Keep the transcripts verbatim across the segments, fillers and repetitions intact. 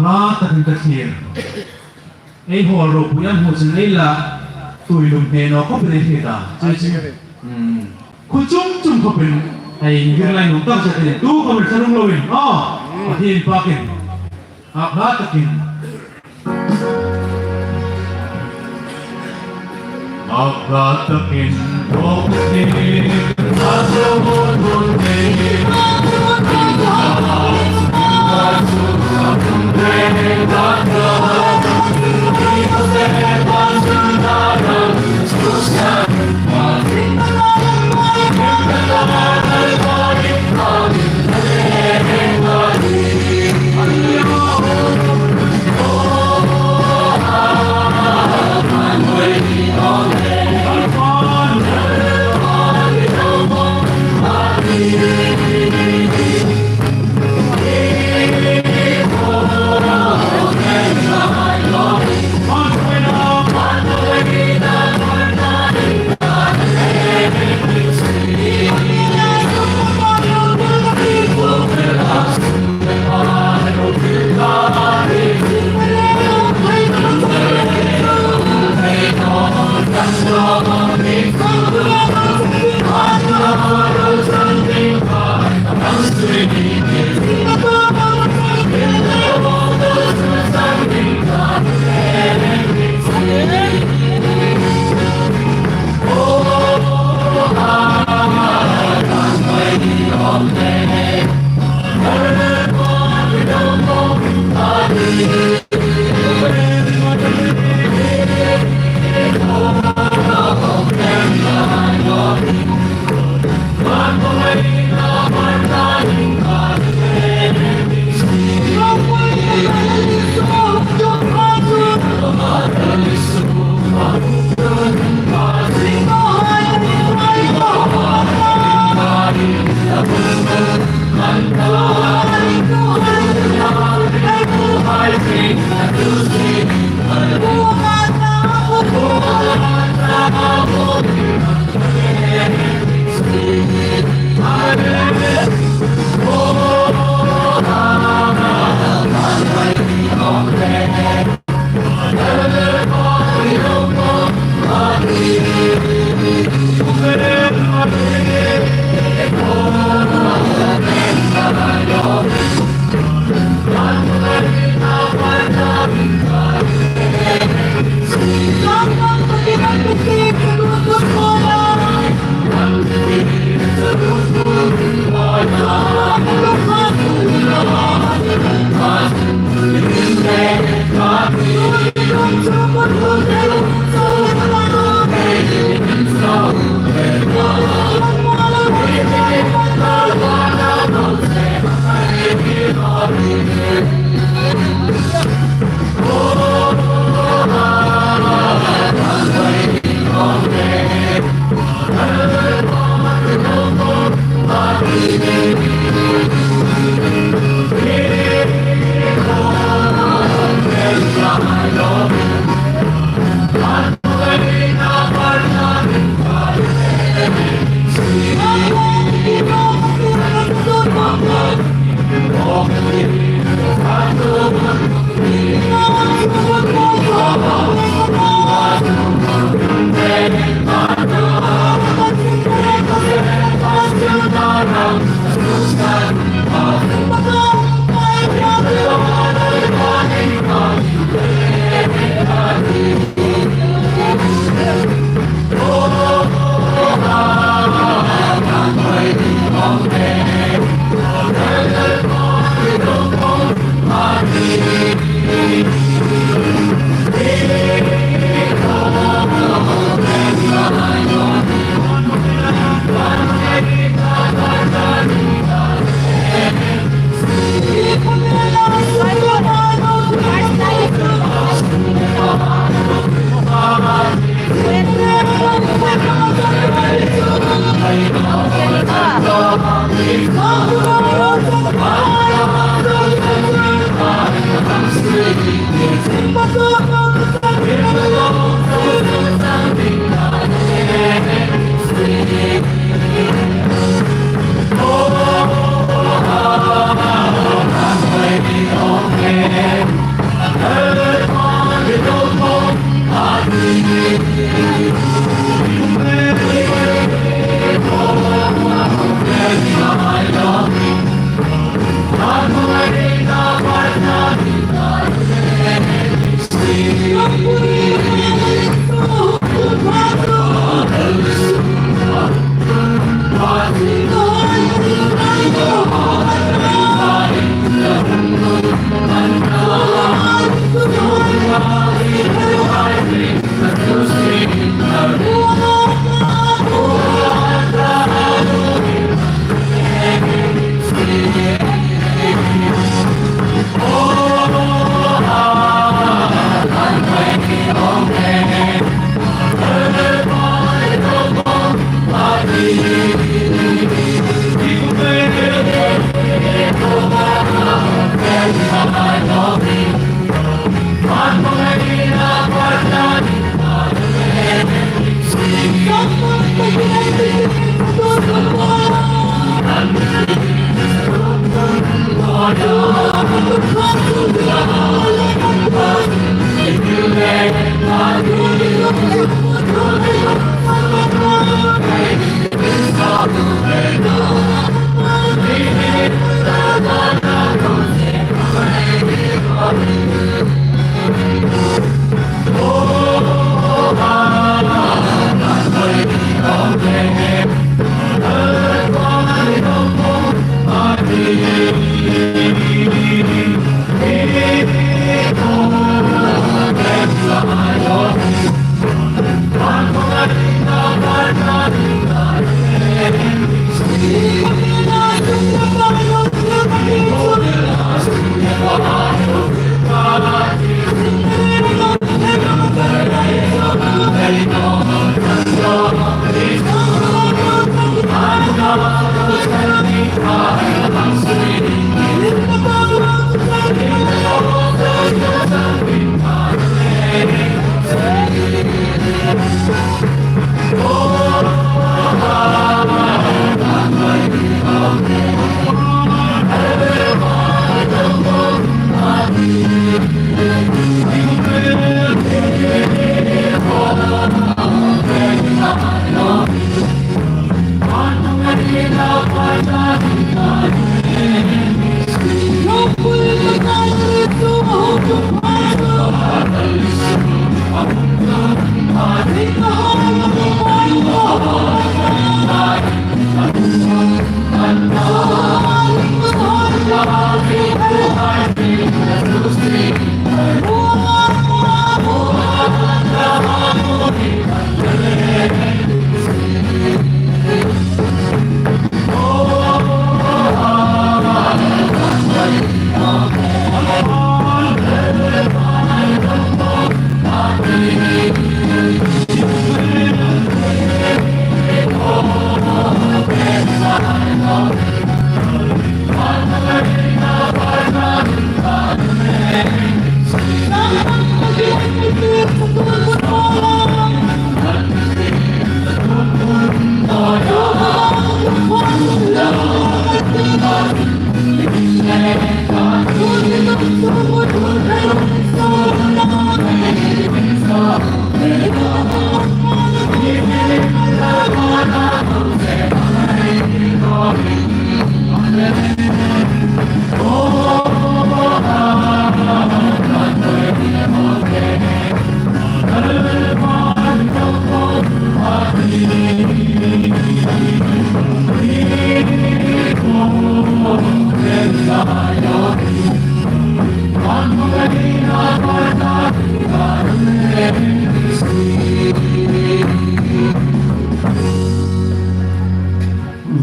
Hla takin ka thlir. Ei hawl ropui an hmu sin ei la, tui lum hne naw khawpin ei hriet a. Chu chu. Hmm. Khu chung chung khawpin ei inngir lai nuom tak zet a nih. Tu khawpin thlarum loin. Aw. Pathien pakin. Hla takin. Hla takin.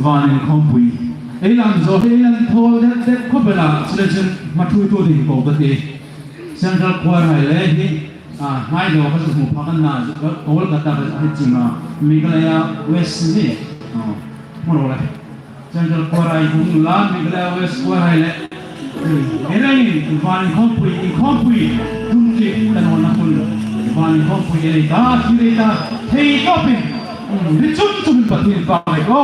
Van inkhawmpui. Ei lam zo, ei lam thaw det det khawp el a, chule chun hma thuoitu ding ko ka ti. Central Choir hai le hi, a, hnai lo ka su hmu pha kan na, ka, ka wal ka ta ka hi ching a. Meghalaya West ni. A, hmu ro le. Central Choir hai hung la, Meghalaya West Choir hai le. Ei le, van inkhawmpui, inkhawmpui. Tun ki, kan hon na tun. Van inkhawmpui ei ta, ki ei ta. Thei tawpin. Ri chum chum Pathien pâk ei ko.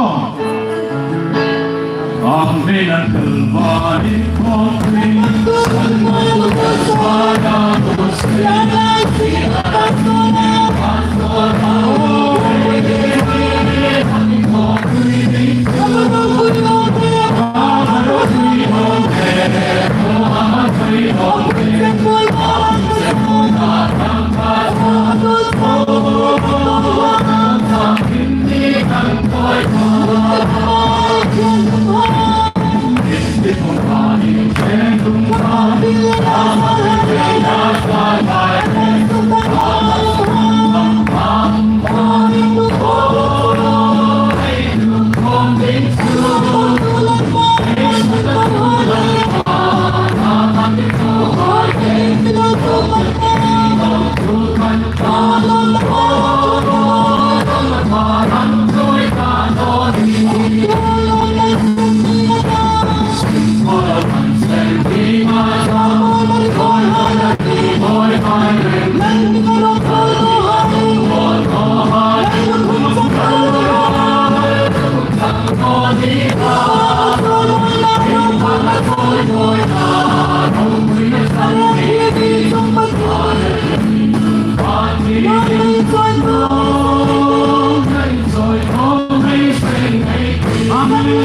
Amen.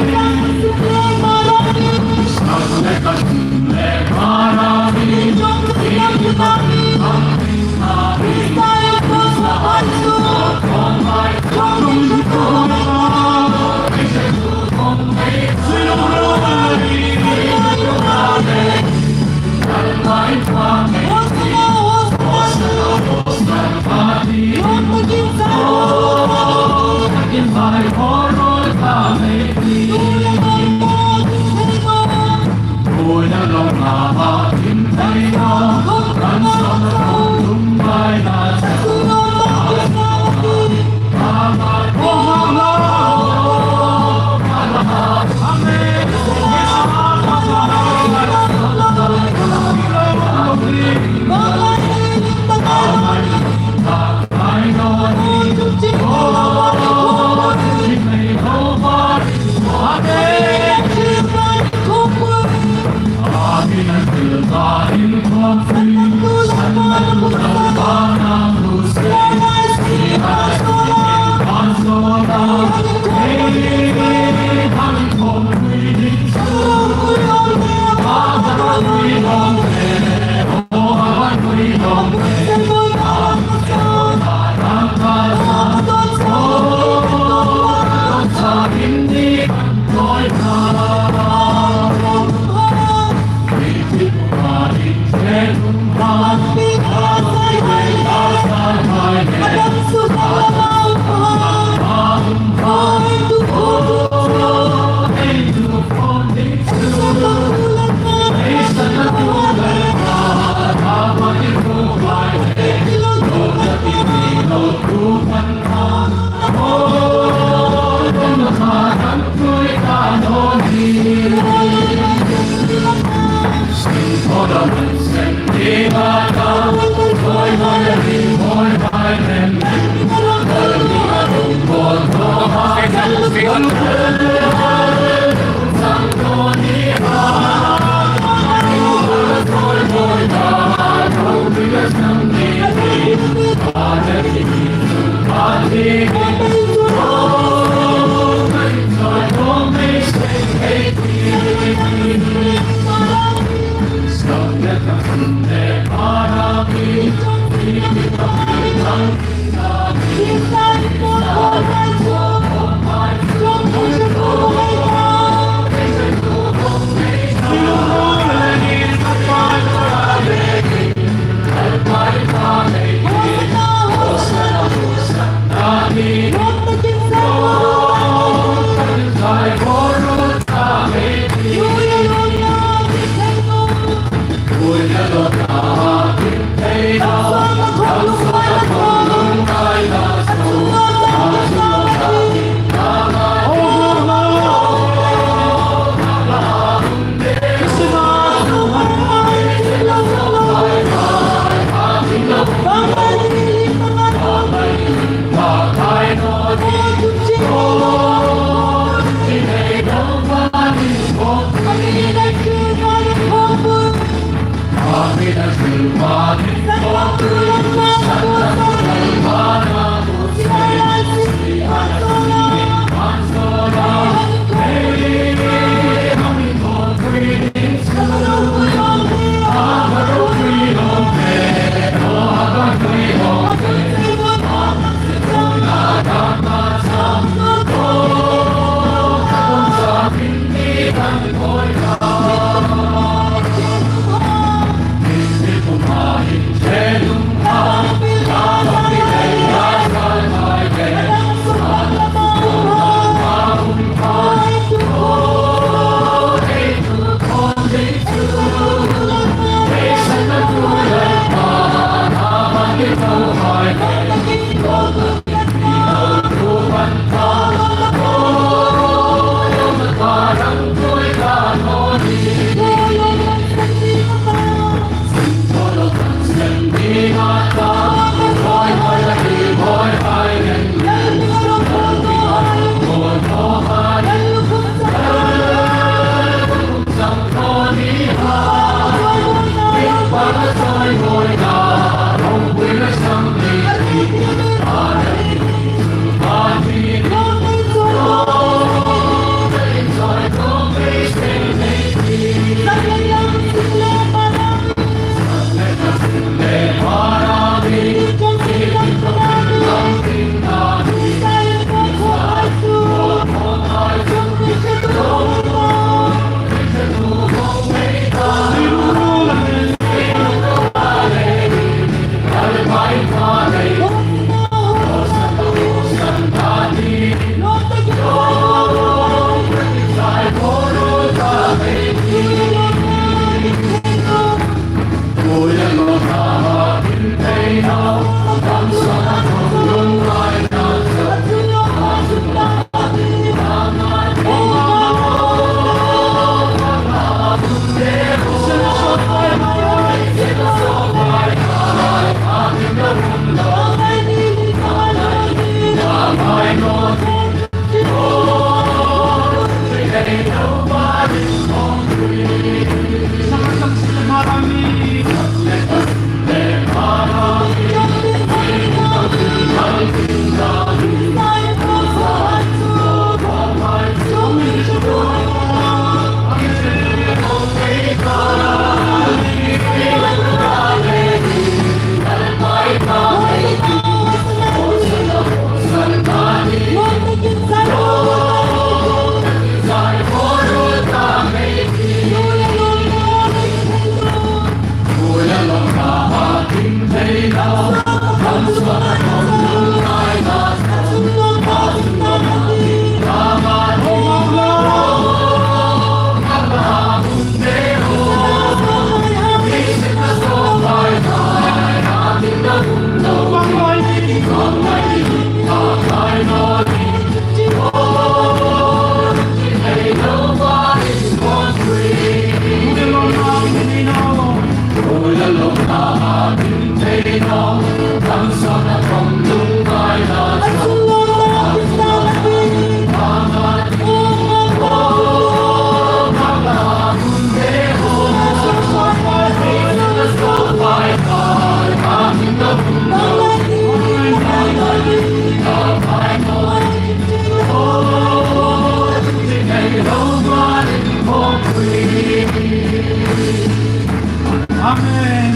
Amen.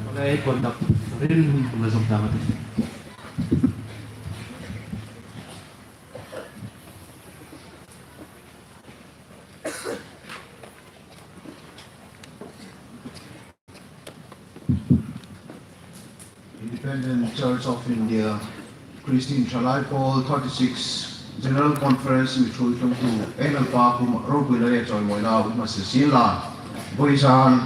Ole, conduct rin hum la zong ta ma ti. Independent Church of India, Christian Thalai Pawl thirty-six General Conference mi ṭhuoi tlungtu ei Lalpa kuomah ropui le chawimawina um hmasa sien la. Vawizan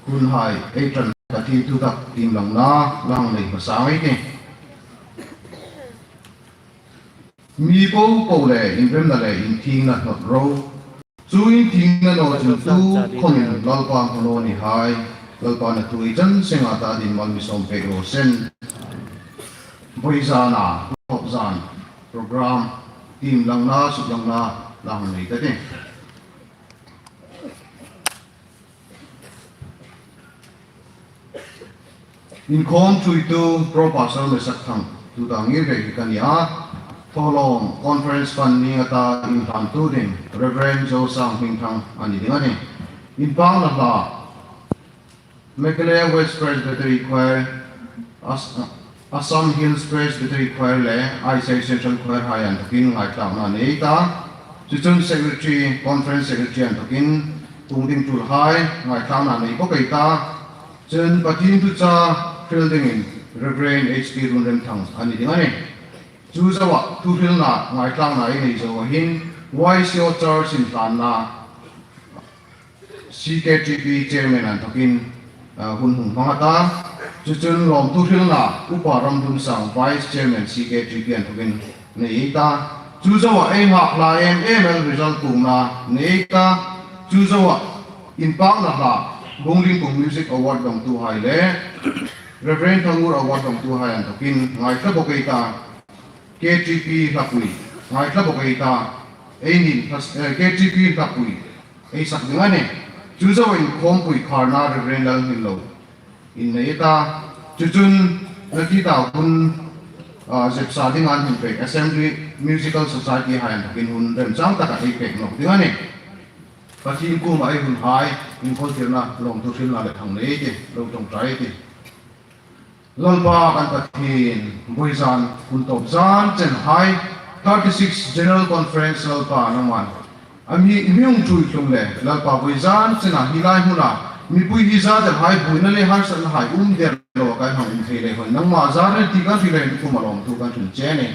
hun hai ei ṭan ka ti tu tak tiem langna lang nei hmasa ngei ning. Mi popo le inremna le inthiengna hnawt ro. Chu inthiengna naw chun tukhawmin Lalpa hmu naw ni hai, Lalpan a ṭhuoi chan senga ta ding mal mi sawm pek raw seh. Vawizana, thawk zan, program, tiem langna, suk langna, lang nei ta ding. Inkhawm ṭhuoitu Pro Pastor Mesak Thang tuta ngir ve hi ka ni a. Thawlawm Conference Fund ni ata inhlantu ding Reverend Zosang Hmingthang a ni ding a nih. Inpakna hla Meghalaya West Presbytery Choir, As-, Assam Hills Presbytery Choir le Aisei Central Choir hai an thukin ngaithlakna nei ta. Chu chun Secretary, Conference Secretary an thokin, pung ding tulhai ngaithlakna nei bawk ei ta. Chun Pathien thuchah hril dingin Reverend H P Runremthang a ni ding a nih. Chu zoa thuhrilna ngaithlakna ei nei zoa hin Y C O Church inhlanna C K T P Chairman an thokin, ah, hun hung hmang a ta. Chu chun lawmthu hrilna Upa Ramdunsang Vice Chairman C K T P an thokin nei ei ta. Chu zoa ei nghakhlai em em el result puongna nei ei ta. Chu zoa inpakna hla Bungling Kung Music Award dongtuhai le Reverend Thangur Award dongtuhai an thokin ngaithla bawk ei ta. K T P hlapui ngaithla bawk ei ta. Ei nin hlas-, eh, K T P hlapui ei sak ding a nih. Chu zoa inkhawmpui kharna Reverend Lalhminglo in nei ei ta. Chu chun naki ta hun, ah, zepsa ding an hun pek Assembly Musical Society hai an thokin hun remchang taka ei pek nawk ding a nih. Pathien kuoma ei hunhai inkhawltirna lawmthu hrilna le thang nei ei tih, lo ṭawngṭai ei tih. Lalpa kan Pathien, vawizan hun tawp zan chen hai thirty six General Conference Lalpa nangman a mi, mi hung ṭhuoi tlung le Lalpa vawizan chena hi lai hmuna mipui hi zate hai buoina le harsatna hai um der lo kan hang um thei le hoi nangma zar le ti kan hri le kuoma lawmthu kan hril che a nih.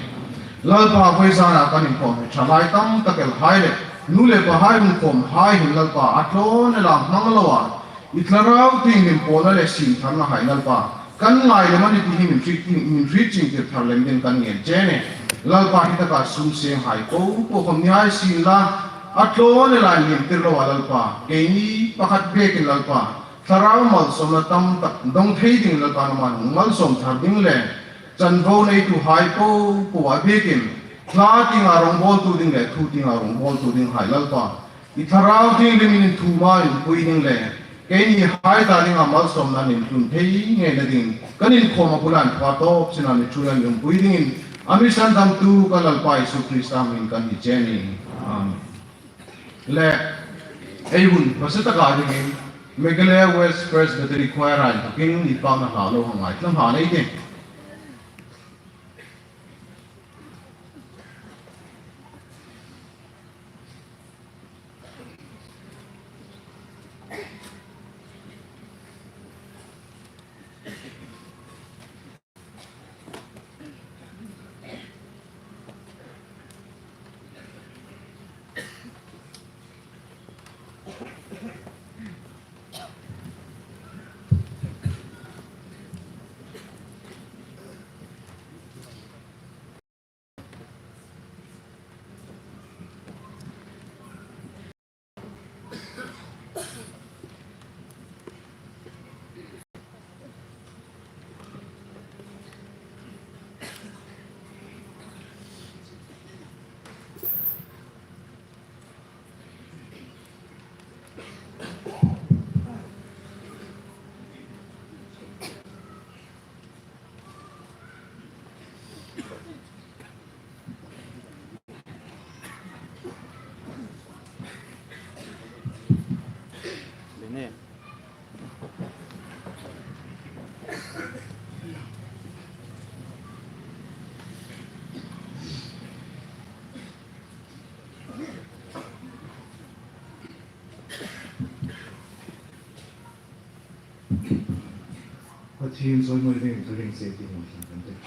Lalpa vawizana kan inkhawm hi ṭhalai tam tak el hai le nu le pa hai hung khawm hai hin Lalpa a tlawn ela hmang lo a I Thlarau Thienghlim pawlna le siem tharna hai Lalpa, kan ngai lem a nih ti hi min hriet, min hriet chiengtir thar lem dingin kan ngen che a nih. Lalpa hi taka sum seng hai po po khawm ni hai sien la, a tlawn ela inlimtir lo a Lalpa, keini pakhat bekin Lalpa, Thlarau malsawmna tam tak dong thei dingin Lalpa nangman hung malsawm thar ding le, chanvo neitu hai po po a bekin, hla tienga rongbawltu ding le thu tienga rongbawltu ding hai Lalpa, I Thlarau Thienghlimin inthuoma inpui ding le, keini hai ta dinga malsawmna intlun thei ngeina dingin, kan inkhawm a bula inthuah tawp chena mi ṭhuoia mi umpui dingin, a mi sandamtu kan Lalpa Isu Krista hmingin kan ngen che a nih. Amen. Le, ei hun hmasa taka dingin, Meghalaya West Presbytery Choir-a inthokin inpakna hla lo hang ngaithla hma nei ei tih. Pathien chawimawi dingin ka ring che ti hmu hrim kan tih.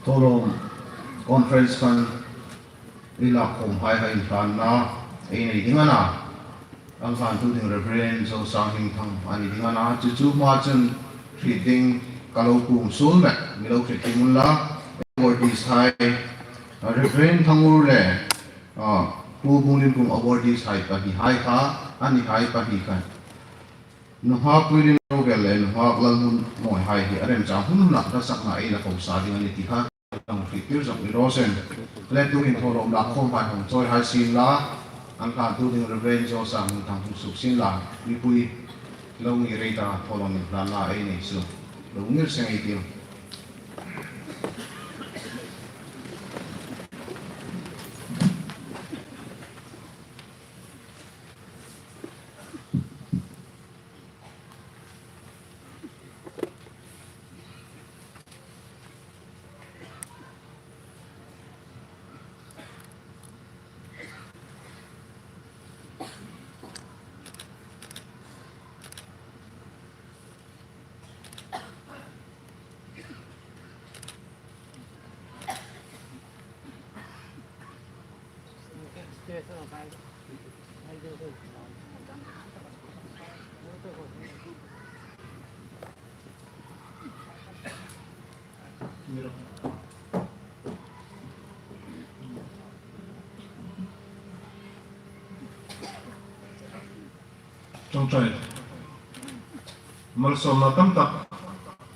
Thawlawm conference khan ei lak khawm hai hai inhlanna ei nei ding a na. An hlantu ding Reverend Zosang Hmingthang a ni ding a na. Chu chu hma chun hriet ding ka lo puong suol mek, mi lo hriet ding unla. Awardees hai, Reverend Thangur le, ah, Pu Bunglin Kung awardees hai pahni hai kha, a ni hai pahni khan. Nunghak Puilin Rogel le nunghak Lalhmunmawi hai hi a remchang hun huna hla sakna ei la ko sa ding a ni ti kha hang hriettir zok ni raw se. Le tuhin thawlawm lak khawm hai hung chawi hai sien la, an hlantu ding Reverend Zosang Hmingthang hung suok sien la, mipui lo ngir ei ta thawlawm inhlanna ei nei suok. Lo ngir seng ei tiu. Ṭawngṭai. Malsawmna tam tak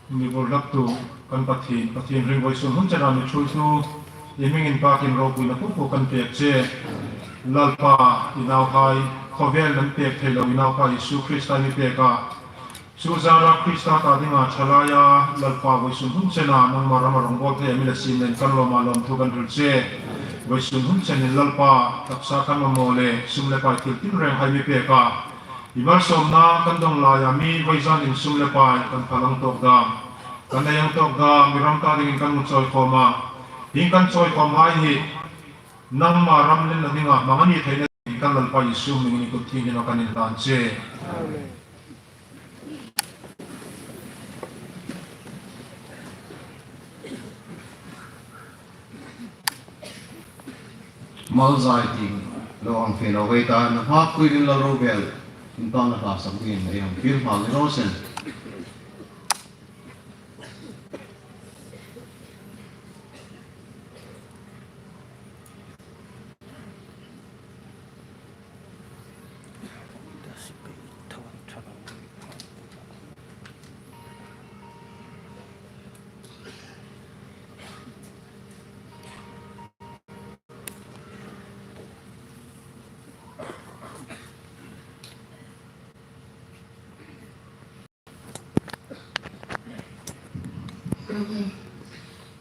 mi bawr hlaktu kan Pathien, Pathien ring vawisun hun chena mi ṭhuoitu, i hming inpakin ropuina pumpu kan pek che. Lalpa, i nauhai, khawvel an pek thei lo i naupa Isu Krista mi pek a. Chu zara Krista ta dinga ṭhalaia Lalpa vawisun hun chena nangma rama rawngbawl thei a mi la siem leiin kan lawma lawmthu kan hril che. Vawisun hun chenin Lalpa taksa kan mamaw le sum le pai thil tinreng hai mi pek a. I malsawmna kan dawng laia mi vawizanin sum le pai kan phallang tawk dam, kan nei ang tawk dam, i ram ta dingin kan hung chawikhawm a. Hieng kan chawikhawm hai hi nangma ram lenna dinga hmang a ni theina dingin kan Lalpa Isu hmingin i kut thienghlim kan inhlan che. Amen. Malzai ding. Lo hang fe naw ei ta, nunghak pui ding Lalruol vel, in ta na ka sak dingin ei hang fiel nghal ni raw se.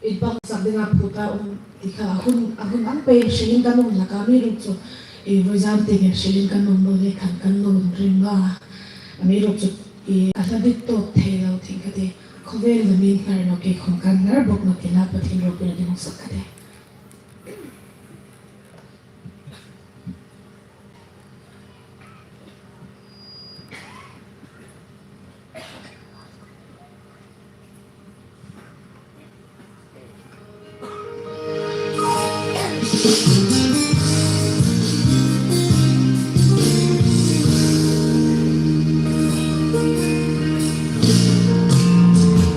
Ei bang sak dinga phuta um ti kha, a hun, a hun ang pei hrilin kan um hlak a, amiruokchu ei vawizan tieng hrilin kan um naw le khan kan lo ring a. Amiruokchu ei a hla dik tawk thei lo thing ka ti. Khawvel lamin hnar naw, kei khawm kan hnar bawk nawh ti la, Pathien ropui dingin sak ka ti.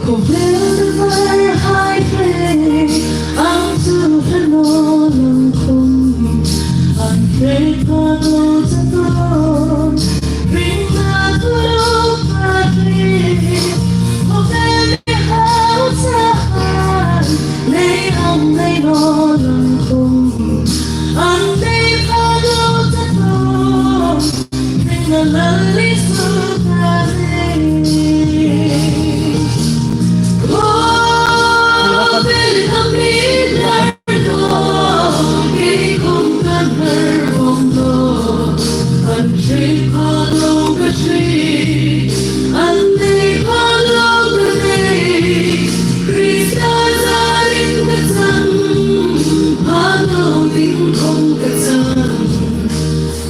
Khawvel vai hai hle, ang chu hre naw lang khawm, an hrei phak lo chauh, ringna thu lo pha hle. Khawvel hau sa hai, nei ang nei naw lang khawm, an nei phak lo chauh,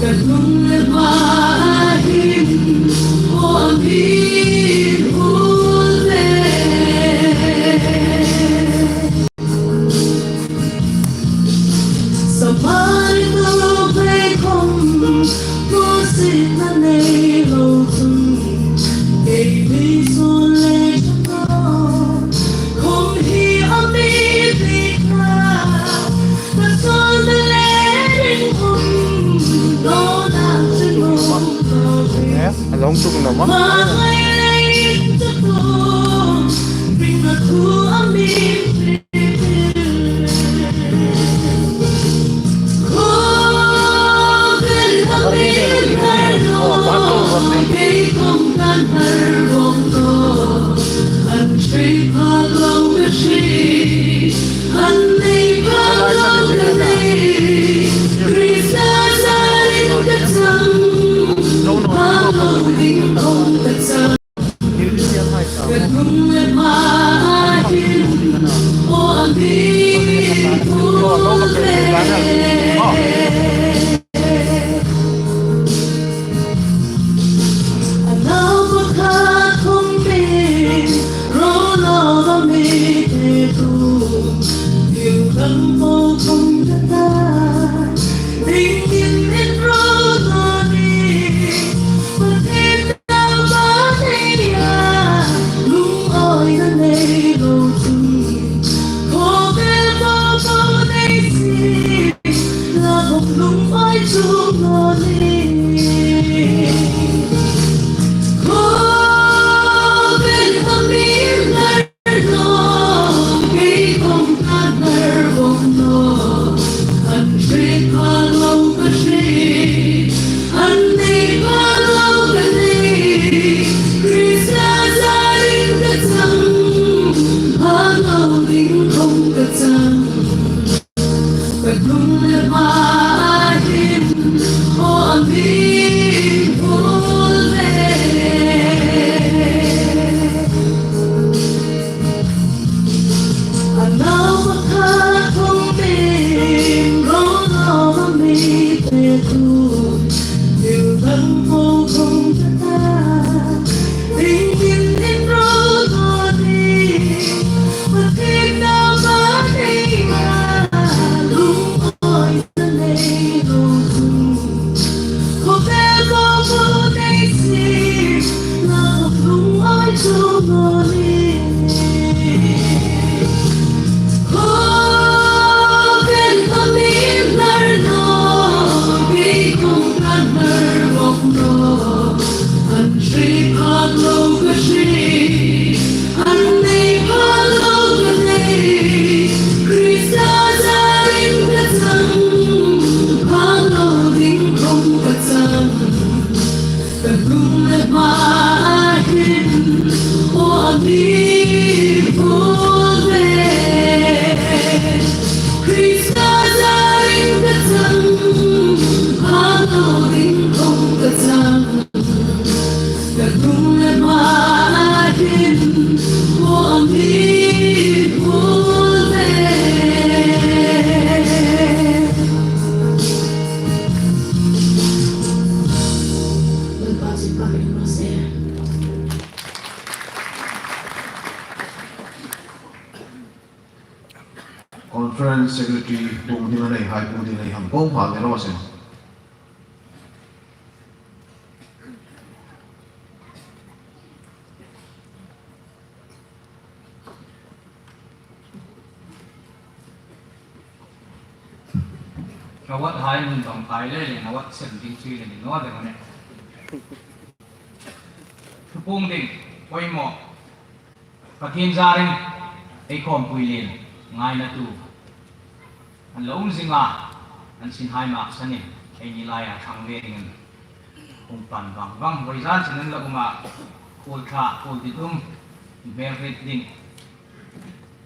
Ka hnung le hma hin, aw a mi hul ve. Samai tu pei khawm, tu si na nei lo chun, kei ni su le chun, khawm hi a mi ti kha. Eh, a long tuk na ma. An hre phak lo ka hre, an nei phak lo ka nei, Krista zarin ka chang, phak lo ding khom ka chang. Ka hnung le hma a hin, aw a mi hmu ve. Krista zarin ka chang, phak lo ding khom ka chang. Ka hnung le hma a hin, aw a mi hmu ve. Conference Secretary puong ding a nei hai, puong ding a nei hai, puong hma ni raw se. Ka wat hai nun tong kai le le, na wat sem ding chu le ni naw de ne. Thu puong ding, poimaw. Pathien zarin ei khawmpui lien ngainatu an lo um zing a, an sinhai maksanin eini laia ṭhang ve dingin hung pan vang vang. Vawizan sin an lo um a, khuol ṭha, khuol dit um, hmel hriet ding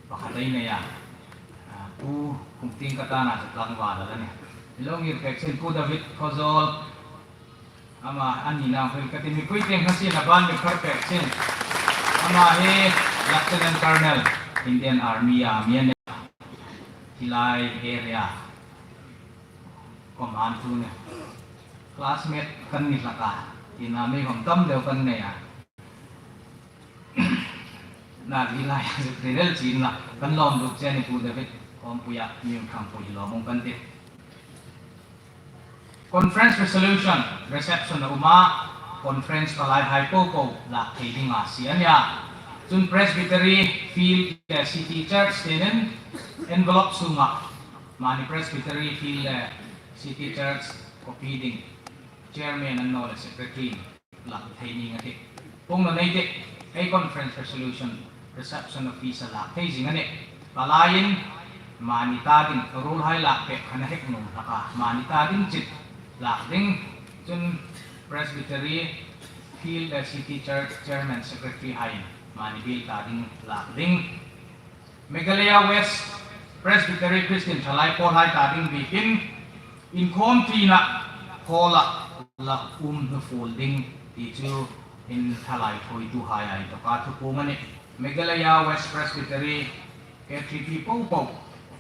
pakhat ei nei a, a, Pu Khumtieng ka tana chu tlangval a la nih. Lo ngir pek sin Pu David Khawzawl, ama a ni nau hel ka ti, mipui tieng kha sin a ban mi phar pek sin. Ama hi Lieutenant Colonel, Indian Army a mi a nih. Hi lai area command tu nih. Classmate kan ni hlak a, tina mi hom tam deu kan nei a. Na hi lai a zuk ri rel chin la, kan lawm duk che a nih Pu David, khawmpuia mi hung ṭhangpui hi lawmum kan tih. Conference resolution, reception a um a, conference halaihai popo lak thei dinga sie a nih a. Chun Presbytery Field le City Church tein envelope sunga mani Presbytery Field le City Church copy ding, chairman an naw le secretary lak thei ning a tih. Puong naw nei tih, ei conference resolution reception office-a lak thei zing a nih. Palaiin mani ta ding ruolhai lak pek khan a hek nuom hlak a, mani ta ding chit lak ding. Chun Presbytery Field le City Church chairman secretary haiin mani biel ta ding lak ding. Meghalaya West Presbytery Christian Thalai Pawl hai ta ding biekin inkhawm ṭina hall-a la um hnufuol ding ti chu in thalai thuoituhai a inthawka thupuong a nih. Meghalaya West Presbytery K T P popo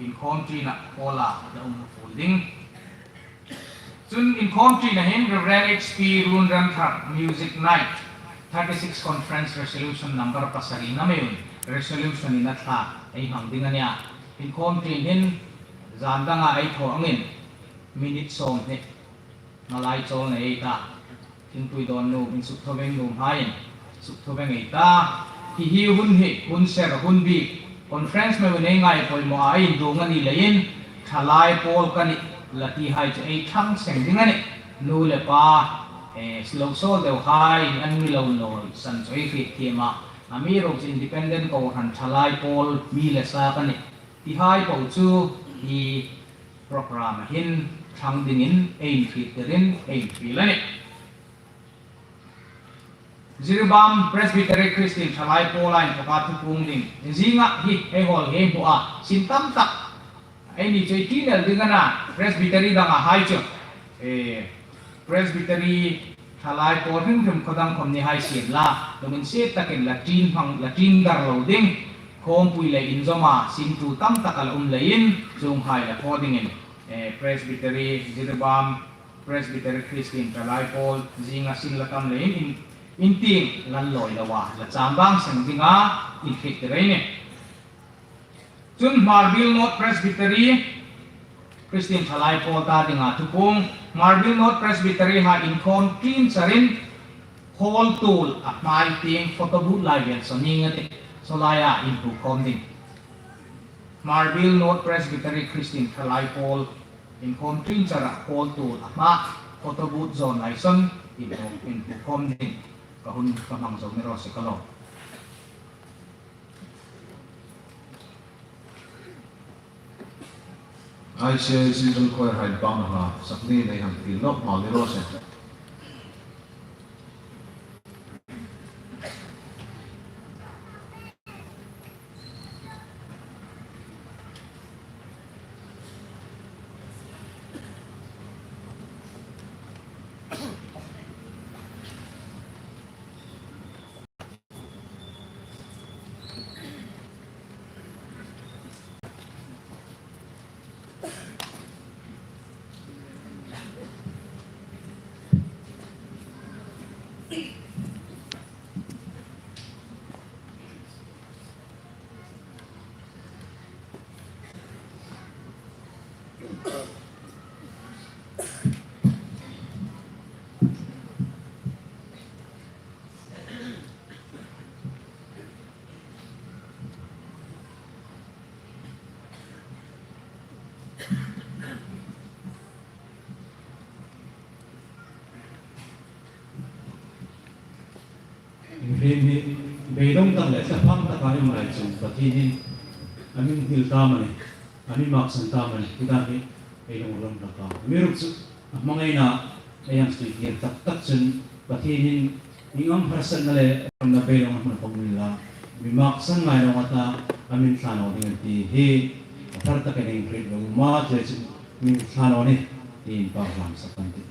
inkhawm ṭina hall-a la um hnufuol ding. Chun inkhawm ṭina hin Reverend H P Runremthar Music Night, thirty-six Conference Resolution number pasari na mei un, resolution ina thlak ei hmang ding a nih a. Inkhawm ṭin hin zan danga ei thaw angin minute sawmhni ngalai chawl nei ei ta. Thingpui dawn nuom, insukthuoveng nuomhaiin sukthuoveng ei ta. Hi hi hun hi, hun ser, hun bik, conference mei un ei ngai poimaw a, ei induong a ni leiin, thalai pawl ka nih la tihai chu ei thlang seng ding a nih. Nu le pa, eh, lo sawl deuhai, an mi lo nawl san chu ei hriet thiem a. Amiruokchu independent kohran thalai pawl mi le sa ka nih tihai po chu hi program-a hin thlang dingin ei inhriettirin ei infiel a nih. Jiribam Presbytery Christian Thalai Pawl a inthawka thupuong ding. Zinga hi ei hall hi hmu a, sin tam tak eini chu ei ṭin el ding a na, Presbytery danga hai chu. Eh, Presbytery Thalai Pawl hrim hrim khaw dang khom ni hai sien la, lunginsiet takin la ṭin hmang, la ṭin dar lo ding. Khawmpui le inzawma sin ṭu tam tak a la um leiin, chuonghai la thaw dingin, eh, Presbytery Jiribam, Presbytery Christian Thalai Pawl zinga sin la tam leiin in, in tieng la lawi lo a, la chang vang seng dinga inhriettir ei nih. Chun Hmarbiel North Presbytery Christian Thalai Pawl ta dinga thupuong, Hmarbiel North Presbytery hai inkhawm ṭin charin hall tuol a hmai tieng photo booth lai vel saw ning a tih, saw laia inhmu khawm ding. Hmarbiel North Presbytery Christian Thalai Pawl inkhawm ṭin chara hall tuol a hma photo booth zawn lai saw inhmu, inhmu khawm ding. Ka hun ka hmang zo ni raw se ka lawm. I C I Central Choir hai pang ha, sak ni nei hang pil lawk hmang ni raw se. Inrim hi beidong tak le thlaphang taka um lai chun Pathienin a mi hnil ta am a ni, a mi maksan ta am a ni, ti dan hi ei lungril hlak a. Amiruokchu a hmangaina ei hang sui kir tak tak chun Pathienin ieng am harsatna le ṭawngṭaina beidong a hung pawm unla, mi maksan ngai naw a ta, a mi thlaw naw ding a ti hi a thar takin ei hriet lo a, chuleiin mi thlaw naw nih tiin pa hlam sak kan tih.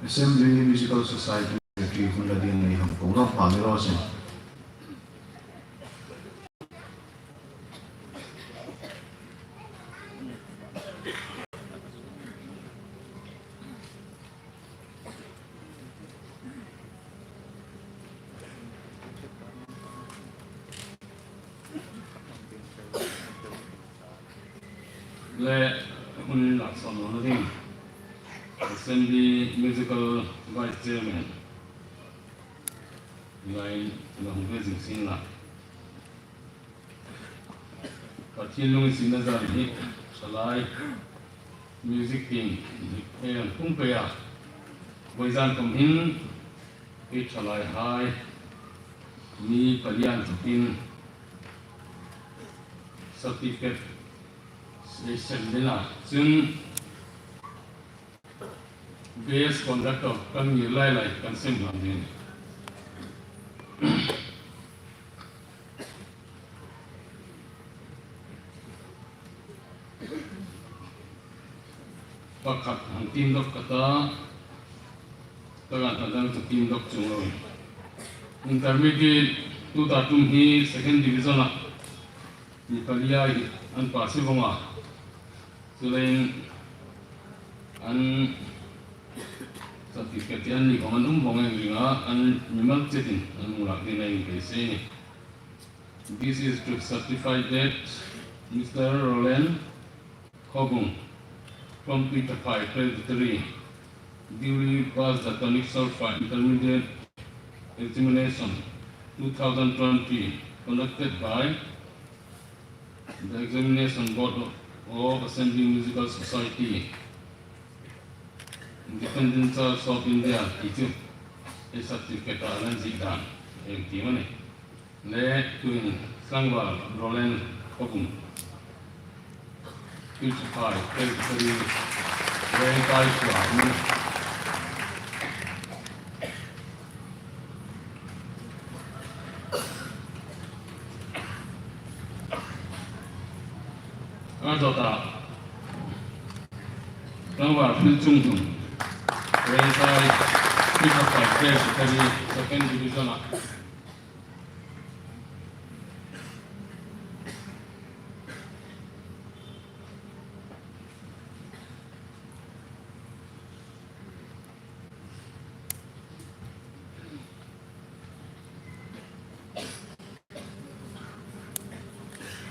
Assembly Musical Society Secretary hun la ding ni ham ko lo pa ni ro sin. Le hun la son no ding. Assembly Musical Vice Chairman. Lai la hung ve zing sin la. Pathien lunginsietna zan hi thalai music team hi an pung pei a. Voi zan khom hin hi thalaihai mi palian tukin certificate session ding a. Chun Best conductor kan ngir lai lai kan sem hlak ding. Pakhat hang tim dok ka ta, ka gan ta dang chu tim dok chung lo. Intermediate tuta tum hi second division a mi pali hai an pass vong a. Chuleiin an certificate an ni khom an um vong ang ring a, an mimal chetin an hung lak ding a inpei se ni. This is to certify that Mister Roland Khobung from Tuithaphai Presbytery duly passed the tonic solfa intermediate examination two thousand twenty conducted by the Examination Board of Assembly Musical Society, Independent Church of India, ti chu ei certificate a lan zik dan ei ti mani. Le tuin Tlangval Roland Khobung, Tuithaphai Presbytery, Rengkai Suar ni. A dawta Tlangval Philchunghnung, Rengkai Tuithaphai Presbytery, second division a.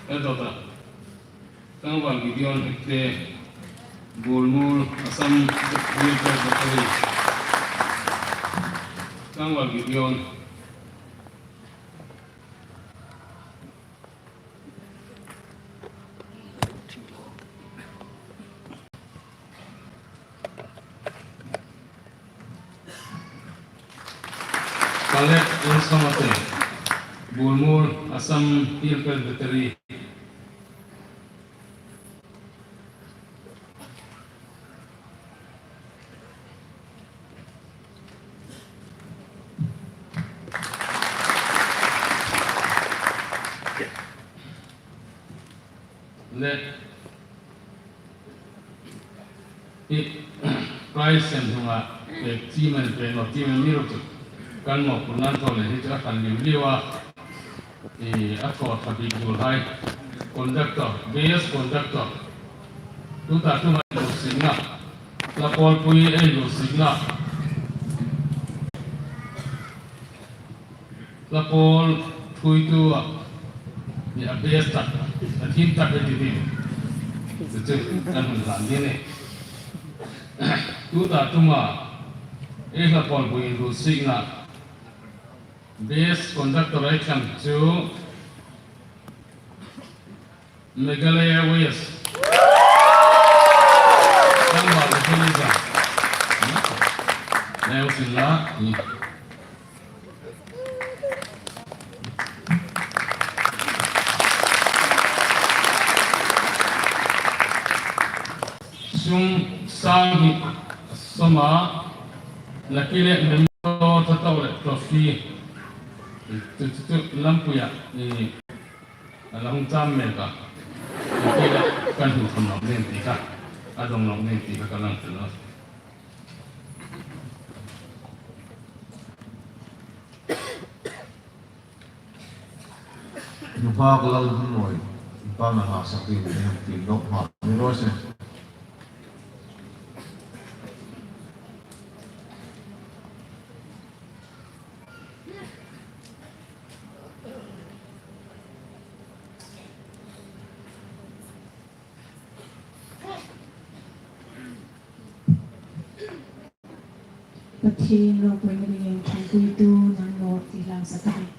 A dawta Tlangval Gideon Hekte, Bulmul, Assam Hill Presbytery. Tlangval Gideon. Caleb L. Samate, Bulmul, Assam Hill Presbytery. Le, i, prize sen hnunga, pek chi man, pek naw chi man mi ruok chu kan mawphurna an thaw le hi chu a hran liu liu a. I, a thaw ṭha bik duol hai. Conductor, best conductor. Tuta tum ei inhlutsiekna. Hla pawlpui ei inhlutsiekna. Hla pawl ṭhuoitu a, ni a best tak, a thim tak ei ti ding. Chu chu kan hun hlan ding a nih. Tuta tuma ei hla pawlpui inhlutsiekna best conductor ei thlang chu Meghalaya West. Kan mal le thil ni sa. Neu sin la. Sum sang hi sawma, lucky le member, thato le trophy. Chu, chu, chu, lampuia, i, a la hung cham mek a. Lucky le kan hmu khawm nawk ding ti kha. A dong nawk ding ti kha ka lang tel nawh. Nunghak Lalhmunnuoi, i pa na hla sak dingin hang tin nawk hma ni raw se. Pathien ropuina dingin ṭhangpuitu nang nawk ti hla sak a nih.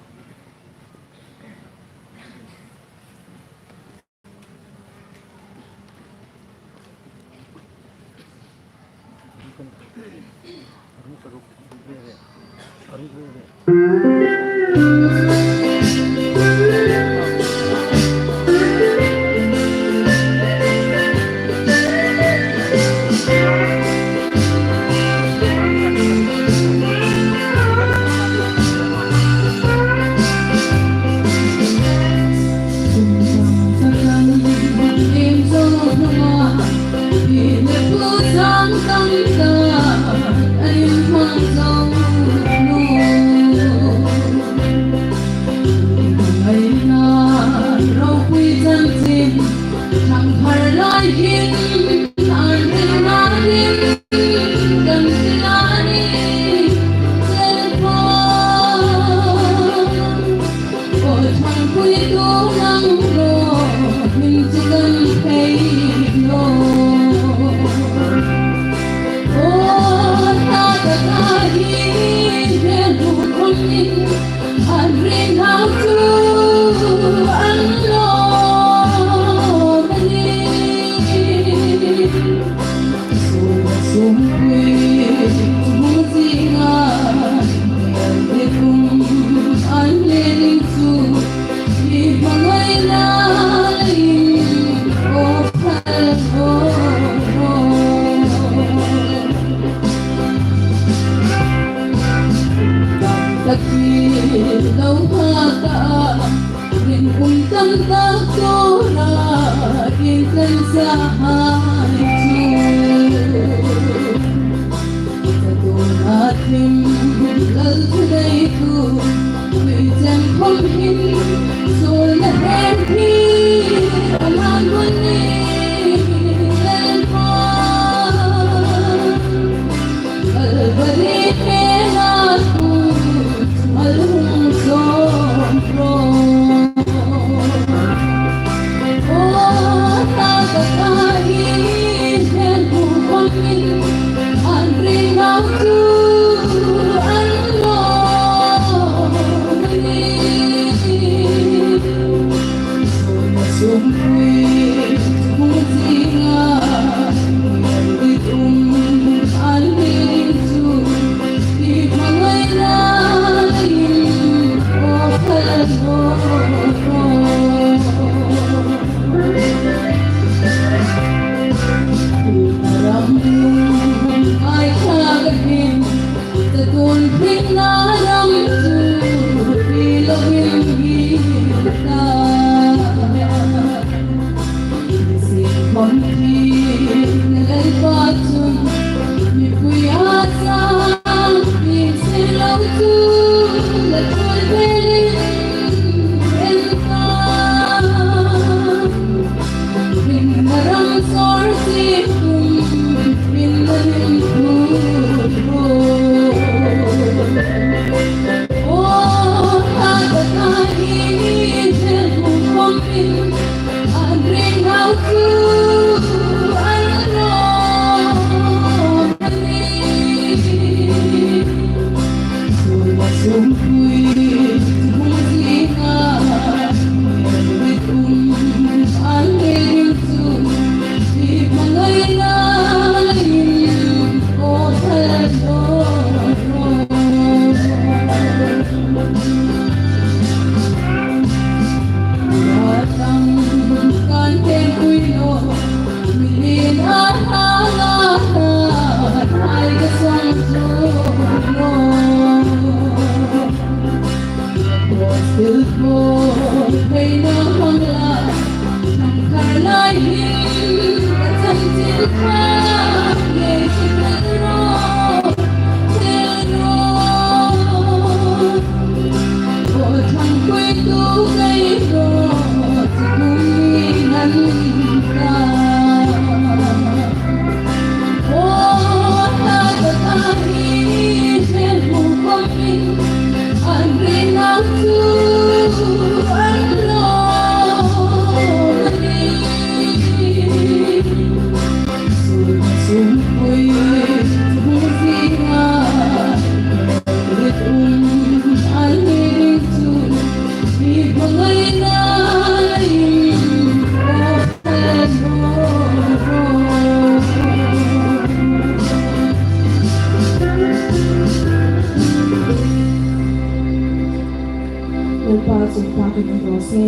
Lalpa chu pa kan ro se.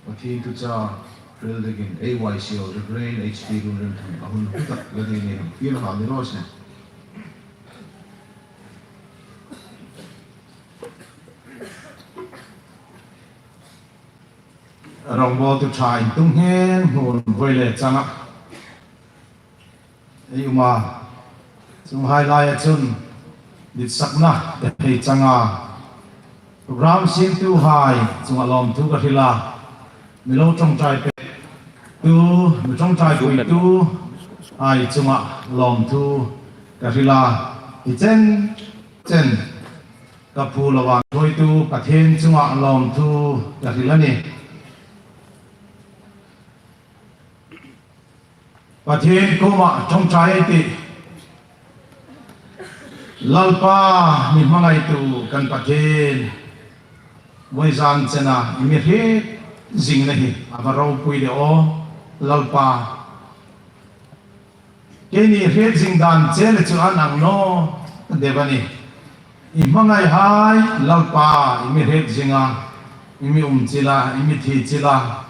Pathien thu chang hril dingin A Y C O Reverend H T Lungremthang a hun hlu tak la dingin fiel hang ni raw se. Rongbawltu ṭha inthawk hin hmun voi le changa ei um a, chuonghai laia chun ditsakna ei chang a, program siemtuhai chunga lawmthu ka hril a, mi lo ṭawngṭai pektu, mi ṭawngṭaipuituhai chunga lawmthu ka hril a, i chen chen ka phu lo a, ṭhuoitu Pathien chunga lawmthu ka hril a nih. Pathien kuoma ṭawngṭai ei tih. Lalpa, mi hmangaitu kan Pathien, vawizan chena i mi hriet zingna hi a va ropui de aw, Lalpa. Keini hriet zing dan che le chu an ang naw deu a nih. I hmangaihai Lalpa, i mi hriet zing a, i mi um chil a, i mi thi chil a,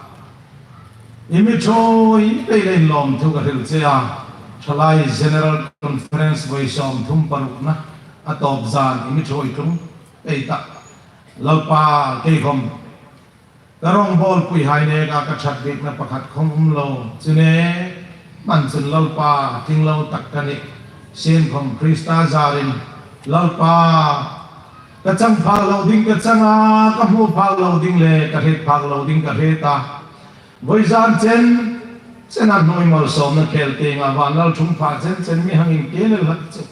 i mi ṭhuoi pei leiin lawmthu ka hril che a. Thalai General Conference voi sawmthum parukna a tawp zan i mi ṭhuoi tlung pei tah. Lalpa, kei khom ka rawngbawlpuihai neka ka ṭhat biekna pakhat khom um lo. Chu ne, hman chun Lalpa, tling lo tak ka nih. Sien khom Krista zarin, Lalpa, ka chang phak lo ding ka chang a, ka hmu phak lo ding le ka hriet phak lo ding ka hriet a. Vawizan chen chena hnuoi malsawmna khel tienga van lalṭhungpha chen chen mi hang inke le hlak chu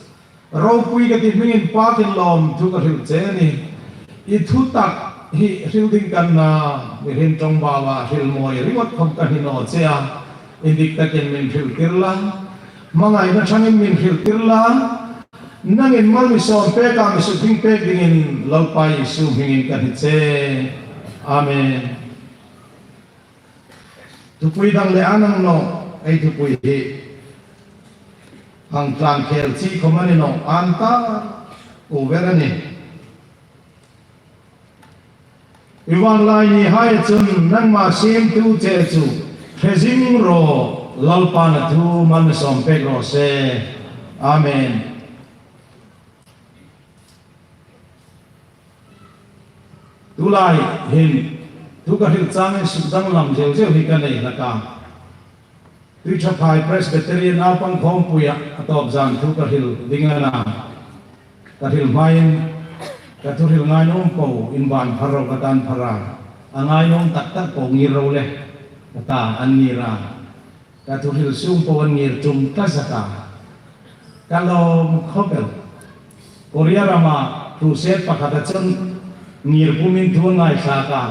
ropui ka ti hmingin Pa, ken lawmthu ka hril che a nih. I thutak hi hril ding ka ni a, mi hriet ṭawngbau a hril mawi ringawt khom ka ni naw che a. Indik takin min hriltir la, hmangaina ṭhangin min hriltir la, nangin mal mi sawm pek a, mi suk ding pek dingin Lalpa Isu hmingin ka hni che. Amen. Thupui dang le an ang naw, ei thupui hi hang tlan khel chi khom a ni naw, an ta over a nih. I vanglai nihai chun nangma siemtu che chu hre zing rawh, Lalpan a thu mal mi sawm pek raw se. Amen. Tulai hin thu ka hril changin suk danglam zeu zeu hi ka nei hlak a. Tuiṭhaphai Presbyterian Naupang Khawmpuia a tawp zan thu ka hril ding a na. Ka hril hmain ka thuhril ngai nuom po, inban phar ro ka tan phar a. A ngai nuom tak tak po ngir ro le ka ta, an ngir a. Ka thuhril sung po an ngir tum tlat zet a. Ka lawm khawp el. Korea rama crusade pakhata chun ngir pumin thu an ngaithlak a.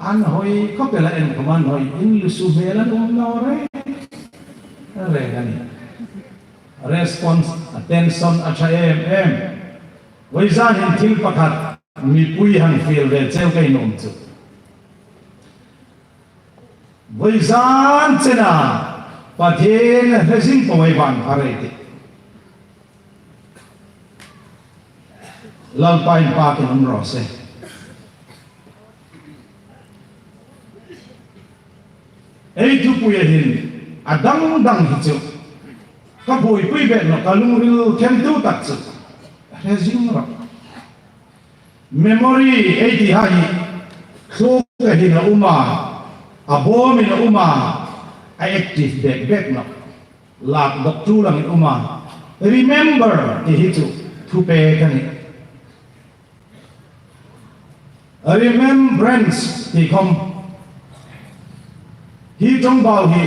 An hoi khawp el a, en khom an hoi, in lusu hmel an um naw reng reng a nih. Response, attention a ṭha em em. Vawizan hin thil pakhat mipui hang fiel ve cheu ka nuom chu, vawizan chena Pathien hre zing po ei van phar ei tih. Lalpa inpakin um raw se. Ei thupuia hin a dang dang hi chu ka buoipui bek naw, ka lungril themtu tak chu hre zing rawh. Memory ei ti hai hi thluk a hin a um a, a bawmin a um a, a active bek bek naw. Lak dawk tul angin um a. Remember ti hi chu thupek a nih. Remembrance ti khom hi ṭawngbau hi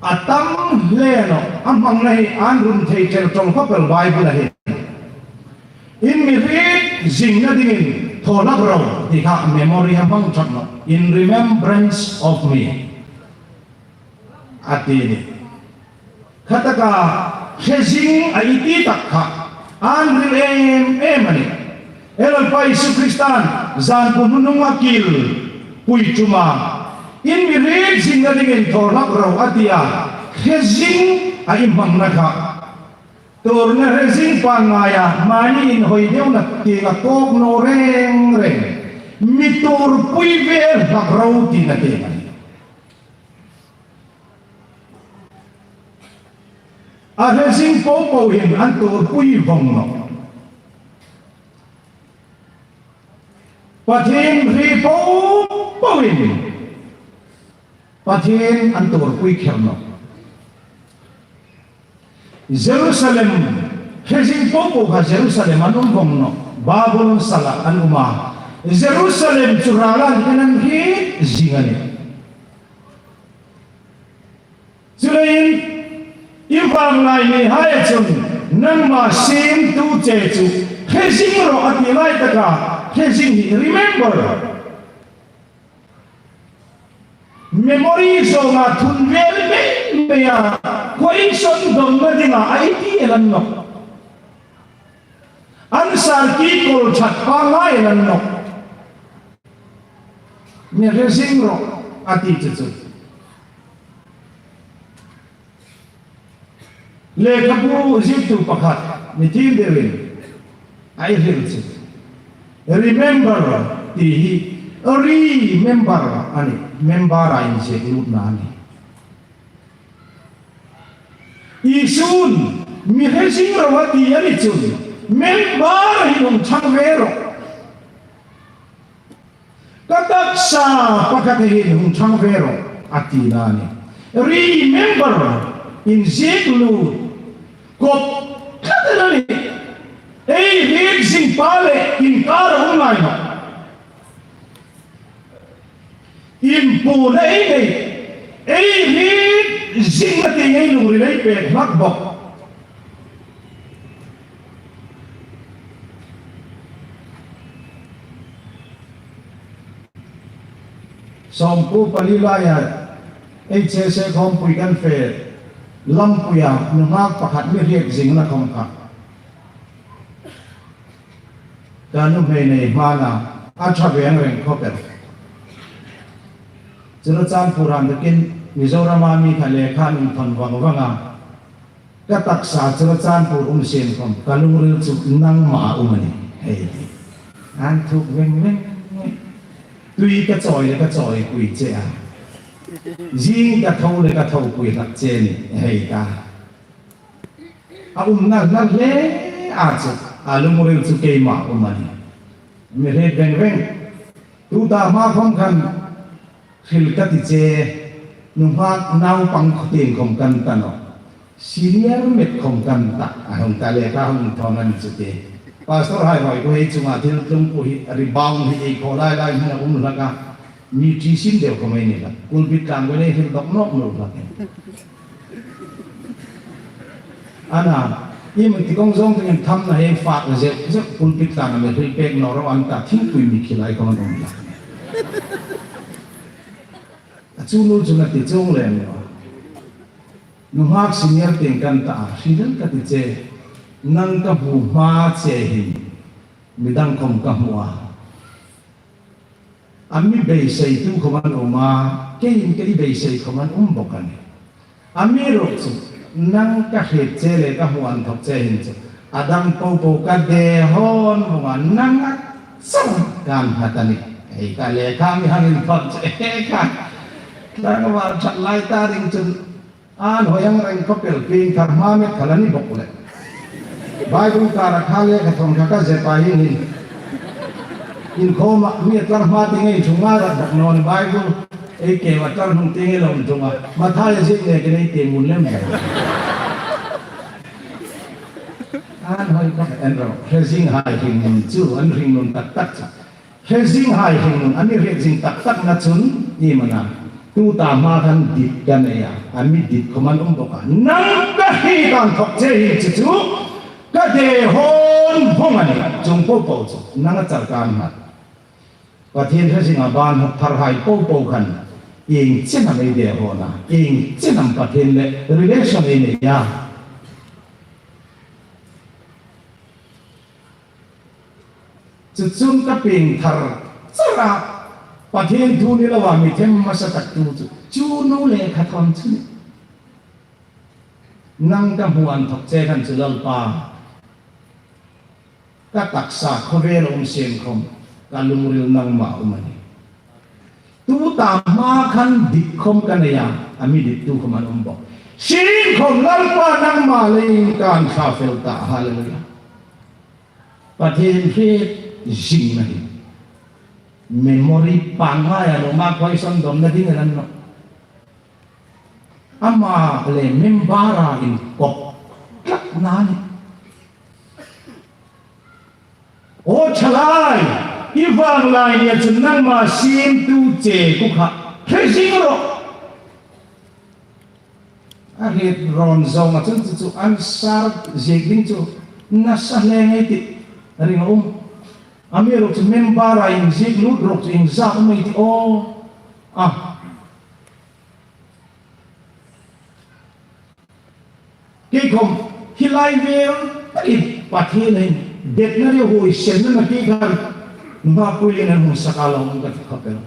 a tam hle naw, a hmangna hi an run thei ṭel ṭawng khawp el Bible-a hin. In mi hriet zingna dingin thaw hlak ro ti kha memory a hmang ṭhat naw, in remembrance of me a ti a nih. Khataka hre zing a ti tak kha an hril em em a nih. Lalpa Isu Kristan zanpui hnuhnunga kil pui ṭuma, in mi hriet zingna dingin thaw hlak ro a ti a, hre zing a hmangna kha. Tuorna hre zing pangngaia mani inhawi deuna tienga kawk naw reng reng, mi tuorpui ve hlak ro tina tieng a nih. A hre zing po po hin an tuorpui vawng naw. Pathien hre po po hin Pathien an tuorpui kher naw. Jerusalem, hre zing po po kha Jerusalem an um vawng naw. Babylon sala an um a. Jerusalem chu rala an hriet zing a nih. Chuleiin, i vanglai nihai chun nangma siemtu che chu hre zing ro a ti lai taka, hre zing hi remember. Memory zawnga thun vel mei mei a, khuoisawn dawnna dinga a ti el a ni nawh. An sar ki kawl ṭhat pangngai el a ni nawh. Mi hre zing ro a ti chu chu. Lekhabu ziektu pakhat ni tin deuin a hril chu, remember ti hi remember a nih, member-a inziek lutna a nih. Isun mi hre zing ro a ti a ni chun, member hin hung ṭhang ve ro. Ka taksa pakhat hin hung ṭhang ve ro a tina a nih. Remember, inziek lut, kawp tlat el a nih. Ei hriet zing pa le inkara um ngai nawh. Inpuon ei nei, ei hriet zing a ti ngei lungril ei pek hlak bawk. Sawmkuo pali laia ei che se khawmpui kan fe lampuia nunghak pakhat mi hriet zingna khawm kha ka nuhmei nei hmana a ṭha veng reng khawp el. Churachandpur-a inthawkin Mizorama mi kha lekha an inthawn vang vang a. Ka taksa Churachandpur um sien khawm ka lungril chu nangmaa um a nih. Hei. An thuk veng veng. Tui ka chawi le ka chawipui che a. Zing ka tho le ka thopui hlak che a nih. Hei ta. A umna hla hle a chu, a lungril chu keimaa um a nih. Mi hriet veng veng. Tuta hma khawm khan hril ka ti che, nunghak naupang khawtieng khawm kan ta nawh. Senior met khawm kan ta, a hung ta le ka hung thawn a ni chu ti. Pastor hai hoi ko hei chunga thil tlung ko hi rebound hi ei khaw lai lai hmuna um hlak a. Mi ṭi sin deu khawm ei ni hlak. Pulpit tlang ko nei hril dawk nawk nawk hlak. Ana, i mi ti kawng zawng dingin thamna hei fak zek zek pulpit tlanga mi hril pek naw ro an ta, thingpui mi khi lai khawm an um hlak. A chu nu chu na ti chuong lem lo. Nunghak senior tieng kan ta a, hril ka ti che, nang ka hmu hma che hin, midang khawm ka hmu a. A mi beiseitu khawm an um a, keiin kei beisei khawm an um bawk a nih. Amiruokchu, nang ka hriet che le ka hmu inthawk che hin chu, a dang po po ka dehon vawng a, nanga chauh kan nghat a nih. Hei ka lekha mi hang inthawn che kha. Tlangval ṭhat lai ta ding chun, an hoi ang reng khawp el, pieng thar hma met kha la ni bawk le. Bible kara kha lekha thawn kha ka zep a hin hin. Inkhawma mi a tlar hma tieng ei ṭhung a rat bawk naw ni Bible. Ei ke va tlar hnung tieng ei lo ṭhung a. Mathaia ziek nekin ei tieng ngun lem. An hoi An ro, hre zinghai hringnun chu, an hringnun tak tak chu. Hre zinghai hringnun, a mi hre zing tak tak na chun, iem a na. Tuta hma khan dit ka nei a, a mi dit khawm an um bawk a. Nang ka hriet inthawk che hi chu chu, ka dehawng vawng a nih, chuong po po chu, nang a char ka hmat. Pathien hre zinga ban hawk thar hai po po khan, ieng chen am ei dehawng a, ieng chen am Pathien le relation ei nei a. Chu chun ka pieng thar char a, Pathien thu ni loa mi them hmasa tak tu chu, chu nu le kha thawn chu ni. Nang ka hmu inthawk che khan chu Lalpa, ka taksa khawvel um sien khawm, ka lungril nangma um a nih. Tuta hma khan dit khawm ka nei a, a mi dit tu khawm an um bawk. Sien khawm Lalpa nangma leiin kan hre fel ta, hallelujah. Pathien hriet zingna hi memory pangngai a nuom a, poison dawmna ding a ni naw. Ama le member-a inkop tlatna a nih. Aw ṭhalai, i vanglai nia chun nangma siemtu che ku kha hre zing rawh. A hriet rawn zawnga chun chu chu answer ziek ding chu nasa hle ngei ti ring a um. Amiruokchu member-a inziek lut ruok chu inzak um ei ti aw. A. Kei khawm hi lai vel takin Pathienin detna riau huoisenna na ti khan, mapui lien an hung sak a lo ka ti khawp el.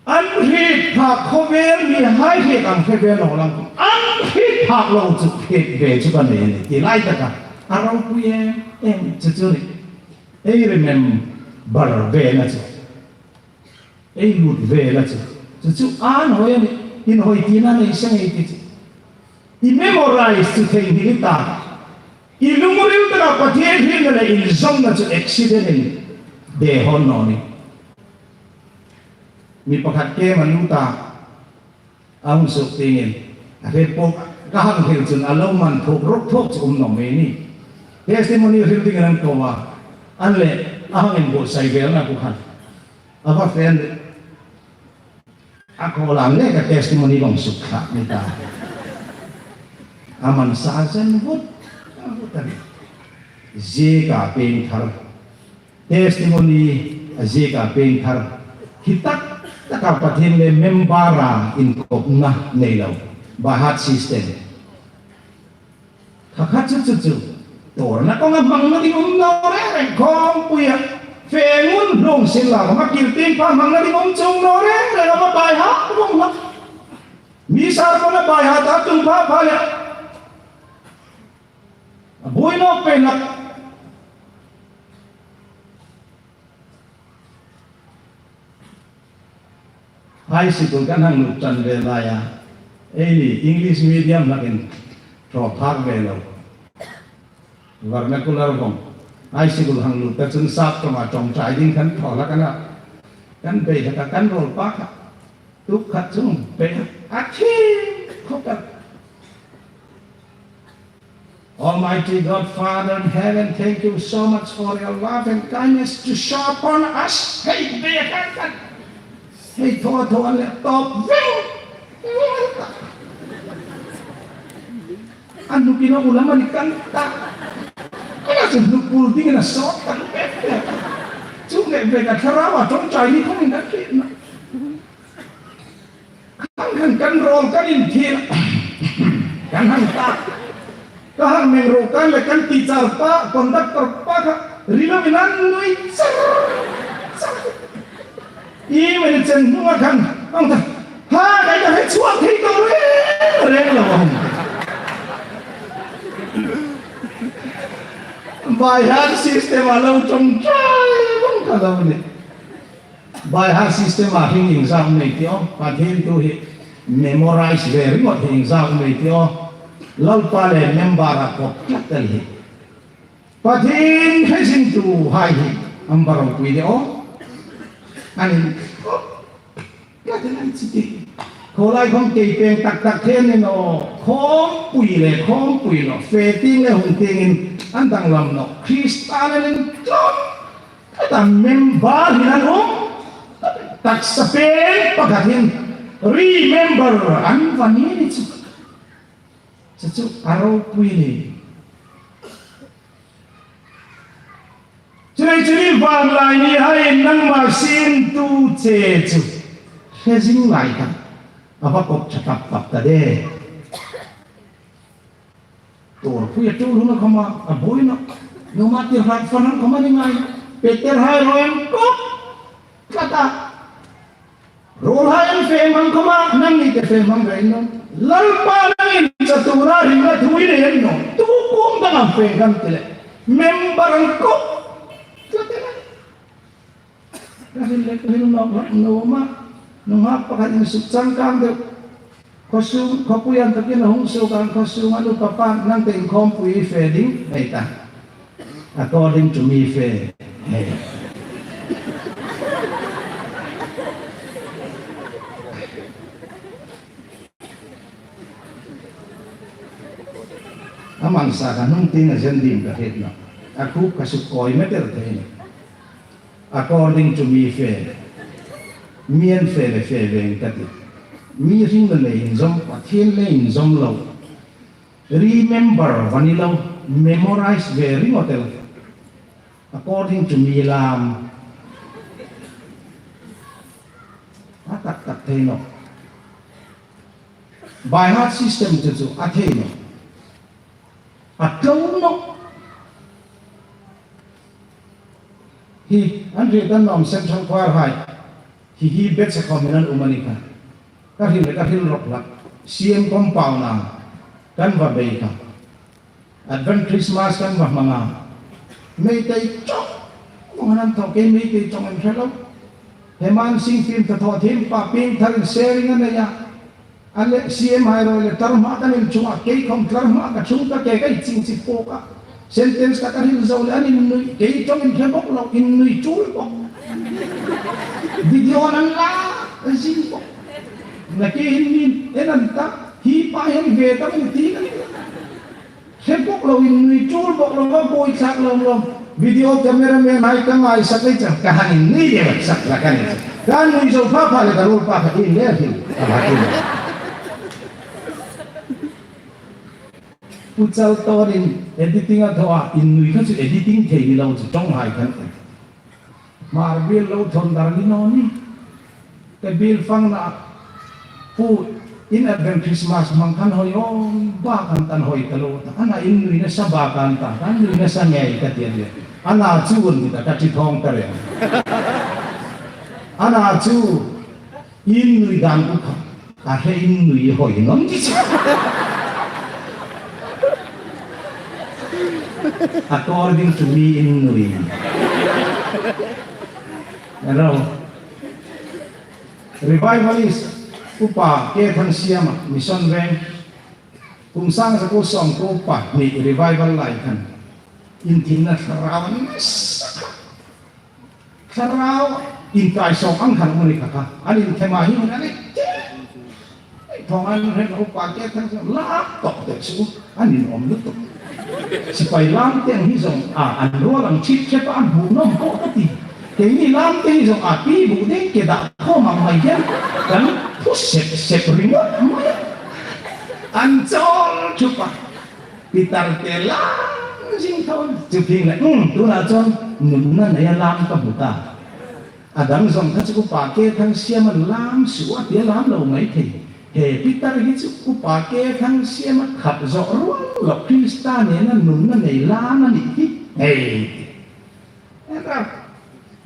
An hriet phak khawvel mihai hriet ang hre ve naw lang. An hriet phak lo chu hriet ve chu ka nei a nih ti lai taka a ropui em em chu chu ni. Ei remember vena chu. Ei lut vena chu. Chu chu an hoi a nih. Inhoi tina nei seng ei ti chu. I memorize chu theinghil ta. I lungril taka Pathien hrietna le inzawmna chu accident-in dehawng naw nih. Mi pakhat kem a nu ta, a hung suok tiengin, a hriet po, ka hang hril chun a lo man thuok rawk thuok chu um naw mei ni. Testimony hril dingin an ko a, an le, a hang inbuotsai velna ku khan. A va fe le, a ko lang le ka testimony bang suk kha ni ta. A man sa zen vut, a vut a ni. Zieka pieng thar. Testimony a zieka pieng thar. Hi tak taka Pathien le member-a inkopna nei lo. By heart system. Kha kha chu chu chu. Tawrna kawnga hmangna ding um naw reng reng khawmpuia. Fe ngun hlung sin la, khawma kil tieng pha hmangna ding um chuong naw reng reng, ama by heart vawng hlak. Mi sermon-a by heart a tum pha pha le. A buoi nawk pei hlak. High school kan hang lut ṭan ve laia, eini English medium hlakin thaw phak ve lo. Vernacular vawng. High school hang lut ta chun sap ṭawnga ṭawngṭai ding kan thaw hlak a na. Kan bei hlak a, kan rawl pa kha. Tuk khat chung bei a, a khi khawp a. Almighty God, Father in heaven, thank you so much for your love and kindness to shower upon us. Hei, be kan kan. Hei, thaw, thaw, le, top, veng. An nu kina ulam ani kan ta. Kana se nu pul ding na so ta. Chung le be ka thara wa tong chai ni kong na ki na. Kan, kan, kan rawl kan inthil. Kan hang ta. Ka hang meng ro kan le kan teacher pa, conductor pa kha. Ri lo in an nui. Char, char. I men chen hnunga khan. Ang ta. Ha, kai ta hei chuak thei to re. Re lo. By heart system a lo ṭawngṭai vawng ka lo ni. By heart system a hring inzak nei ti aw, Pathien thu hi memorize ve ringawt hi inzak nei ti aw, Lalpa le member-a kop tlat el hi. Pathien hre zingtuhai hi an va ropui de aw. An in, ka ti nan chi ti. Khawlai khawm kei peng tak tak thei ni naw, khawmpui le khawmpui naw, fe tieng le hung tiengin an danglam naw. Krista le ning tlawm, khata member hin an um. Taksa peng pakhat hin remember an va ni ni chu. Chu chu a ropui ni. Chuleiin chu ni vanlai nihaiin nangma siemtu che chu hre zing lai khan a va kop ṭha tak tak ta de. Tuorpui a tul hun khawma a buoi naw. Numa ti hrat fan khawma ni ngai. Peter hai ruoi an kop tlat a. Ruolhai an fe hmang khawma, nangni te fe hmang reng naw. Lalpa nangin chatuona ringna thu i nei a ni naw. Tu kuom dang am fe kan ti le. Member an kop. Ka hril le ka hril nawk nawk naw ma. Nunghak pakhat in suk changkang deu. Khawsung, khawpui an takin a hung suok ang khawsung an upa pa nang te inkhawmpui fe ding, ei ta. According to me fe. Hey. A man sa ka hnung tieng a zen dim ka hriet naw. A khup ka suk kawi meter thei ni. According to me fe, mi an fe le fe veng ka ti. Mi hring le inzawm, Pathien le inzawm lo. Remember va ni lo, memorize ve ringawt el. According to me lam. A tak tak thei naw. By heart system chu chu a thei naw. A tlo naw. Hi, an hriet an nuom Central Choir hai. Hi hi batch a khawmin an um a ni kha. Ka hril le ka hril rawp hlak. C M compound-a kan va bei kha. Advent Christmas kan va hmang a. Meitei chawng, kong han thaw kei Meitei chawng an hre lo. He man sing film ta thaw thim pa ping thar in sharing a nei a. A le C M hai ruoi le tlar hma kan in chunga kei khawm tlar hma ka chung ta ke kai ching chi po ka. Sentence ka ka hril zo le an innui kei chawng in hre bawk lo, innui chul bawk. Video an la zing bawk. Na ke hin min en an ta hi pa hen ve ta mu ti na. Hre bawk lo, innui chul bawk lo, a buoi thlak lawm lawm. Video cameraman hai ka ngaisak lei chang, ka han innui de sak la ka ni. Ka nui zo pha pha le ka ruol pa ka in le hin. Ka ha in. Pu Chaltawnin editing a thaw a, innui kha chu editing thei ni lo chu ṭawng hai khan. Hmar biel lo thawn dar ni naw ni. Ka biel fangna pu in Advent Christmas hmang khan hoi aw, ba kan tan hoi ta lo ta. Ana innui nasa ba kan ta, kan nui nasa ngei ka ti a ni. Ana chu un ni ta ka ti thawng ta reng. Ana chu innui dan u kha. A hre innui hoi naw ni chu. According to me innui. Hello. Revivalist, Upa K. Thangsiama, Mission Veng. Kum sang za ko sawm ko pa ni revival lai khan. Inthinna thlarau nasa. Thlarau inkai sawm ang khan um a ni kha kha. An inthema hi an ni. Thawng an hre Upa K. Thangsiama lak tawk te chu. An inawm lutuk. Sipai lam tieng hi zong a, an ruol ang chip chep an bu nawm ko ka ti. Keini lam tieng hi zong a pi bu ding ke da ko mang mai hian. Kan phu sep sep ringawt mai. An chawl chupa. Peter te lam zing thawn. Chu phing le, um, tuna chuan nunna neia lam ka hmu ta. A dang zawng kha chu Upa K. Thangsiama lam suh a tia lam lo mai thei. He Peter hi chu Upa K. Thangsiama khat zawh rual lo Krista nena nunna nei lam a nih hi. Hei.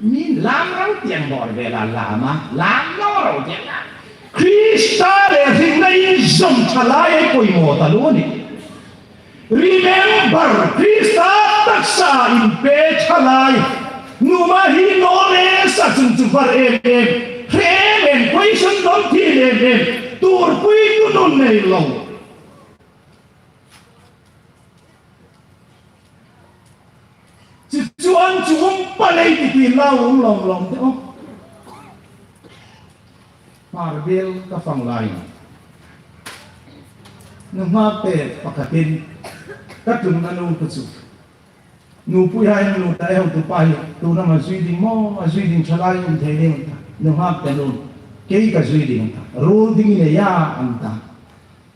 Min lam ro tiang bawr vela lam a, lam lo ro tiang a. Krista le hringna inzawm ṭhalai ei poimaw ta lo a nih. Remember, Krista taksa inpe ṭhalai. Numa hi naw le sa chung chu var em em. Hre em em, question dom thil em em. Turpui tu nun nei lo. Chu chuan chu um pa nei ti ti lau um lawm lawm te aw. Hmar biel ka fang lai. Nunghak te pakhatin ka ṭhungna nu ku chu. Nupuihai nu ta eu tu pa hi, tu nama zui ding maw, a zui ding thalai um thei ding ta. Nunghak te nun, kei ka zui ding ta. Ruol ding le ya an ta.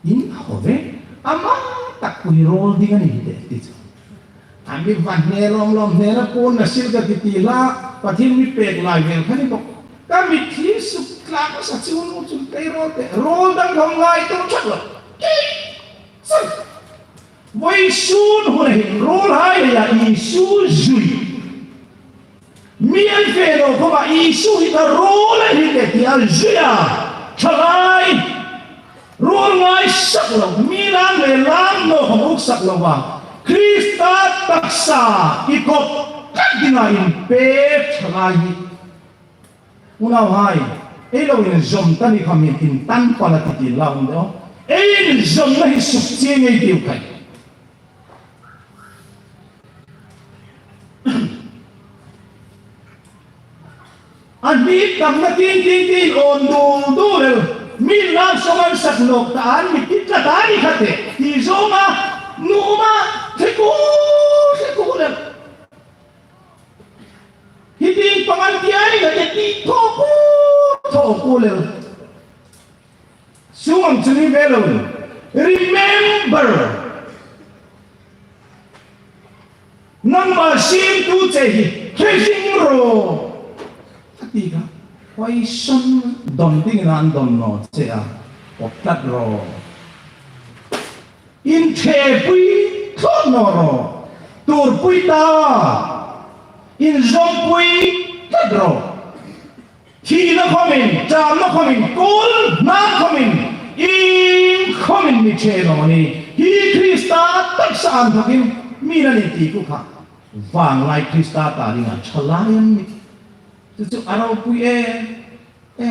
In hove, ama tak pui ruol ding a ni hi de ti chu. A mi van hne lawm lawm hne na puon na sil ka ti ti la, Pathien mi pek lai vel kha ni bok. Ka mitthli suk tlak sa chu nu chun kei ruol te, ruol dang khom lai tu chak lo. Kei, sa. Vawisun hun hin ruolhai le ya Isu zui. Mi an fe lo khoma Isu hi ka ruol a ni de ti a zui a. Thalai. Ruol ngaisak lo, mi lam le lam naw khom uksak lo a. Krista taksa i kop kat dinga inpek thalai hi. Unauhai, ei lo inzawm ta ni khom hin intan pal a ti ti la um de. Ei inzawmna hi suk chieng ei tiu khai. An mi tamna tin tin tin awn dul dul el. Mi lam sawng an sak nawk ta an mi ti tla ta ni kha te. Ti zawng a, nuom a, thei ku, thei ku el. Hi tieng pang an ti a ni kha te ti thaw ku, thaw ku el. Sung ang chu ni ve lo. Remember. Nangma siemtu che hi hre zing ro. A ti kha. Vawisun don dingin an don naw che a. Pawp tlat ro. Inthepui tlat naw ro. Tuorpui ta. Inzawmpui tlat ro. Thina khomin, ṭamna khomin, kul hna khomin, ieng khomin mi che naw ni. Hi Krista taksa an thokin, mi na ni ti ku kha. Vanglai Krista ta dinga thalai an ni. Chu chu a ropui e, e.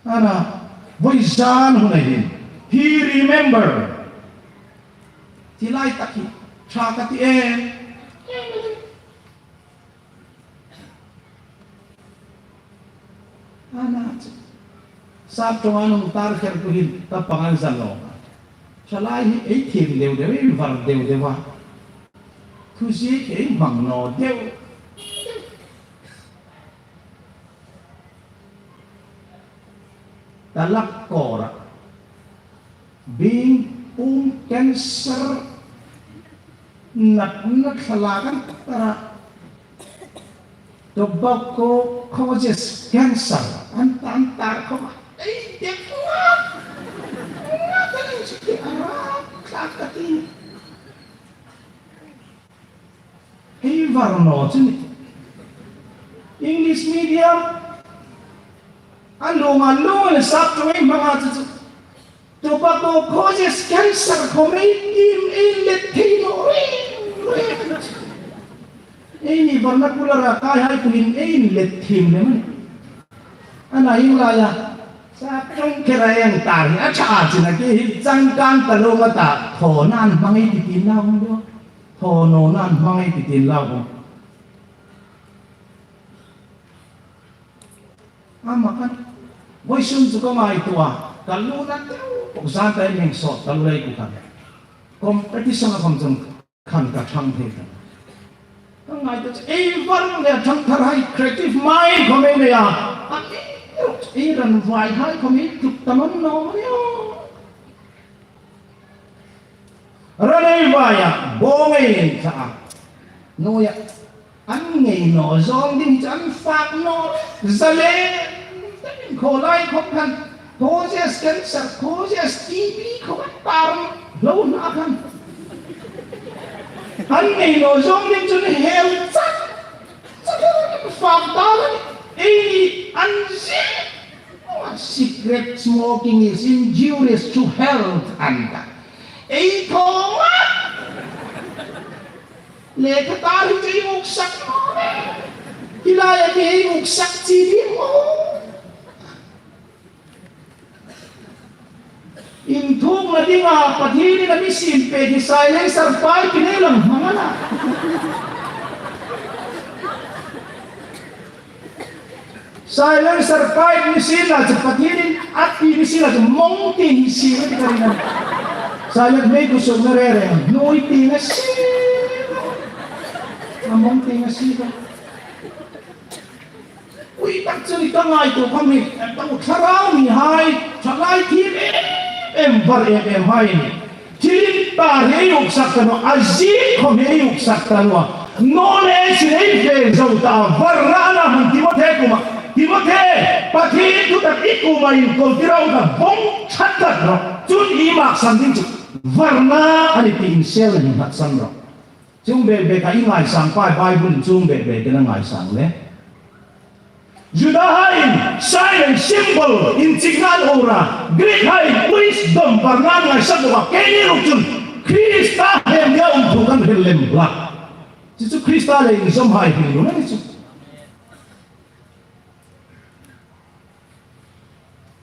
Ana, vawizan hun a hin. He remember. Ti lai tak hi, ṭha ka ti e. Ana chu. Sap ṭawnga nung tar kher ku hin, ta pangan zan lo. Thalai hi ei thiem deu deu, ei var deu deu a. Thu ziek ei hmang naw deu. Talak kawra. Bing pung cancer natna thlalak an tara. Tobacco causes cancer. An ta, an tar khawma. Ei, dek ngak. Ngak a ni chu ti a ra. Tlak ka ti. Ei var naw chu ni. English medium. A lung, a lung, a sap ṭawnga ei hmang a chu chu. Tobacco causes cancer khom ei tiem, ei let thei naw reng reng. Eini vernacular-a kaihai kuoin ei let thiem lem a nih. Ana inlai a. Sap ṭawng kher a ei tar hi a ṭha chin a, kei hi changkang ka lo nga ta, thaw nan hmang ei ti ti nau hung do. Thaw naw nan hmang ei ti ti nau hung. Ama khan, vawisun chu ka ngaituo a, ka lungna deu, zan ta ei hming sawt, ka lu lei ku khan. Competition-a khom chun khan ka ṭhang thei ta. Ka ngaituo chu, ei var le ṭhangtharhai creative mind khom ei nei a. A mi, ei ran vaihai khom ei tluk ta naw naw ni o. Ran ei vai a, bawng ei inthla a. Nuoia, an ngei naw zawng ding chu an fak naw. Zalen, khawlai khom khan, causes cancer, causes T B khom a tar lo hna khan. An ngei naw zawng ding chu an hel chak, chak, fak ta lo. Ei, an zi. Cigarette smoking is injurious to health, an ta. Ei thaw a. Lekha tar hi chu ei uksak naw. Hi laia mi ei uksak chi ding maw. Inthukna dinga Pathienin a mi siem pek hi silencer pai ti nei lang hmang a na. Silencer pipe ni sien la chu Pathienin a ti ni sien la chu mawng ti ni sien ni ka ring a. Silence mei ku suk na re re. Nuoi ti na sien. A mawng ti na sien. Ui, tak chu ni ka ngaituo khom hi. Em, tak u thlarau ni hai. Thalai thiem em em, var em em hai ni. Thil intar hi ei uksak ta naw, a ziek khom hi ei uksak ta naw. Knowledge hi ei fe zo ta, varna a na hman Timothe kuoma. Timothe, Pathien thu tak i kuoma inkawl tir a um ta, vawng ṭha tak rawh. Chun i maksan ding chu varna a nih ti insel ni nghatsan rawh. Chuong bek bek a i ngaisang pei, Bible-in chuong bek bek a ngaisang le. Judahaiin sign and symbol inchikna an awrh a, Greekhaiin wisdom, varna an ngaisak bawk a, keini ruok chun Krista hemia um thu kan hril lem hlak. Chu chu Krista le inzawmhai hrilna a ni chu.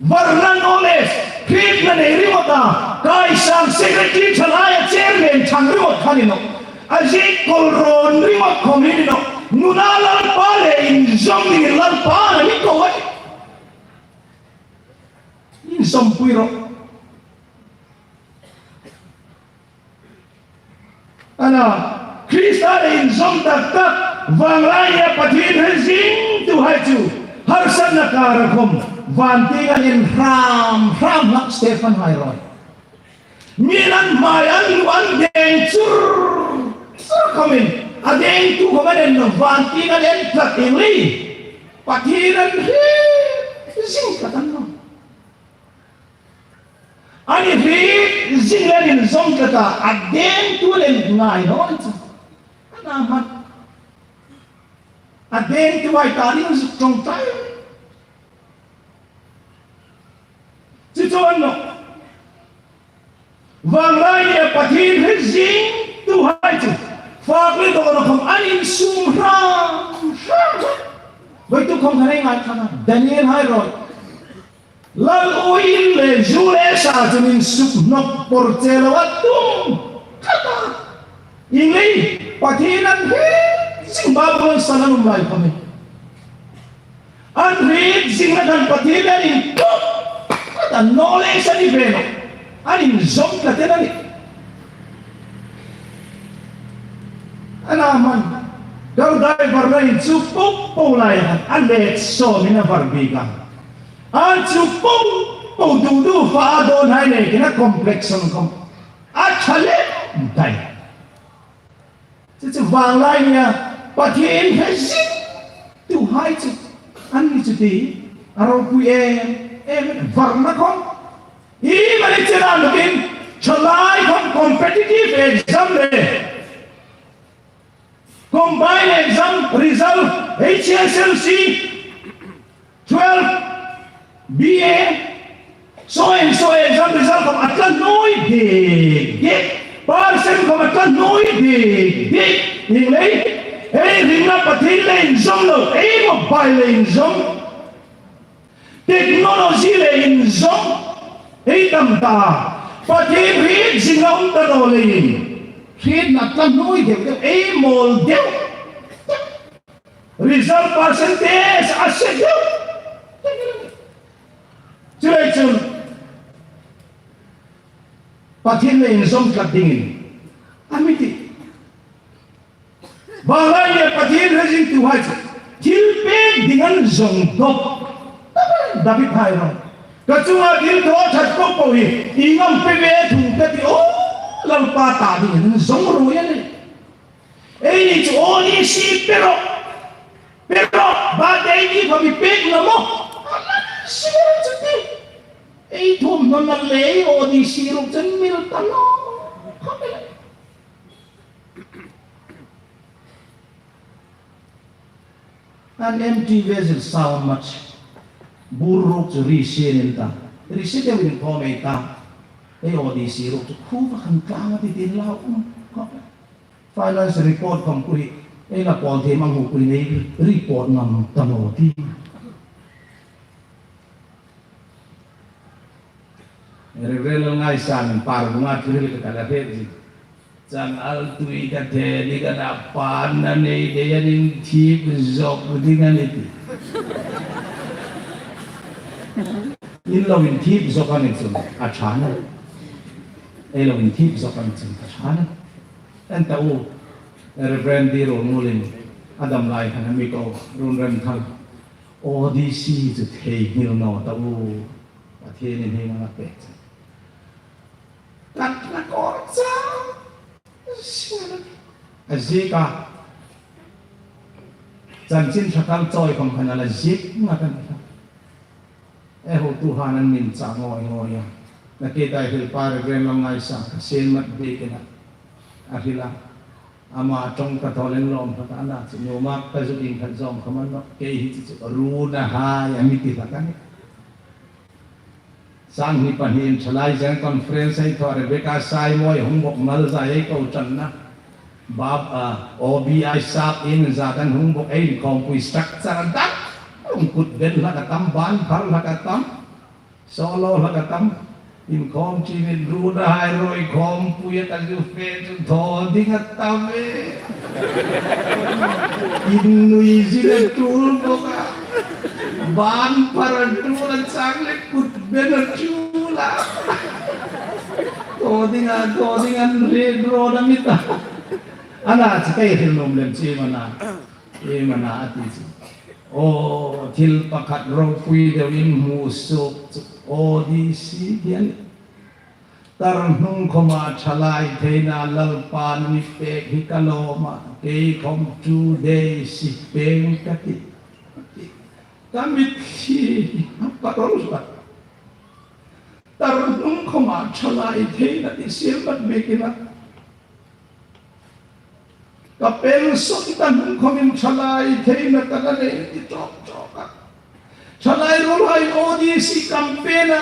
Varna, knowledge, hrietna nei ringawt a, kaisang secretary, thalaia chairman ṭhang ringawt kha ni naw. A ziek kawlrawn ringawt khom ni naw. Nuna Lalpa le inzawm dingin Lalpa'n a mi ko a. Inzawmpui rawh. A na, Krista le inzawm tak tak, vanglai nia Pathien hre zingtuhai chu, harsatna kara khom, van tieng an en hram hram hlak Stephen hai ruok. Mi'n an hmai an lu an deng chur chur khomin, a dengtu khom an en naw, van tieng an en tlat el ei. Pathien an hre zing tlat an naw. An hre zing le an inzawm tlat a, a dengtu le ngai naw an chu. A na hman. A dengtuhai ta ding zuk ṭawng ta. Chu chu a ni naw. Vanglai nia Pathien hre zingtuhai chu. Fak le dawna khom an insum hram hram. Vawituk khom khan ei ngaithla a. Daniel hai ruok. Lal uoin le zu le sa chun insuk hnawk por che lo a tum. Khata. Ieng lei, Pathien an hre zing Babylon san an um lai khom hi. An hre zingna khan Pathien an intuok. Khata, knowledge a ni ve naw. An inzawm tlat el a nih. A na hman. Kaldai varna inchuk po po lai khan. A let sawmin a var bik a. A inchuk po po dudu fa a dawnhai nekin a complexion khom a ṭha lem dai. Chu chu vanglai nia Pathien hre zingtuhai chu an ni chu ti a ropui em em varna khom. Iemani chen a nukin thalai khom competitive exam le. Combined exam result, H S L C, twelve, B A, so and so exam result khom a tla nuoi dik dik, percent khom a tla nuoi dik dik, ieng lei, ei ringna Pathien le inzawm lo, ei mobile le inzawm. Technology le inzawm, ei tam ta, Pathien hriet zing a um ta naw leiin, hrietna tla nuoi deu deu, ei mawl deu. Result percentage a se deu. Chuleiin chun, Pathien le inzawm tlat dingin, a mi ti. Vanglai nia Pathien hre zingtuhai chu thil pek ding an zawng dawk. David hai ruok. Ka chunga thil thaw ṭhat po po hi ieng am pe ve thung ka ti aw, Lalpa ta dingin an zawng ruoi a nih. Eini chu O D C pe rawh. Pe rawh, birthday gift a mi pek na maw. A man si chu ti. Ei thum naw na lei O D C ruok chun mil ta naw. An empty vessel is how much? Bur ruok chu ri sienin ta. Ri sie deuin khom ei ta. Ei O D C ruok chu khuo va khan tlang a ti tin lau um. Finance report khom khuo hi. Ei la pawl thiem ang hu khuo nei report ngam ta naw ti. Reverend Lalngaisan par bunga thuril ka kala phek ji. Chang al tui ka the ni ka na pan na nei de ya ning thip zok ding a ni ti. In lo inthip zawk a ni chun a ṭha a nih. Ei lo inthip zawk a ni chun a ṭha a nih. An ta u, Reverend Di Ruolngulin a dam lai khan a mi ko, Ruolremthang, O D C chu theinghil naw ta u, Pathienin hieng ang a pek chu. Kan na kawr chau. A ziek a, chanchin ṭha kal chawi khom khan a la ziek ngat a ni kha. Ei hotuhai an min chah ngawi ngawi a. Nakie ta hril pa Reverend Lamngaisang kha Sielmat biekin a hril a. Ama ṭawng ka thaw lem lawm hlak a, ana chu nuhmei ka zu ding khat zawm khom a ni naw. Kei hi chu chu runa hai a mi ti hlak a nih. Sanghni pahni in Thalai General Conference ei thaw, Rebecca Saimoi hung bawk, Malzai ei ko ṭanna. Bab, a, O B I sap in zat an hung bawk, ei inkhawmpui structure a dang. Hung kut ben hlak a tam, ban phar hlak a tam. Solo hlak a tam. Inkhawm chin in runa hai ruoi khawmpui a ta zu fe chu thaw ding a tam e. Innui zin a tul bawk a. Ban phar a tul a, chang le kut ben a tul a. Thaw ding a, thaw ding an ri ro na mi ta. Ana chu kei hril nuom lem chu iem a na. Iem a na a ti chu. Aw, thil pakhat ropui deuin hmu suok chu O D C hi a nih. Tarhnung khoma thalai theina Lalpan mi pek hi ka lawm a, kei khom two days hi peng ka tih. Ka mitthli a parol hlak. Tarhnung khoma thalai theina ti Sielmat biekin a. Ka pension ta hnung khomin thalai theina ka la nei ti tawk tawk a. Thalai ruolhai O D C campaign-a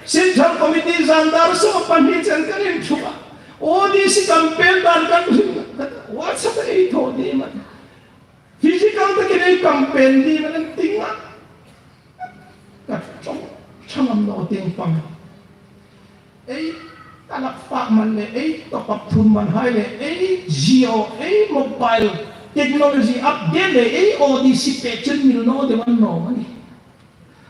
Central Committee zan dar sawm pahni chen kan inthuk a. O D C campaign dan kan hring a. Whatsapp ei thaw ding a. Physical takin ei campaign ding a, an ti ngat. Ka ṭawng ṭha ngam naw tieng pang. Ei, ka lak fak man le, ei top up thun man hai le, ei Jio, ei mobile technology update le, ei O D C pek chun mil naw deu an naw a nih.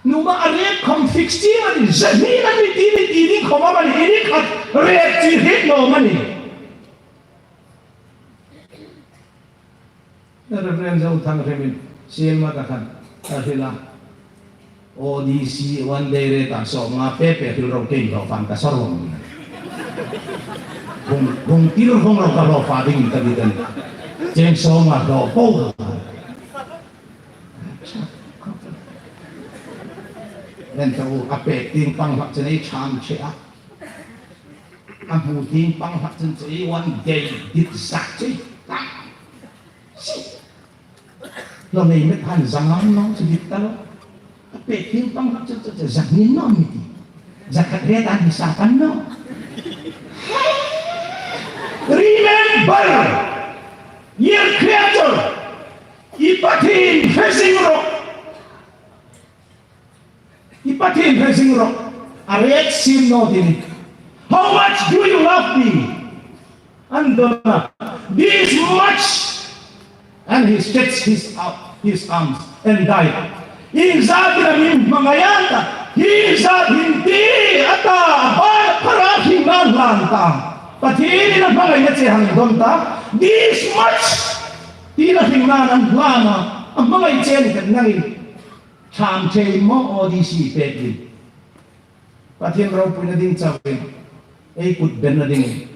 Nuhmei a rate khom fix ti a nih, zahni an mi ti, mi ti ding khom a nih, ei ni khat rate ti hriet naw a nih. Reverend Zothangremin Sielmat-a khan a hril a. O D C one day rate-a sawmnga pe pe hril ro, kei lo fan ka sawr vong. Hung, hung tir hung ro ka lo fa ding ka ti dan. Cheng sawmnga lo po. Nen ta u a pek tieng pang hlak chen ei chang che a. A hmu tieng pang hlak chen chu ei one day dit zak che. Lo nei met han zang ang naw chu dit ta lo. A pek tieng pang hlak chen chu zang ni naw mi ti. Zak khat re ta ni sa pan naw. Remember, your Creator, i Pathien hre zing rawh. I Pathien hre zing rawh. A rate siem naw ti ni. How much do you love me? An don a. This much. And he stretched his, out, his arms and died. Iengzat am i hmangai a ta? Hi zat hin ti a ta, a ban phara hringna hlan ta. Pathienin a hmangaina che hang don ta. This much. Tina hringna an hlan a. A hmangai che ni kan nangin. Chang che maw O D C pek ding. Pathien ropuina ding chauin, ei kut benna ding,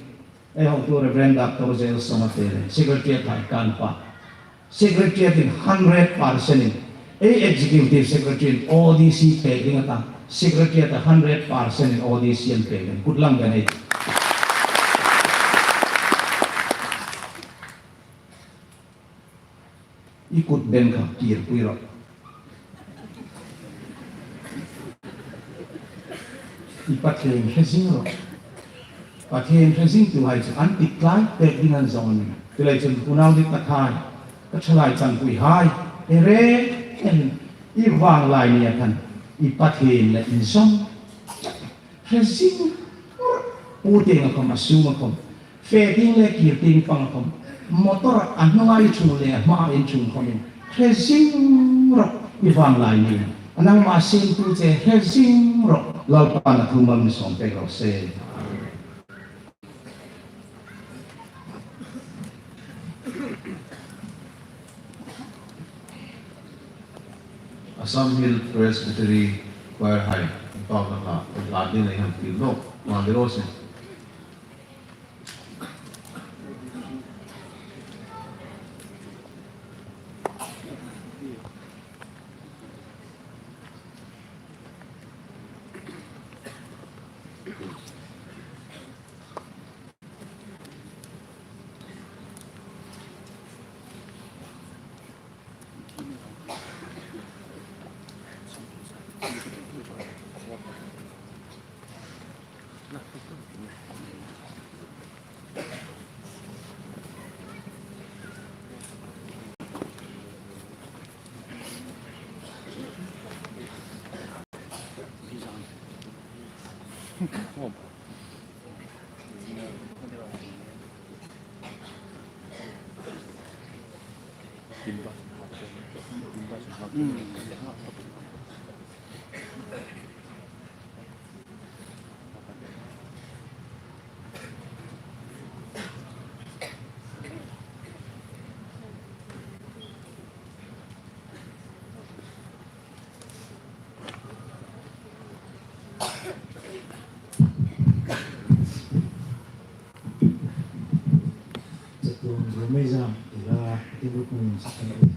ei hotu Reverend Doctor J L Songate le, Secretary a thai kan pa. Secretary in hundred percent in, ei Executive Secretary in O D C pek ding a ta, Secretary a hundred percent in O D C an pek ding. Kut lang kan ei. I kut ben kha kir pui rawh. I Pathien hre zing rawh. Pathien hre zingtuhai chu an ti tlai pek ding an zawng a nih. Chuleiin chun unau dit ta khai, ka thalai chanpuihai, e re, en, i vanglai nia khan i Pathien le inzawm hre zing. Pu tienga khom, a sunga khom, fe tieng le kir tieng panga khom, motor a hnunga i ṭhung le a hmaa i ṭhung khomin hre zing rawh, i vanglai nia. Nangma siemtu che hre zing rawh, Lalpan a thu mal mi sawm pek raw se. Assam Hill Presbytery Choir hai, pa ka ka, ka ding ei han tir lo, ma de lo se. Chatuon Romeiza ila Timur Kung Sakani.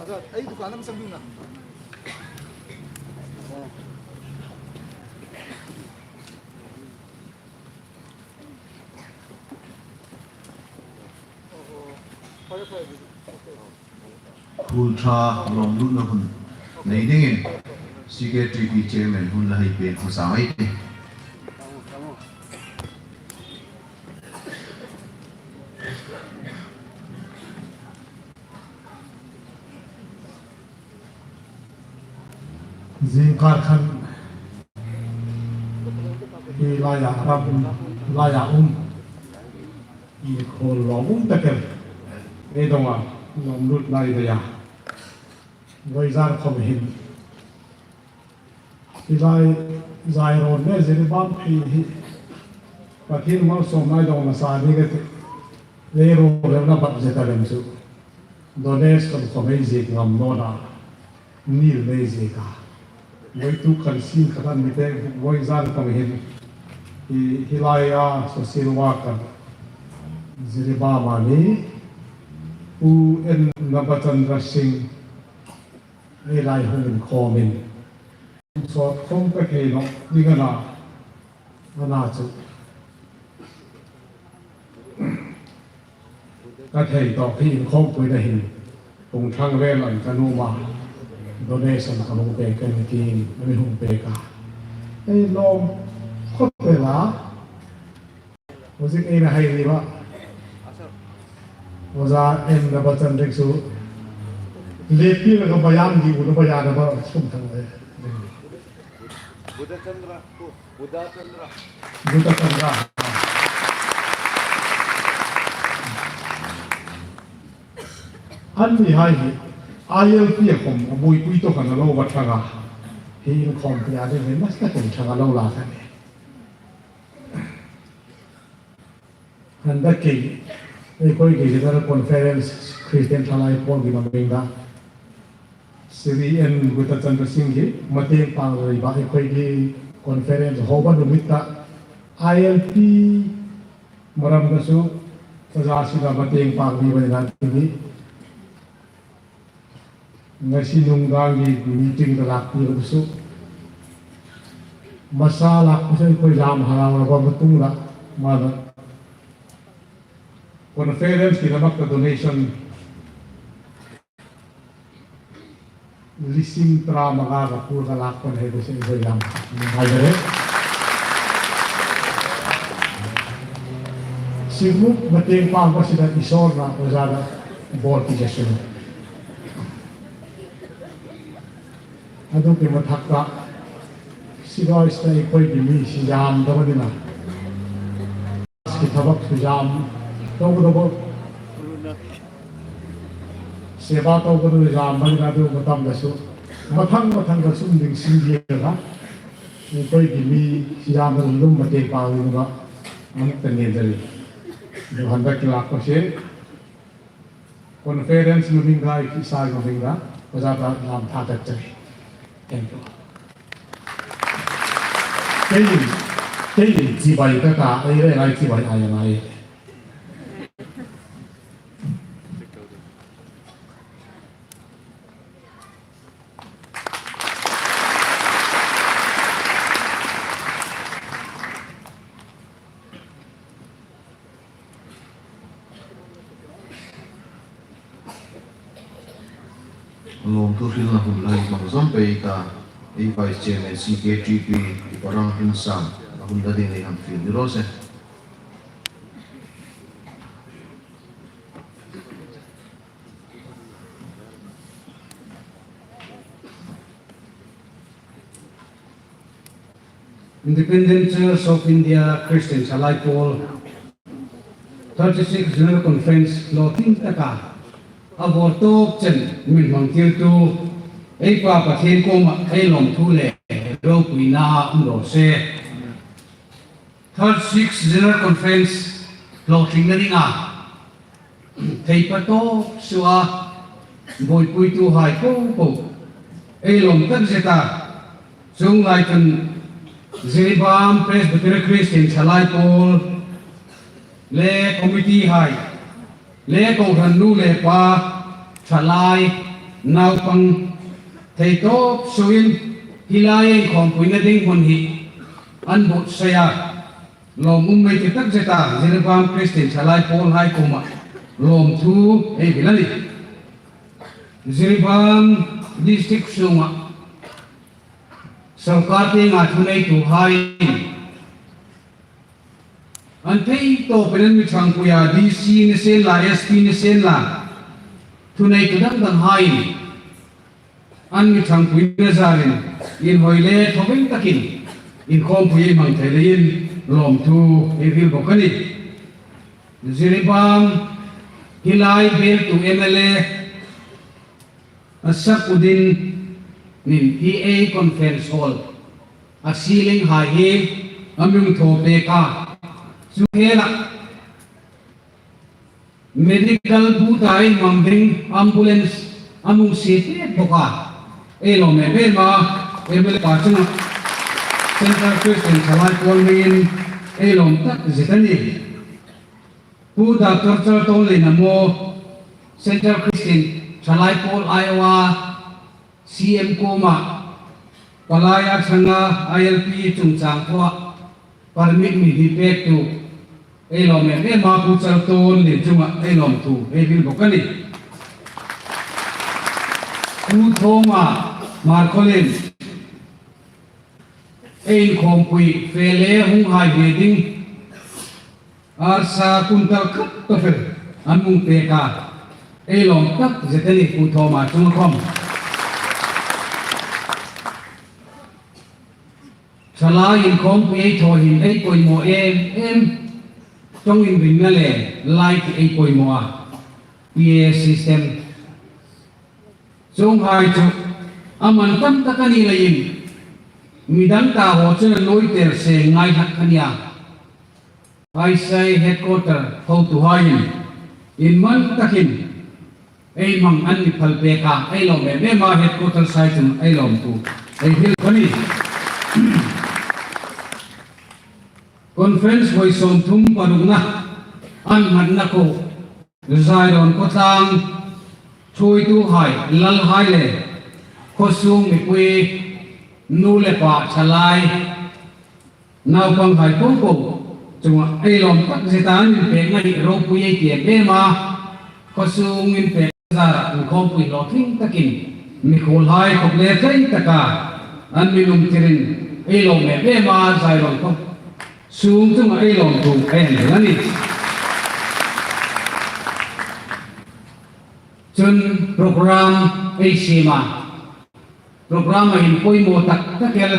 Ei, dukan lam sang ding na. Khuol ṭha lawmlutna hun nei dingin C K T P Chairman hun la hei pêk hmasa ei tih. Zingkar khan hi laia ram, laia um, hi khuol lawm um tak el ei donga lawmlut lai dai a. Vawizan khom hin hi lai zai rawn le Jiribam phei hi Pathien malsawmna ei dong nasa ding a tih. Ei rawn rel na bat zet a lem chu donation khom ei ziek ngam naw a, nil ei ziek a. Voituk kan sin khat an mi pêk, vawizan khom hin hi, hi laia social worker Jiribam a ni Pu N Nabachandra Singh ei lai hung inkhawmin sawt khom pek thei naw ding a na, a na chu ka thei tawk hi inkhawmpuina hin hung ṭhang vel an ka nuom a, donation ka hung pêk ka ni tiin a mi hung pêk a. Ei lawm khawp el a. Music ei na hai ni ba. Oza N Nabachandra Singh chu lepi la ka bayan di u na bayan na ba sum thang le. Buddha Chandra, Buddha Chandra. Buddha Chandra. An ni hai hi I L P a khom a buoipui tawk a na lo va ṭhang a. Hi inkhawmpui a ding hin nasa takin ṭhang a lo la kha ni. Handa kei, ei khoi ki General Conference Christian Thalai Pawl ki maming da. Sri N Buddha Chandra Singh ki mateng pang rei ba ei khoi ki conference ho ba numit ta. I L P maram da su, saza sina mateng pang rei ba na ki. Ngai si nung gang di meeting da lak ti ka su. Masa lak ku sai koi jam harau la ba mutung la. Ma la. Conference ki la mak ka donation. Lising tra ma ga ka pur ka lak kon hai ku sai koi jam. Hai da re. Simu mateng pang ka si da isor na ko za da bor ki jesu. Adu ki mathak ta, si doi sta i koi ki mi si jam da ba dina. Ki thabak su jam, to ko to ko. Seba to ko to jam, ba dina du ko tam da su. Mathang mathang da sum ding sing di ka. I koi ki mi si jam da lum mateng pang ding ka. An ta ngen da ri. Du handa ki lak ko se. Conference maming ga, i sai maming ga, ko za ta lam tha ta chai. Thank you. Kei, kei chibai ka ta, ei re ngai chibai ai ngai. Lawmthu hrilna hun lai hmang zawm pei ta, ei Vice Chairman C K T P, Upa Ramhrinsang, a hun la ding ei hang fiel ni raw se. Independent Church of India Christian Thalai Pawl thirty six General Conference hlawtling taka a vawr tawp chen min hmang tirtu ei Pa Pathien kuoma ei lawmthu le ropuina um raw se. Thirty six General Conference hlawtlingna dinga thei pa tawp suo a, buoipuituhai po po ei lawm tak zeta, chuong lai chun Jiribam Presbyterian Christian Thalai Pawl le committee hai le kohran nu le pa, thalai, naupang thei tawp suoin hi lai inkhawmpuina ding hmun hi an buotsai a. Lawmum ei ti takzeta Jiribam Christian Thalai Pawl hai kuoma lawmthu ei hril a nih. Jiribam District sunga sawrkar tienga thuneituhai an thei tawpin an mi ṭhangpui a, D C ni sien la, S P ni sien la, thuneitu dang dang hai an mi ṭhangpuina zarin inhawi le thawveng takin inkhawmpui ei hmang thei leiin lawmthu ei hril bawk a nih. Jiribam hi lai beltu M L A Asakuddin in hi ei conference hall a ceiling hai hi a mi hung thaw pek a. Chu khela medical buta ei hmang ding ambulance a mi hung sie pek bawk a. Ei lawm em em a, M L A pa chunga Central Christian Thalai Pawl hmingin ei lawm takzet a nih. Pu Doctor Charlton Leinamo, Central Christian Thalai Pawl Iowa, C M kuoma, palai a ṭhanga I L P chungchang thua permit mi hni pektu, ei lawm em em a Pu Charlton Leina chunga ei lawmthu ei hril bawk a nih. Pu Thawma Hmarkhawlien, ei inkhawmpui fe le hung hai hne ding arsa kuntal khat tawfel an mi hung pek a, ei lawm takzet a nih Pu Thawma chunga khawm. Thalai inkhawmpui ei thaw hin ei poimaw em em, ṭawng inringna le light ei poimaw a, P A system chuonghai chu a man tam tak a ni leiin, midang ta haw chun a nuoi tel se ngai hlak a nih a. Aisai headquarter hotuhaiin inman takin ei hmang an mi phal pek a, ei lawm em em a headquarter hai chunga ei lawmthu ei hril bawk a nih. Conference hmui sawmthum parukna an hmanna khuo Zailawn khawtlang ṭhuoituhai, lalhai le khawsung mipui, nu le pa, thalai, naupanghai popo chunga ei lawm takzeta an inpekna hi ropui ei ti em em a, khawsung inpek zara inkhawmpui hlawtling takin mikhuolhai khawp le tlei taka an mi lum tirin ei lawm em em a, Zailawn khawsung chunga ei lawmthu ei hril a nih. Chun program ei siem a, program-a hin poimaw tak tak el,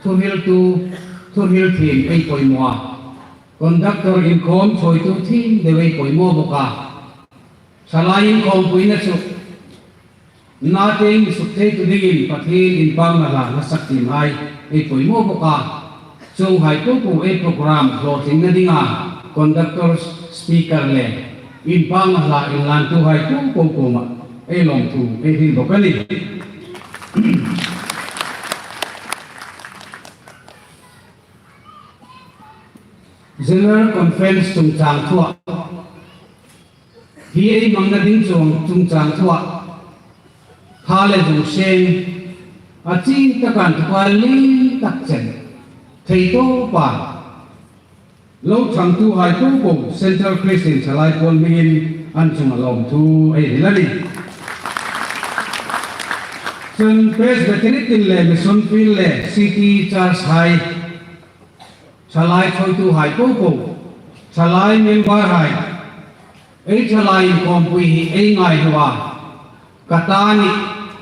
thuhriltu, thuhril thiem ei poimaw a, conductor inkhawm ṭhuoitu thiem deu ei poimaw bawk a. Thalai inkhawmpuina chu nate insuk theitu dingin Pathien inpakna hla hla sak thiemhai ei poimaw bawk a. Chuonghai popo ei program hlawtlingna dinga conductor, speaker le inpakna hla inlantuhai popo kuoma ei lawmthu ei hril bawk a nih. General Conference chungchang thua, hi ei hmangna ding chuong chungchang thua, tha le zung seng a ching taka inthoka lien tak chen thei tawpa lo ṭhangtuhai popo Central Christian Thalai Pawl hmingin an chunga lawmthu ei hril a nih. Chun Presbytery tin le Mission Field le City Church hai thalai ṭhuoituhai popo, thalai member hai, ei thalai inkhawmpui hi ei ngai hlak a, ka ta a nih,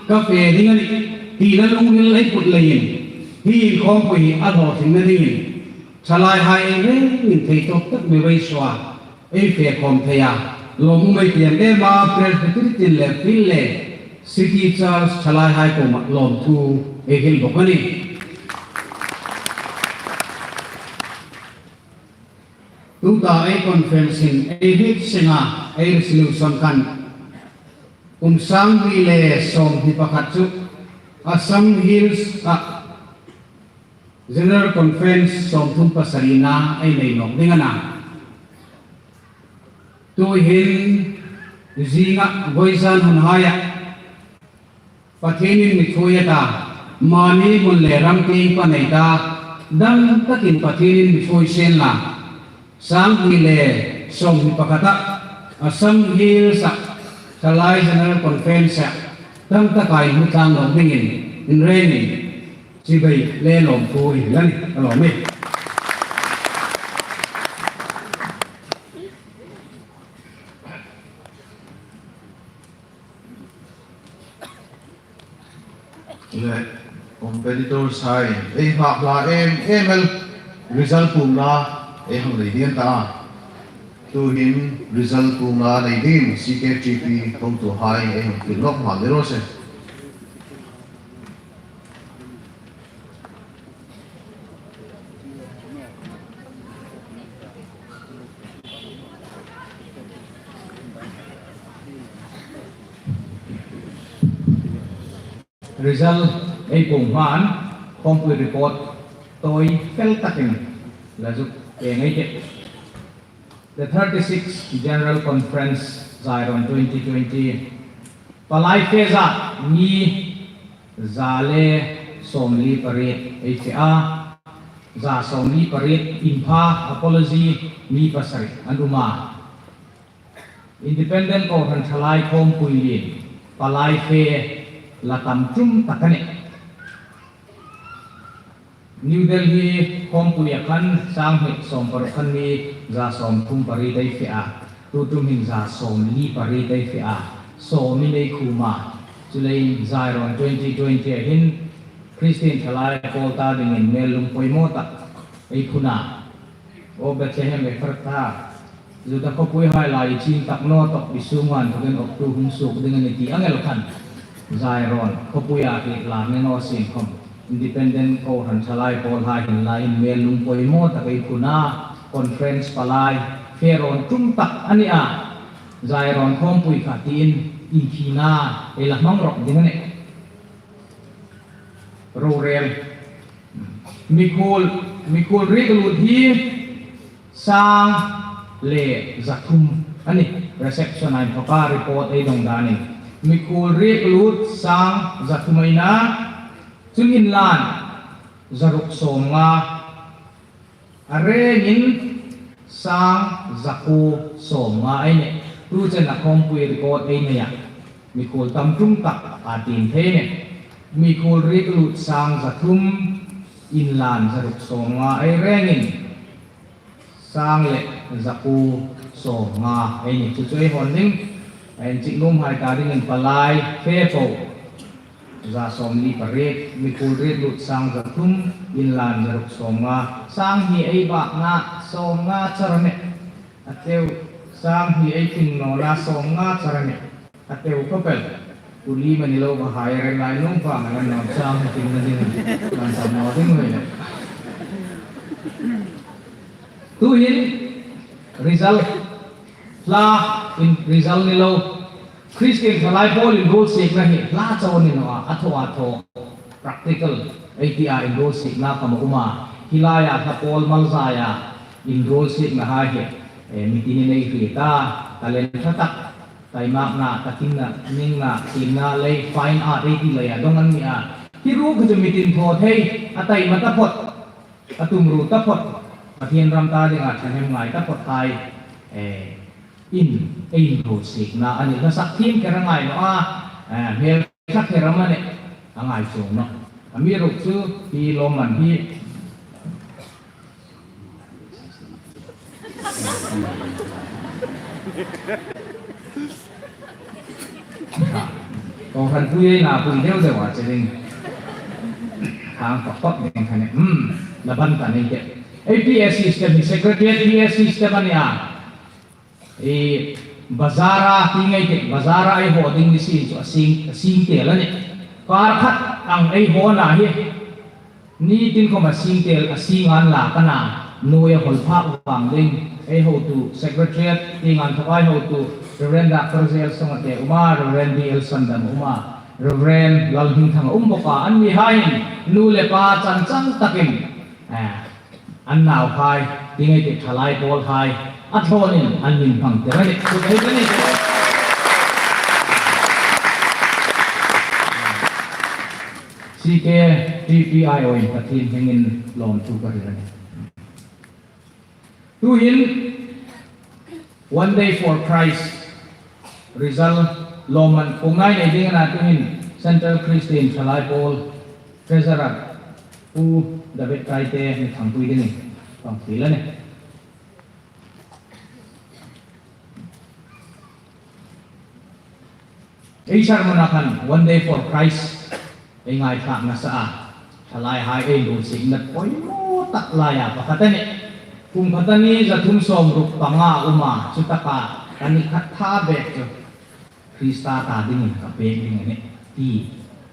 ka fe ding a nih tina lungril ei put leiin hi inkhawmpui hi a hlawtlingna dingin thalaihai ei rengin thei tawp tak mi raise a, ei fe khawm thei a, lawmum ei ti em em a, Presbytery tin le field le City Church thalaihai kuoma lawmthu ei hril bawk a nih. Tuta ei conference-in ei hriet senga ei resolution khan kum sang hni le sawmhni pakhat chu Assam Hills-a General Conference sawmthum pasarina ei nei nawk ding a na. Tuhin zinga vawizan hunhaia Pathienin mi ṭhuoi a ta, mani hmun le ram tieng pan ei ta, dam takin Pathienin mi ṭhuoi sien la. Sang hni le sawmhni pakhata Assam Hills-a Thalai General Conference-a tam taka inhmu tlang lo dingin inrengin chibai le lawmthu hi la ni, ka lawm e. Le competitors hai ei hak hla em em el, result puongna ei hang nei ding ta. Tuhin result puongna nei ding C K T P hotuhai ei hang fiel nawk hma ni raw se. Result ei puong hmain khawmpui report tawi fel takin la zuk pe ngei teh. The thirty-sixth General Conference, Zairon twenty twenty. Palai fe zat mi za le sawmli pariet ei fe a, za sawmli pariet inpha, apology, mi pasari an um a. Independent Kohran Thalai Khawmpui lien palai fe la tam tum tak a nih. New Delhi khawmpui a khan sang hni sawm paruk khan mi za sawmthum pariet ei fe a, tu tum hin za sawmli pariet ei fe a, sawmin ei khum a. Chuleiin Zairon twenty twenty-a hin Christian Thalai pawl ta dingin mel lung poimaw tak ei phun a. Aw Bethlehem Ephrathah, Juda khawpuihai lai i chin tak naw tawk i sunga inthokin awptu hung suok ding a nih ti ang el khan, Zairon khawpuia hi la ni naw sien khom, Independent Kohran Thalai pawlhai hin la hin mel lung poimaw tak ei phun a, conference palai fe rawn tum tak a ni a. Zairon khawmpui kha tiin inkhina ei la hmang rawk ding a nih. Rorel. Mikhuol, mikhuol riek lut hi sang le za thum a nih. Reception-a inthawka report ei dong danin. Mikhuol riek lut sang za thum ei na. Chun inlan za ruk sawmnga. A rengin sang za kuo sawmnga ei nih. Tu chena khawmpui record ei nei a. Mikhuol tam tum tak a tiem thei nih. Mikhuol riek lut sang za thum, inlan za ruk sawmnga ei rengin sang le za kuo sawmnga ei nih. Chu chu ei hawn ding. Inchik nuomhai ta dingin palai fe po. Za sawmli pariet, mikhuol riek lut sang za thum, inlan za ruk sawmnga, sang hni ei bakna sawmnga char a nih. A teu, sang hni ei tling nawna sawmnga char a nih. A teu khawp el. Uli mani lo ka hai reng lai nuom vang a la naw sang hni tlingna ding, man sam naw ding hoi le. Tuhin result, hla in result ni lo. Christian Thalai pawl inruolsiekna hi hla chau ni naw a, a thaw a thaw. Practical ei ti a inruolsiekna khom a um a. Hi laia hla pawl mal zaia inruolsiekna hai hi, eh, mitinin ei hriet a, talent ṭha tak, taimakna, takinna, ningna, siemna lei, fine art ei ti leia dong an ni a. Hi ruok chu mitin thaw thei, a taima taphot, a tumru taphot, Pathien ram ta dinga ṭhahnem ngai taphot hai, eh, in, ei inruolsiekna a nih. Hla sak thiem kher a ngai naw a, eh, hmel ṭha kher a ni a, a ngai chuong nawh. Amiruokchu hi lawmman hi Kohranpui ei na pui deu deu a che ding. Hang pak pak ding kha nih. Hmm, la ban ta nei te. Ei P S system hi, Secretariat P S system a ni a. Ei bazara ti ngei te, bazara ei haw ding ni sien chu a sing, a sing tel a nih. Kar khat ang ei hawna hi. Nitin khom a sing tel, a sing an la ka na, nuoi a hawl phak vang ding, ei hotu Secretariat, tieng an thawk ei hotu, Reverend Doctor J L Songate um a, Reverend D L Sandam um a, Reverend Lalhmingthang um bawk a, an ni hai, nu le pa chan chang takin, eh, an nauhai, ti ngei te thalai pawlhai, a thlawnin an min hmang tir a nih. Chu thei ka nih. C K T P I O in Pathien hmingin lawmthu ka hril a nih. Tuhin One Day for Christ result lawmman kuomah nei ding a na, tuhin Central Christian Thalai Pawl Treasurer Pu David Kaite mi thangpui dingin kan fiel a nih. Ei sermon-a khan One Day for Christ ei ngaithlak nasa a, thalaihai ei inrulsiekna poimaw tak laia pakhat a nih. Kum khat a ni za thum sawmruk panga a um a, chutaka kan khat tha bek chu Krista ta dingin ka pêk ding a nih, ti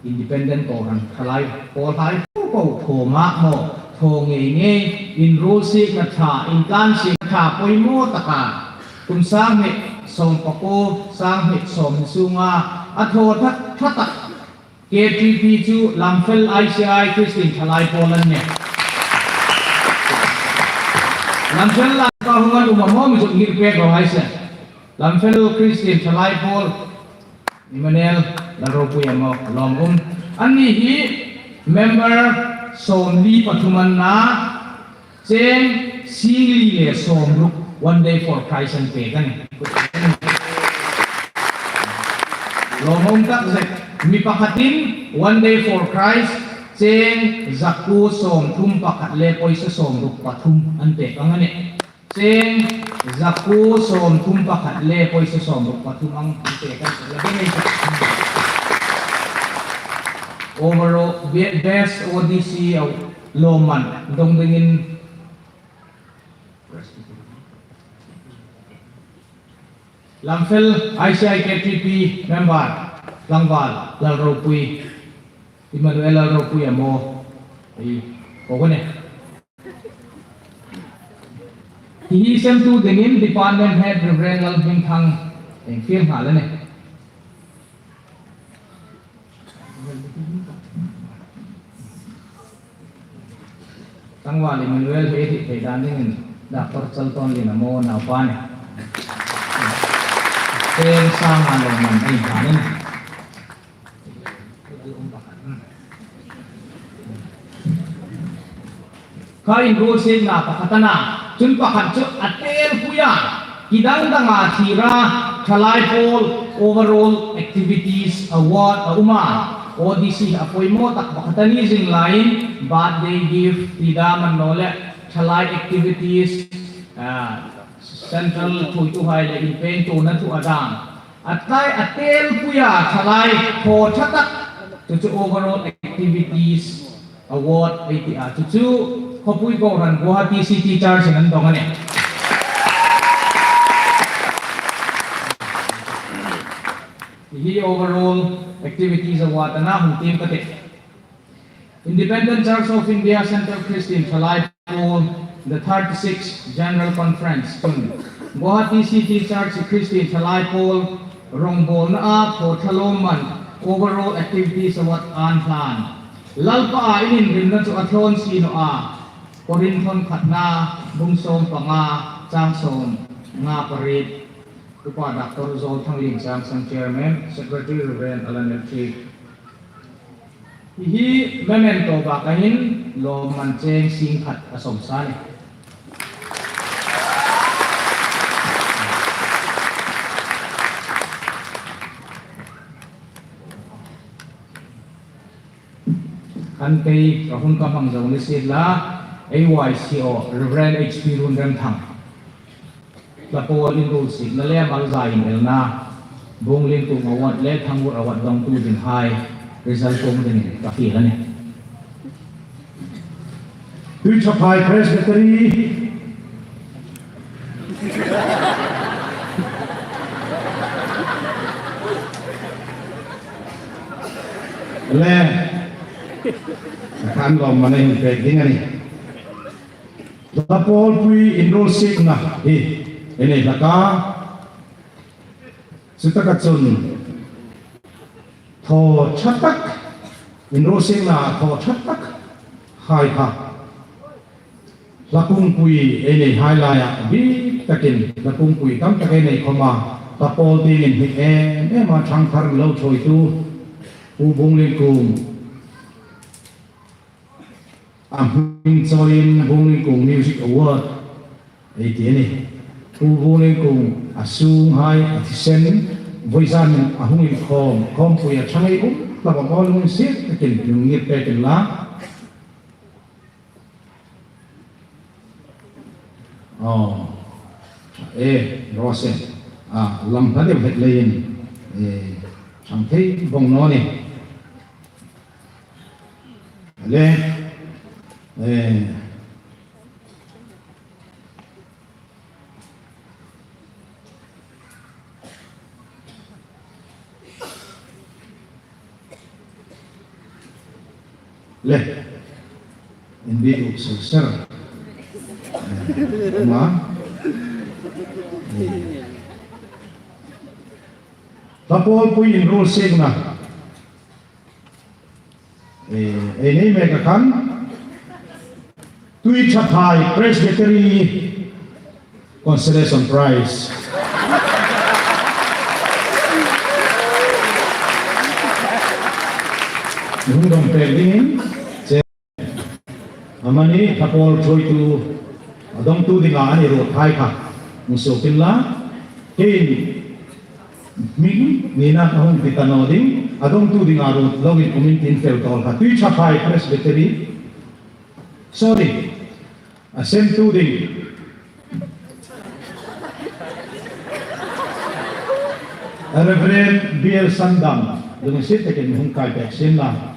Independent kohran thalai pawlhai po po thaw mak maw, thaw ngei ngei, inrulsiekna ṭha, intlansiekna ṭha poimaw taka kum sang hni sawm pakuo, sang hni sawm sunga a thaw ṭha, ṭha tak K T P chu Lamfel I C I Christian Thalai Pawl an nih. Lamfel la ka hung an um a maw, mi zuk ngir pek ro hai se. Lamfel Christian Thalai Pawl, Emmanuel Lalropui a maw, lawm um. Anni hi member sawmli pathum an na, cheng singli le sawmruk One Day for Christ an pêk a nih. Lawmum tak zet, mi pakhatin One Day for Christ cheng zakuo sawmthum pakhat le pawisa sawmruk pathum an pêk ang a nih. Cheng zakuo sawmthum pakhat le pawisa sawmruk pathum ang an pêk a nih. Overall, be-, best O D C a lawmman dong dingin Lamfel I C I K T P member Tlangval Lalropui, Emmanuel Lalropui a maw, ei, ko ko ne. Hi hi semtu dingin Department Head Reverend Lalhmingthang engfiel nghal a nih. Tlangval Emmanuel hi thei dan dingin Doctor Chaltonlien a maw, naupa a nih. Cheng sanga lawmman ei pha a nih. Kha inrulsiekna pakhat a na, chun pakhat chu a telpui a, ki dang danga thira Thalai Pawl overall activities award a um a, O D C a poimaw tak pakhat a ni zing laiin birthday gift ti dam a ni naw le, thalai activities, ah, central thuoituhai le inpengtuona thu a dam. A tlai a telpui a thalai thaw ṭha tak, chu chu overall activities award ei ti a, chu chu khawpui kohran Guwahati City Church-in an dong a nih. Hi overall activities award a na, hung tiem ka tih. Independent Church of India Central Christian Thalai Pawl, the thirty-sixth General Conference chun Guwahati City Church Christian Thalai Pawl rongbawlna a thaw ṭha lawmman overall activities award an hlan. Lalpa a in inrimna chu a thlawn si naw a. Korinth khatna bung sawm panga chang sawm nga pariet. Upa Doctor Zawlthanglien Changsan, Chairman, Secretary Reverend Alan L T. Hi hi memento baka hin lawmman cheng sing khat a sawm sa a nih. Khan kei ka hun ka hmang zo ni sien la, A Y C O Reverend H P Runremthang. Tla pawl inrulsiekna le malzai inelna, Bung Lien Kung Award le Thangur Award dongtu dinghai result kuom dingin ka fiel a nih. Tuiṭhaphai Presbytery. Le, kan lawmman ei pêk ding a nih. Tla pawlpui inrulsiekna hi ei nei hlak a. Chutaka chun thaw ṭha tak, inrulsiekna thaw ṭha tak hai kha hla pungpui ei nei hai laia bik takin hla pungpui tam tak ei nei khawma, tla pawl tieng inhnik em em a, ṭhangthar mi lo ṭhuoitu Pu Bung Lien Kung, a hming chawiin Vunglenkung Music Award ei ti a nih. Pu Vunglenkung a sunghai a thisen vawizanin a hung inkhawm, khawmpui a ṭha ngei um hlak a, lunginsiet takin mi hung ngir pek inla. Aw, e, Rose, a, lam hla deu het leiin, e, ṭhang thei vong naw ni. Le, e, Le, inbiek u sir sir. Ma. Hlapawlpui inruolsiekna. E, ei nei mek a khan. Tuithaphai Presbytery Consolation Prize. Hung dong pek dingin, che, amani thapawl thuoitu, a dongtu dinga a ni ruot hai kha hung suok inla, kein hming nina ka hung ti ta naw ding, a dongtu dinga ruot loin um in tin fel tawl kha. Tuithaphai Presbytery, sorry, a semtu ding, Reverend B L Sandam, lunginsiet takin hung kai pek sien la.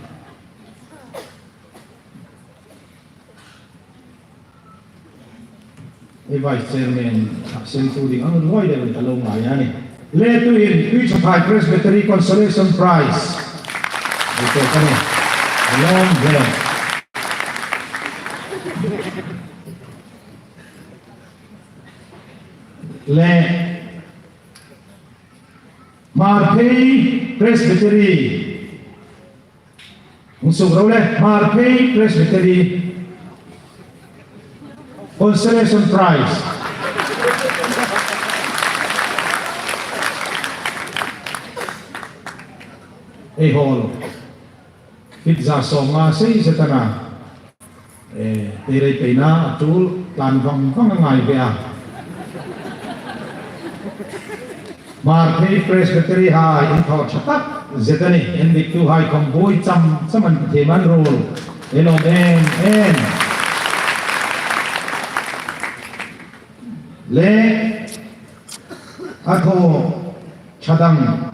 Ei Vice Chairman, a semtu ding ang ruoi deu ka lo ngai a nih. Le tuhin, Tuithaphai Presbytery Consolation Prize. Ei pek a nih. Long, long. Le Hmarphei Presbytery. Hung suok ro le, Hmarphei Presbytery. Consolation Prize. Ei hall. Feet za sawmnga sei zet a na. E, teirei peina a tul tlan vang vang a ngai ve a. Hmarphei Presbytery hai inthaw ṭha tak zet a nih, indiktuhai khawm buoi cham cham an thiem an ruol. Ei lawm em em. Le a thaw ṭha dang.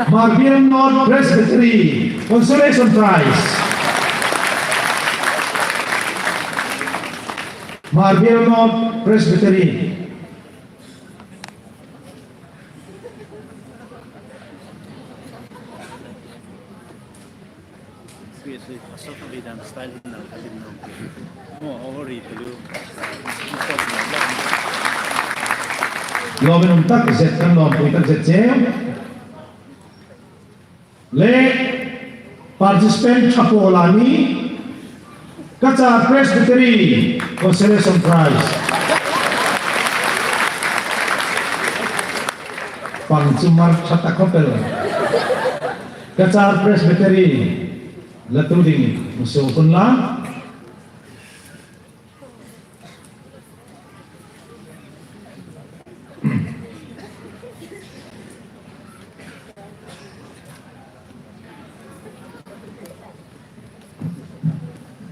Hmarbiel North Presbytery Consolation Prize. Hmarbiel North Presbytery. Lawmum tak zet kan lawmpui tak zet cheu. Le participant ṭha pawl a ni Cachar Presbytery Consolation Prize. Pang chu mar ṭha tak khawp el. Cachar Presbytery latu ding hung suok unla.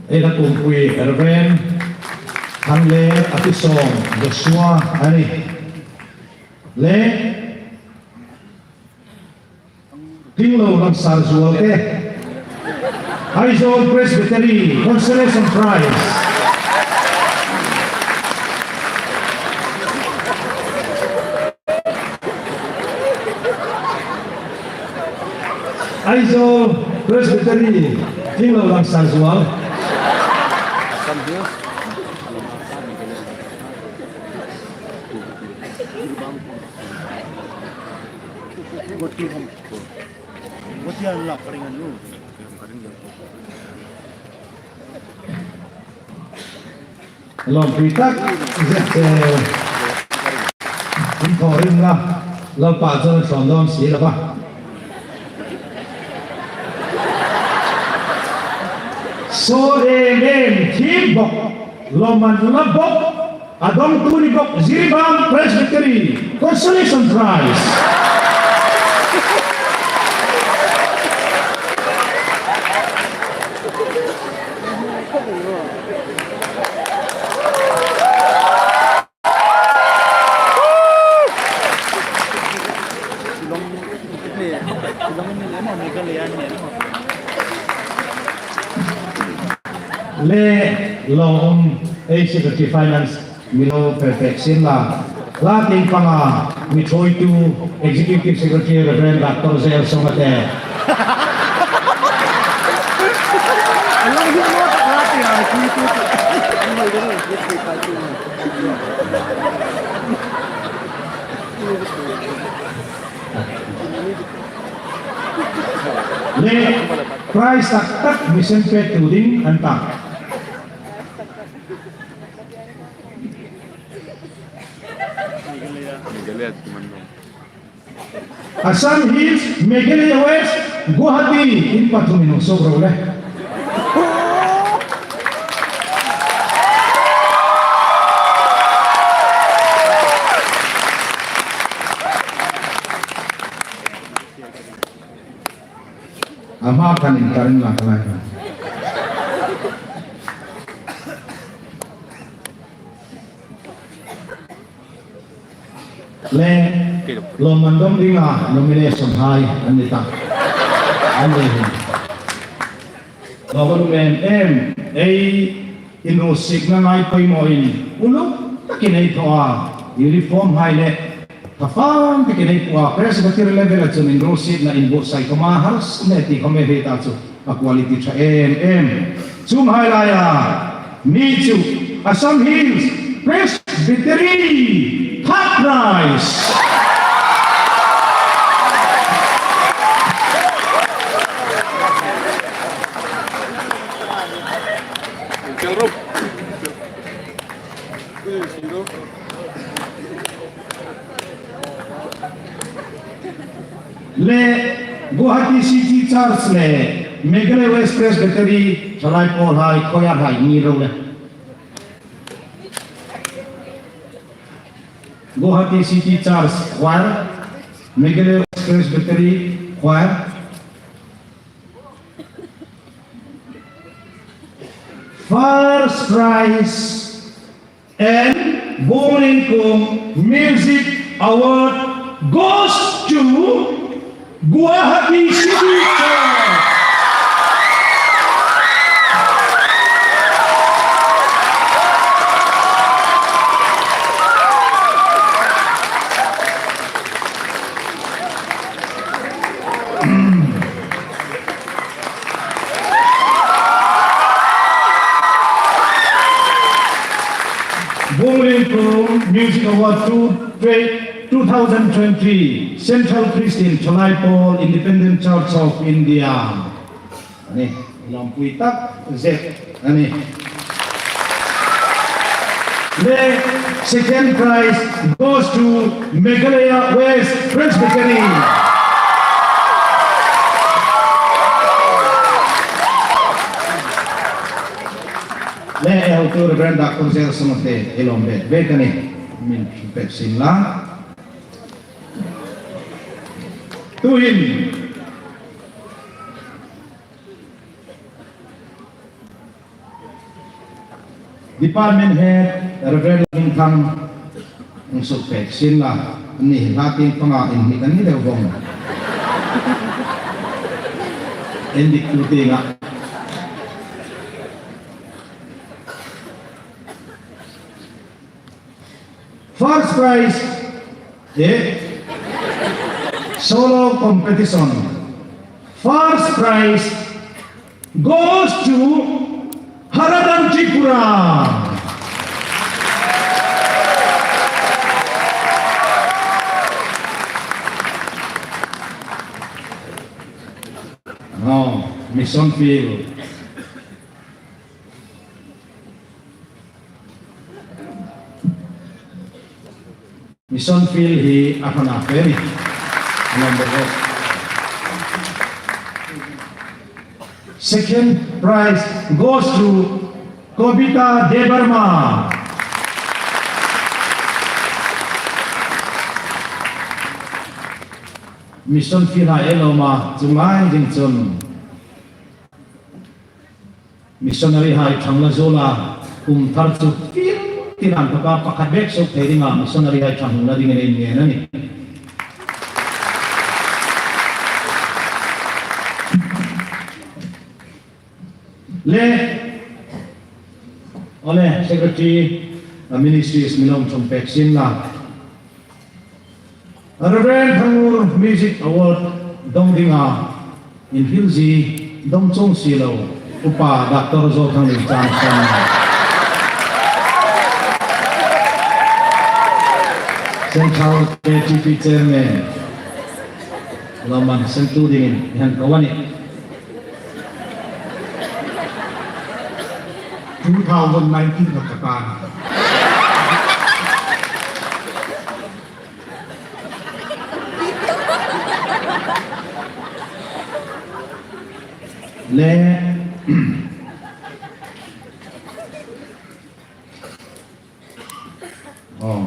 Ei la kumpui Reverend Hanle a ti sawm Joshua a nih. Le Tlinglo Langsarzual te. Aizawl Presbytery Consolation Prize. Aizawl Presbytery, Tlinglo Langsarzual. Lawmpui tak zet, eh, inthaw ring la, Lalpa chun a thlawm dawn si la ba. C Saw em em, thiem bok, lawmman la bok, a dawngtu ni bok, Jiribam Presbytery, Consolation Prize. Le, lo um, ei Secretary Finance, mi lo pe pek sien la. La tieng panga mi ṭhuoitu Executive Secretary Reverend Doctor J L Songate. Le, prize tak tak mi sempêktu ding an ta. Assam Hills, Meghalaya West, Guwahati, in pathum in hung suok ro le. Ama kan in karin la kalai. Le, lawmman dawng dinga nomination hai an ni ta. An ni hin. Lawmman em em, ei inrusik na ngai poimaw in, uluk takin ei thaw a, uniform hai le, thafang takin ei phuok a, Presbytery level a chun inrusik na inbuotsai khawma harsa nei ti khawm ei hriet a chu. A quality ṭha em em. Chuonghai laia mi chu Assam Hills Presbytery, third prize. Le Guwahati City Church le Meghalaya West Presbytery thalai pawlhai, choirhai mi ro le. Guwahati City Church Choir, Meghalaya West Presbytery Choir. First prize and Bungling Kung Music Award goes to Guwahati City Church. Bungling Kung Music Award two, two thousand twenty, Central Christian Thalai Pawl Independent Church of India. Ani, lawmpui tak zet. Ani. Le, second prize goes to Meghalaya West Presbytery. Le, ei hotu Reverend Doctor J L Songate, ei lawm bek bek a nih. Min pek sien la. Tuhin, Department Head Reverend Lalhmingthang hung suk pek sien la, anni hi hla tieng panga inhnik an ni deu vong. Indiktu tienga. First prize, eh? Solo competition. First prize goes to Haradan Tripura. No, Mission Field. Mission Field hi a hran a fe ni. Number eight. Second prize goes to Kobita Debbarma. Mission field-a ei lo um a, chu ngai ding chun missionary-hai ṭhang la zuol a, kum thar chu field tieng an thawka pakhat bek suok thei dinga missionary-hai ṭhang hung la dingin ei ngen a nih. Le, ole, Secretary, uh, Ministries mi lo ṭhung pek sien la. Reverend Thangur Music Award dong dinga inhrilzie dong chuong si lo, Upa Doctor Zothang Limchang Son. Central K T P Chairman. Lawmman sengtu dingin i hang ko a nih. Two thousand nineteen ka ka ta. Le. Oh.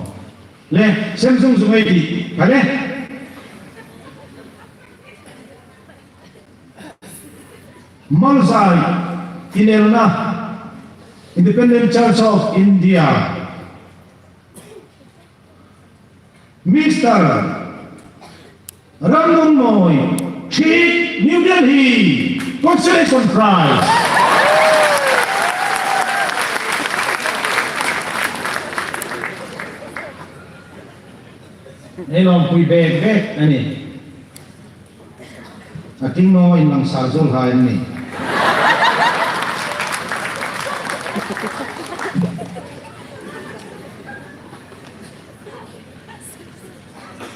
Le, sem zung zung ei ti. Ka le. Malzai, inelna, Independent Church of India. Mister Ramnunmoi, Chief, New Delhi, Consolation Prize. Ei lawmpui bek bek a nih. A ting naw in langsar zuol hai an nih.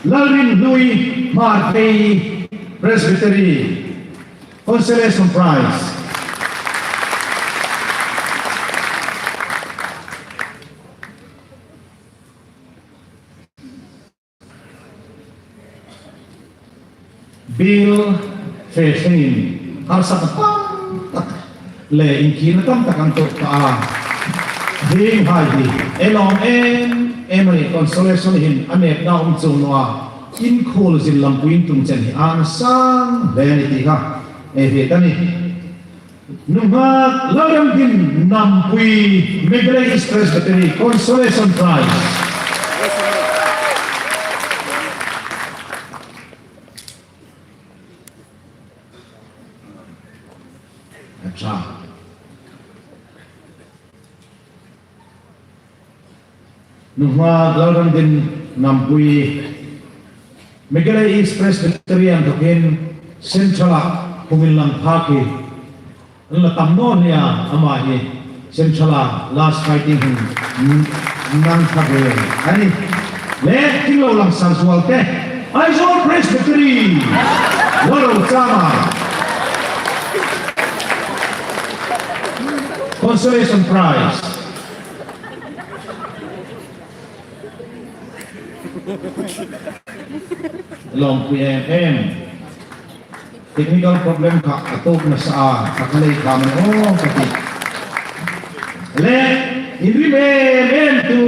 Lalrinhlui Hmarvei Presbytery, Consolation Prize. Bill fe thlengin harsatna tam tak le inkirna tam tak an tuok ta a. Hienghai hi ei lawm em em a nih, Consolation hin a nepna um chuong naw a, inkhuol zin lampuiin tum chen hi a sang hle a nih ti kha ei hriet a nih. Nunghak Lalramdin Nampui, Meghalaya East Presbytery, Consolation Prize. Acha. Nunghak Lalramdin Nampui, Meghalaya East Presbytery an thawkin Central-a hung inlang phak hi an la tam naw nih a, ama hi Central-a last fighting hin nang kha ve a nih. Le, ting lo langsar zuol te. Aizawl Presbytery, Lal Rochama. Consolation Prize. Lawmpui em em. Technical problem kha a tuok nasa a, ka kha lei kha man aw ka ti. Le, in rim em em tu,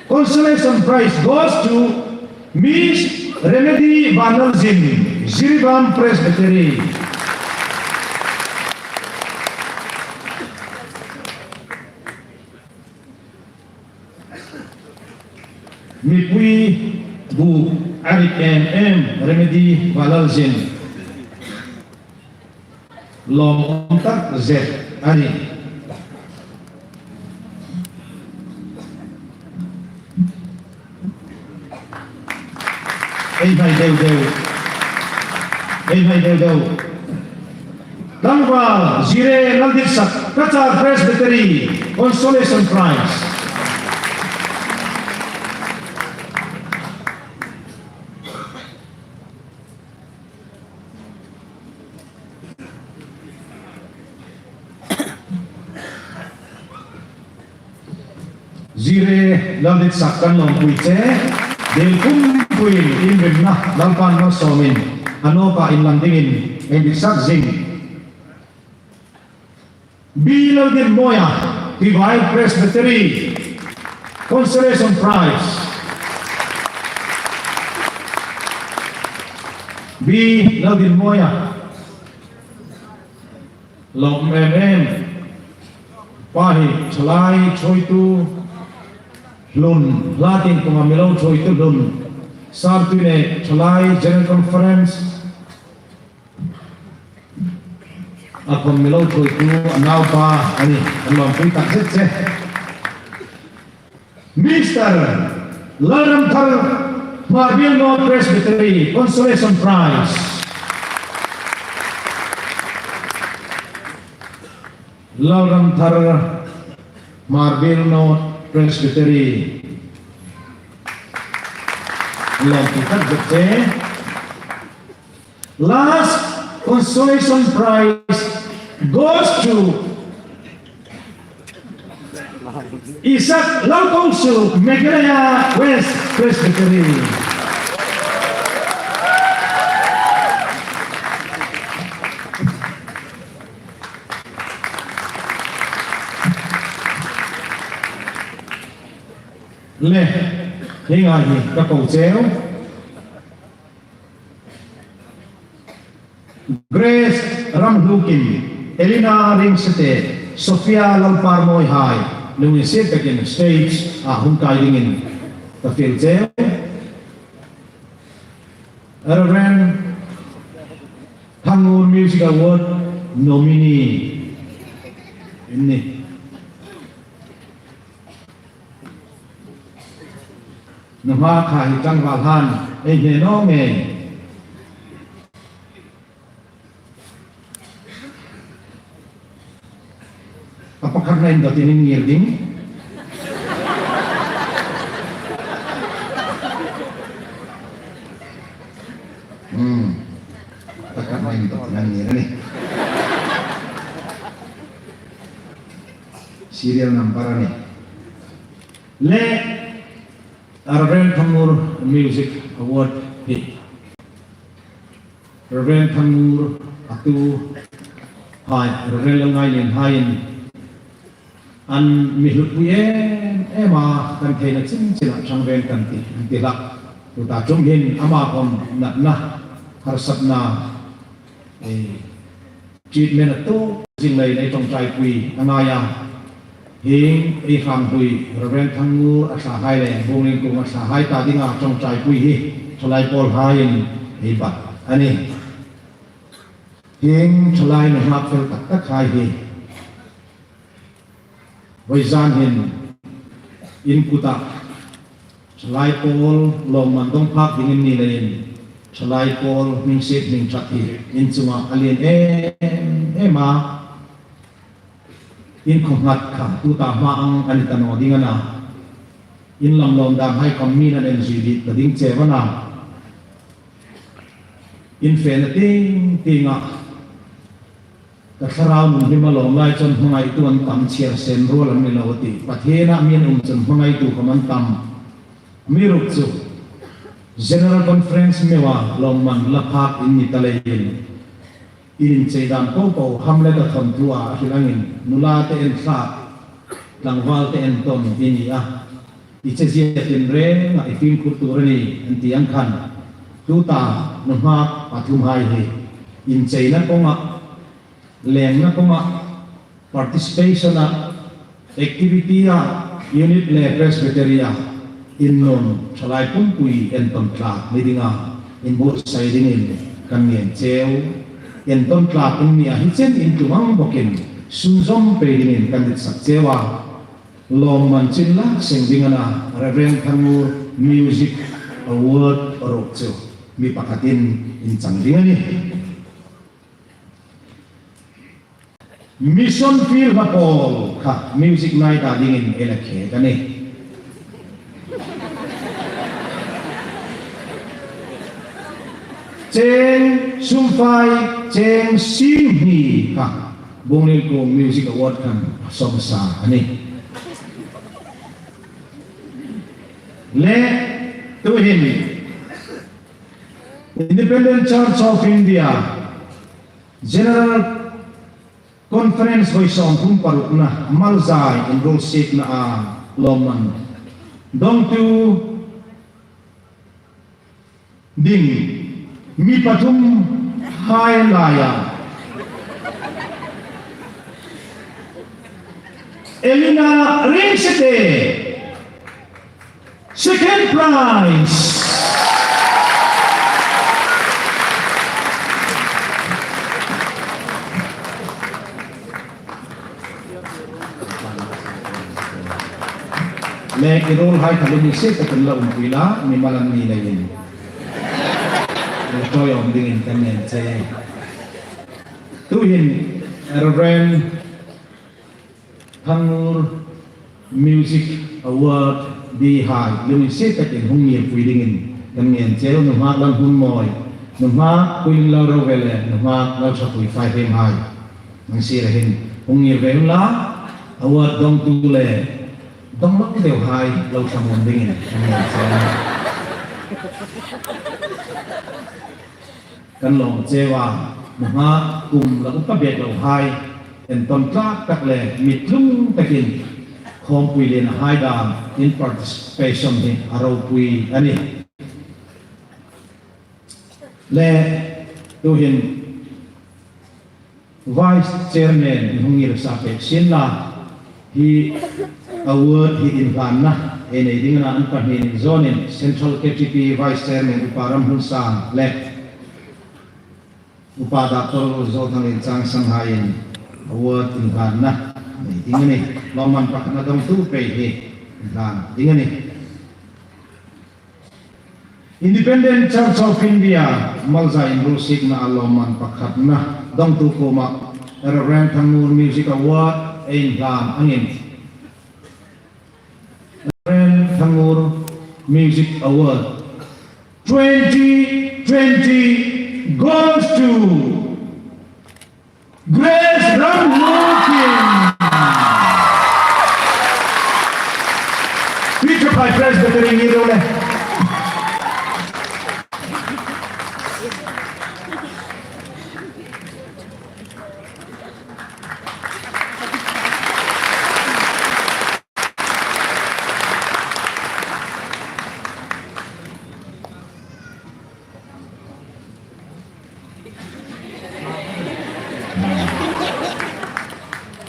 Consolation Prize goes to Miss Remedy Vanlalzin, Jiribam Presbytery. Mipui bu a rik em em, Remedy Vanlalzin. Lawmum tak zet a nih. Ei hnai deu deu. Ei hnai deu deu. Tlangval Zire Lalditsak, Cachar Presbytery, Consolation Prize. Zire Lalditsak kan lawmpui che, dil pumpuiin inrimna Lalpan malsawmin a nawka inlang dingin ei ditsak zing. B Laldinmawia, Tivai Presbytery, Consolation Prize. B Laldinmawia. Lawm em em. Pa hi thalai chawitu hlun, hla tieng kawngah mi lo chawitu hlun. Sârtu le thalai General Conference a khawm mi lo chawitu a naupa a nih, a lawmpui tak zet che. Mister Lalramthar, Hmarbiel North Presbytery, Consolation Prize. Lalramthar, Hmarbiel North Presbytery. Lawmpui tak zet che. Last consolation prize goes to Isaac Lalkongsu, Meghalaya West Presbytery. Le, hieng ang hi ka ko cheu. Grace Ramhlukim, Elena Ringsete, Sophia Lalparmawihai, lunginsiet takin stage-a hung kai dingin ka fiel cheu. Reverend Thangur Music Award nominee in nih. Nunghak kha hi tlangval han ei hne naw ngei. A pakhatna indawtin in ngir ding. Hmm. Pakhatna indawtin in ngir a nih. Serial number a nih. Le Reverend Thangur Music Award hi Reverend Thangur a tuhai, Reverend Lalngailienhaiin an mi hlutpui em em a, kan theina chin china ṭhang ven kan tih, an ti hlak. Tuta ṭum hin ama khawm natna, harsatna, eh, treatment a tuok zing leiin ei ṭawngṭaipui a ngai a. Hieng ei hram hlui Reverend Thangur a thlahai le Bunglien Kung a thlahai ta dinga ṭawngṭaipui hi thalai pawlhaiin ei bat a nih. Hieng thalai nunghak fel tak takhai hi vawizan hin in kuta thalai pawl lawmman dawng phak dingin ni leiin, thalai pawl hming siet hming ṭhat hi in chunga a lien em em a. In khawnghat kha tuta hma ang a ni ta naw ding a na. In lam lawm danhai khawm mi'n an en zui dik ta ding che a na. In fena tieng tienga ka thlarau nun hi malawm lai chun hmangaitu an tam, chhiar sen ruol an ni lo a tih. Pathiena mi an um chun hmangaitu khawm an tam. Amiruokchu General Conference meuva lawmman la phak in ni ta leiin, in inchei dan popo Hamlet-a thawnthu a hril angin, nula te en thlak, tlangval te en tawn i ni a, i che zia tinrenga i fimkhur tur a nih an ti ang khan, tuta nunghak pathumhai hi incheina kawnga, lengna kawnga, participation-a, activity-a, unit le presbytery-a in nun thalai pumpui entawn tlak ni dinga inbuotsai dingin kan ngen cheu. Entawn tlak in nia hi chen in tlung ang bawkin sunzawm pei dingin kan ditsak cheu a. Lawmman chin lak seng ding a na Reverend Thangur Music Award ruok chu mi pakhatin in chang ding a nih. Mission field hla pawl kha music night-a dingin ei la khek a nih. Cheng sum fai, cheng sing hni kha Bunglien Kung Music Award khan a sawm sa a nih. Le tuhin Independent Church of India General Conference voi sawmthum parukna Malzai inruolsiekna a lawmman dongtu ding mi pathum hai laia Elina Ringsite, second prize. Le i ruolhai kha lungsiet takin la umpui la, mimal an ni leiin. Le chawiawm dingin kan ngen che. Tuhin Reverend Thangngur Music Award dihai lungsiet takin hung ngirpui dingin kan ngen che. Nunghak Lalhmunmawi, nunghak Puilunglo Rove le nunghak Lalṭhapui Faihem hai. Nang sira hin hung ngir ve unla, award dongtu le dong lawk deu hai lo thlamuon dingin kan ngen che. Kan lawm cheu a, nunghak kum la upa bek lo hai, entawn tlak tak le mi tlung takin khawmpui lien a hai dam in participation hi a ropui a nih. Le tuhin Vice Chairman in hung ngir sa pek sien la, hi award hi inhlanna ei nei ding a na, an pahni ning zawnin Central K T P Vice Chairman Upa Ramhnunsang le Upa Doctor Zolthang Inchangsan haiin award inhlanna nei ding a nih. Lawmman pakhatna dongtu pei hi inhlan ding a nih. Independent Church of India Malzai inruolsiekna a lawmman pakhatna dongtu kuoma Reverend Thangngur Music Award ei inhlan angin, Reverend Thangngur Music Award twenty twenty goes to Grace Ramhnukin. Peter Pai Presbytery ni ro le.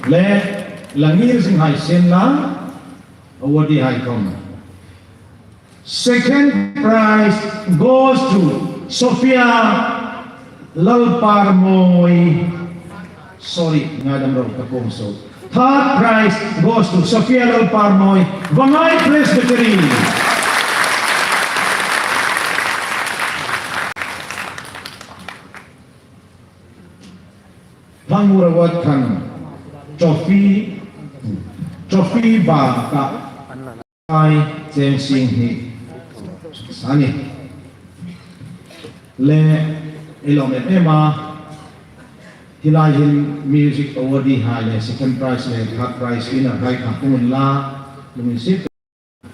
Le, la ngir zing hai sien la, awardee hai khawm. Second prize goes to Sophia Lalparmawi. Sorry, ngaidam ro ka kuom suok. Third prize goes to Sophia Lalparmawi, Vangai Presbytery. Thangngur Award khan trophy, trophy ba ka ai cheng sing hi sa ni. Le, i lawm em em a, hi lai hin music awardee hai le second prize le third prize winner hai kha hung unla, lungsiet.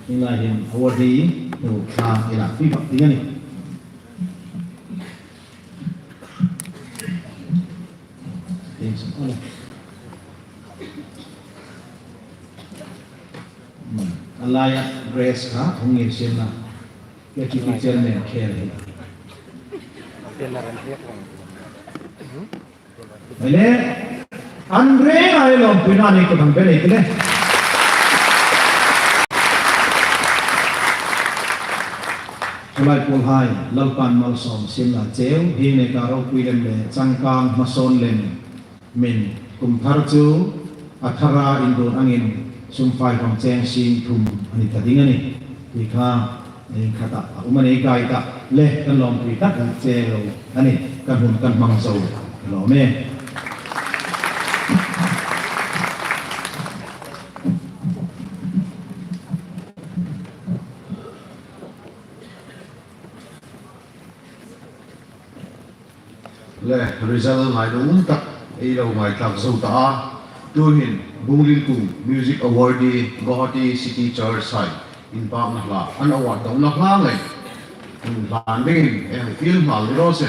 Hi lai hin awardee nu kha i lak pi bak ding a nih. Thanks. A laia Grace kha hung ngir sien la. Ke ki ki chairman khel hi. Hei le, an reng a lawmpuina nei kut hang pe nei ti le. Tulai pawl hai, Lalpan malsawm sien la cheu, hi nei ka ropui lem le, changkang hmasawn lem, min kum thar chu a thara indon angin sum fai hmang cheng sing thum a ni ta ding a nih. Ti kha, ieng khata a um a nei kai ta le, kan lawmpui tak cheu a nih, kan hun kan hmang zo. Lawm e. Le result ngai lo um tak ei lo ngai tlak zo ta a. Tuhin Bunglin Kung Music Awardee Guwahati City Church hai inpakna hla, an award dawngna hla ngei. Hun hlan dingin ei hang fiel hma ni raw se.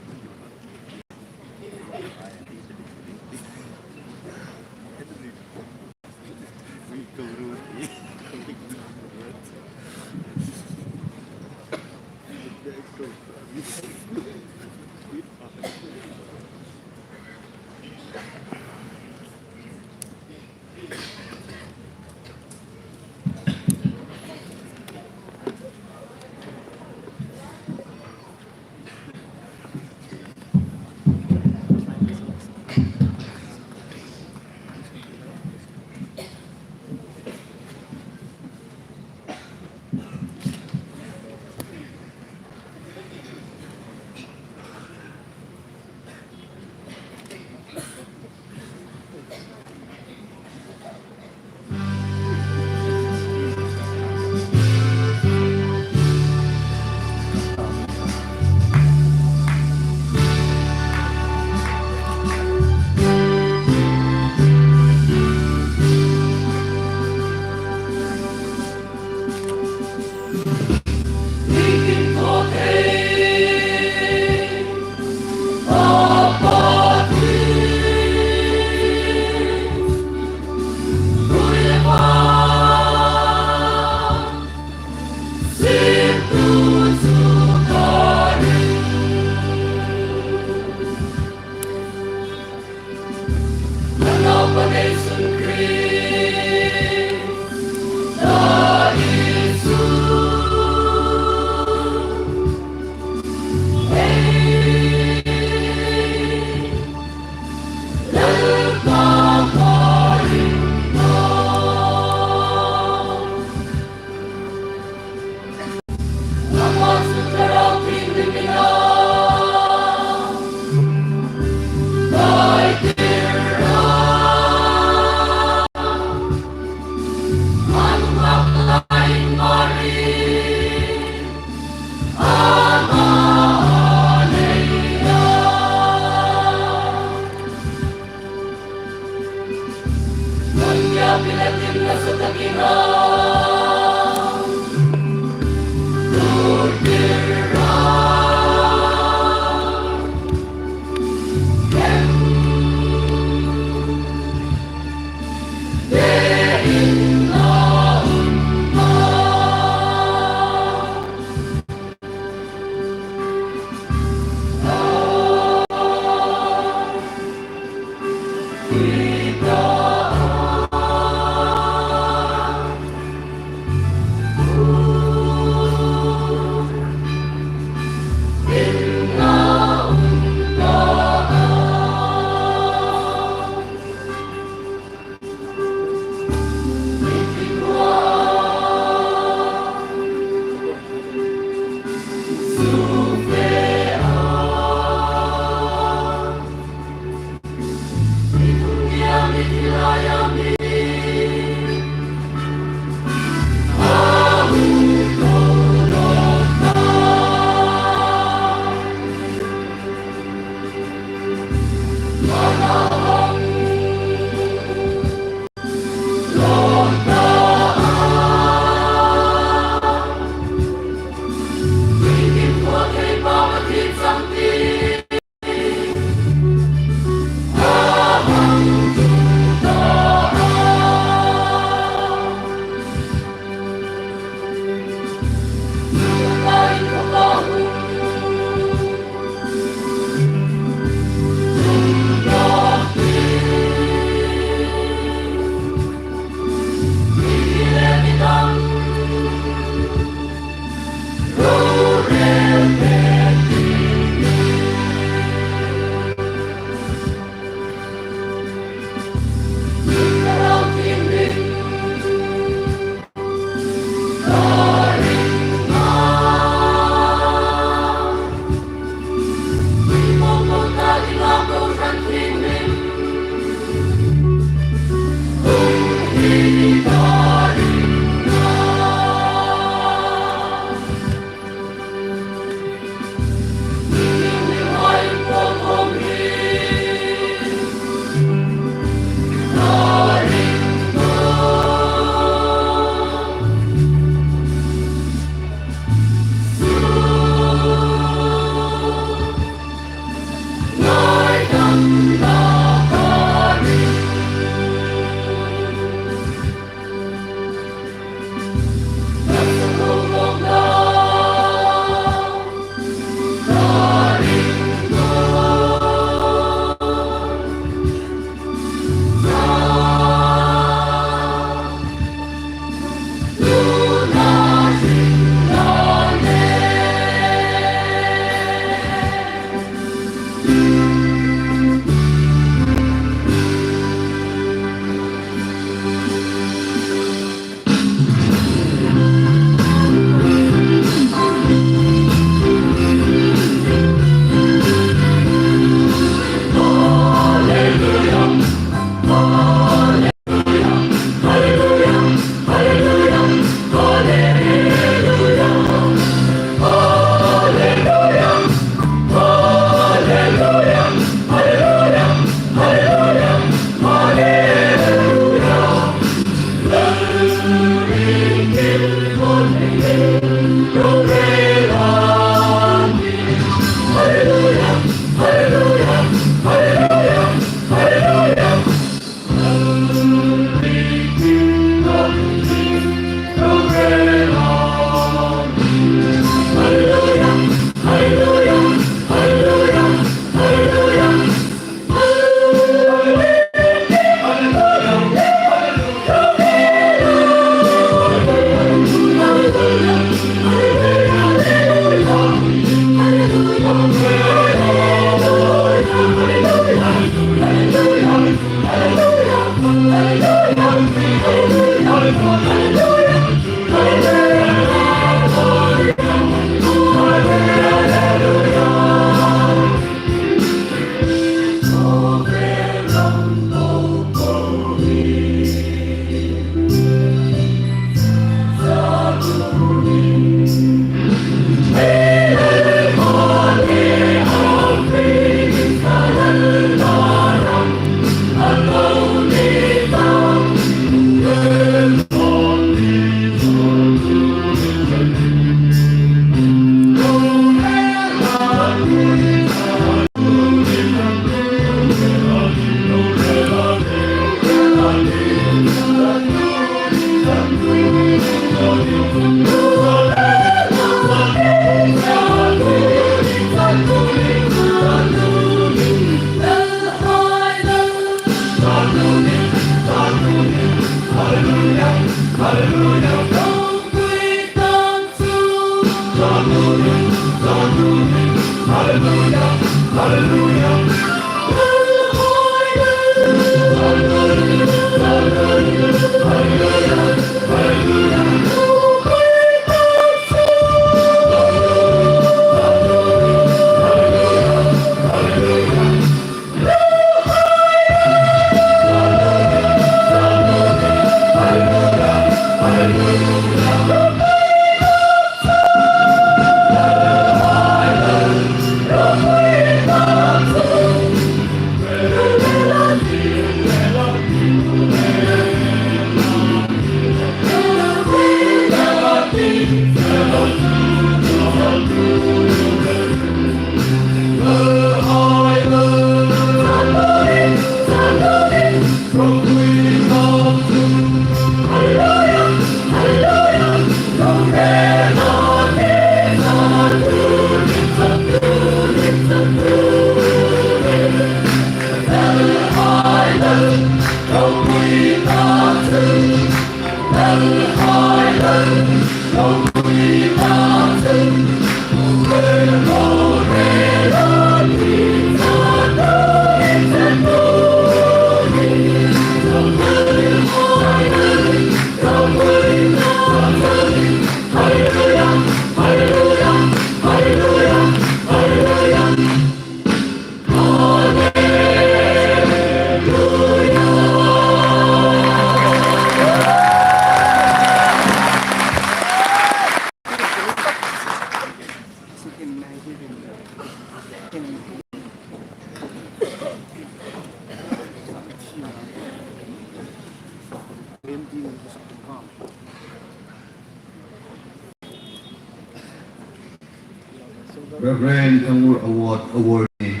Reverend Thangur Award awardee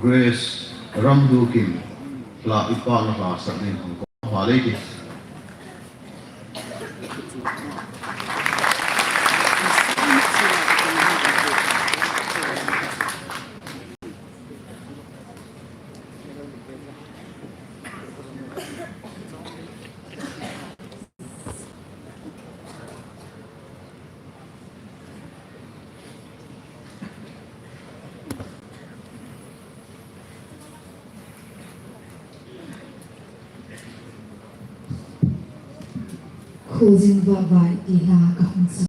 Grace Ramdukim hla i pâkna hla sak dingin hung ko hma lei ti. Khuzin va vai ti hla ka hung sak.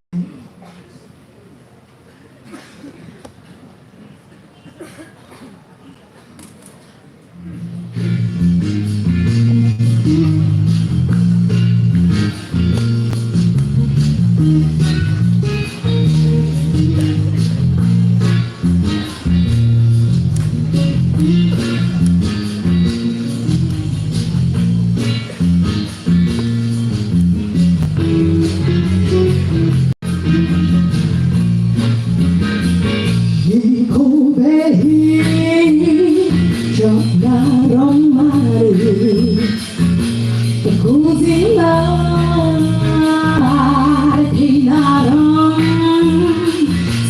Hi khuo ve hi, chawp na ram mari, ta khu zing na, thei na ram,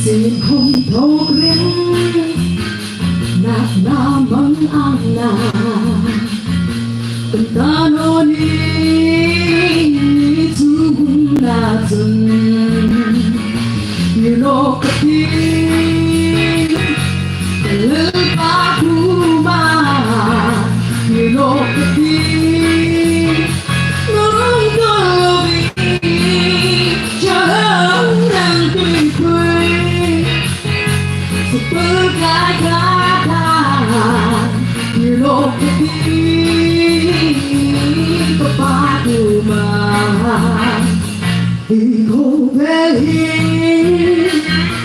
sin khom thok ring, nak na mang ang na. Kan ta naw ni chu hun na chun, ni lo ka ti, Lalpa kuoma, ni lo ka ti, nung to lo bi, cha lo nang tui tui. Super kai ka ta, ni lo ka ti, ka pa kuoma. Hi khuo ve hi,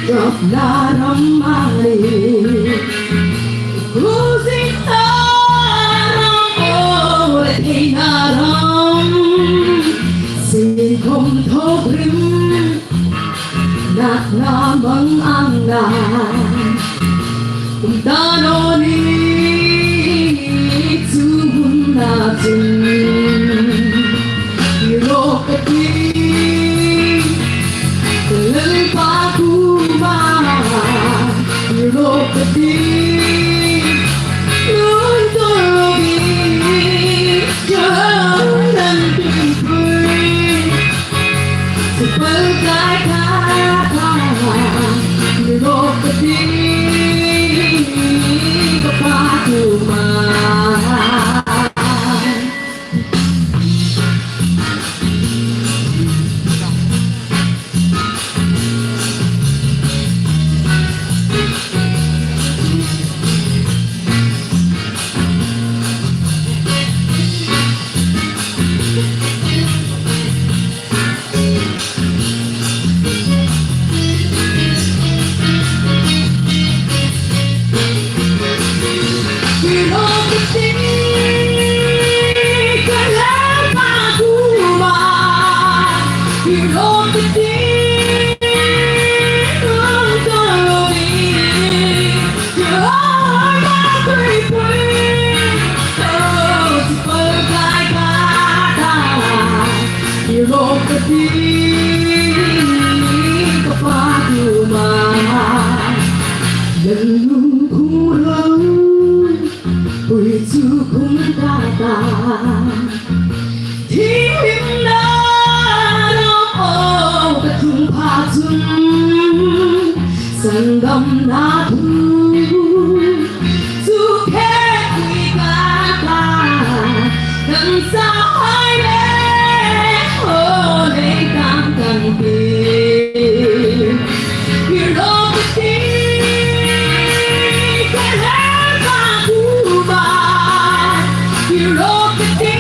chawp na ram mari. Khu zing na ram, o le thei na ram. Sin khom thok ring. Nak na mang ang na. Kan ta naw ni chu hun na chun, ni lo ka ti, Lalpa kuoma, ni lo ka ti, nung to lo bi, cha lo nang tui tui. Super kai ka ta, ni lo ka ti, ka pa kuoma. Ni lo ka ti, ka pa kuoma. Lalnu khum ro, pui chu khum ka ta. Thim him na, Dam na thu, su khe kui ka ta, dam sa hai le, o le dam kan pe. Hi lo ka ti, ka le ka ku ba. Hi lo ka ti,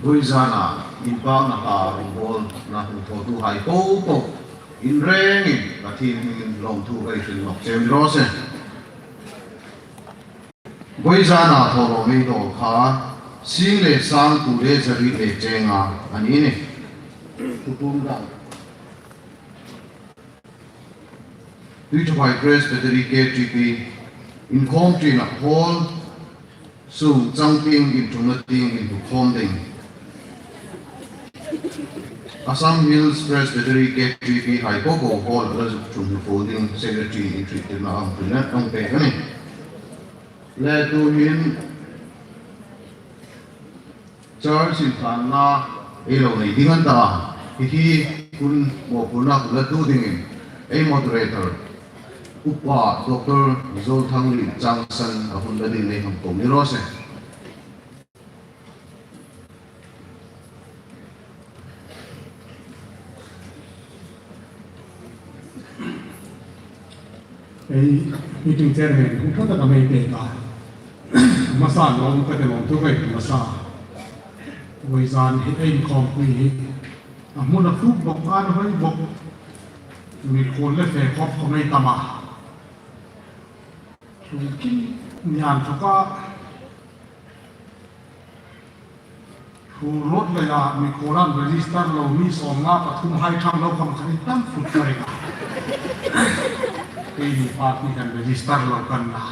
Vawizana inpakna hla ringhawlna hung thawtuhai popo in rengin Pathien hmingin lawmthu ei hril nawk cheu ni raw se. Vawizana thawlawm ei dawl kha sing le sang ku le zari le chenga a ni nih. Tukum dang. Tuithaphai Presbytery K T P inkhawm ṭina hall sung chang tieng inṭhungna tieng inhukhawm ding. Assam Hills Presbytery K T P hai popo hall la zuk ṭhung hnufuol ding secretary inhriettirna a hung pek a nih. Le tuhin Church inthlanna ei lo nei ding a ni ta. Hi hi hun mawphurna hun la tu dingin ei moderator Upa Doctor Zolthanglienchangsan a hun la ding ei hang ko ni raw se. Ei meeting chairman, hung ṭha taka mei pek a. Hmasa lawm ka ti lawm thu ka ti hmasa. Vawizan hi ei inkhawmpui hi a hmun a fuk bawk, an hoi bawk. Mikhuol le fe khawp khawm ei tam a. Tlung kim ni an thawka. Hu road leia mikhuolan register lo mi sawmnga pathum hai ṭhang lo khawm khan i tam fut ka ring a. Keini party kan register lo kan na.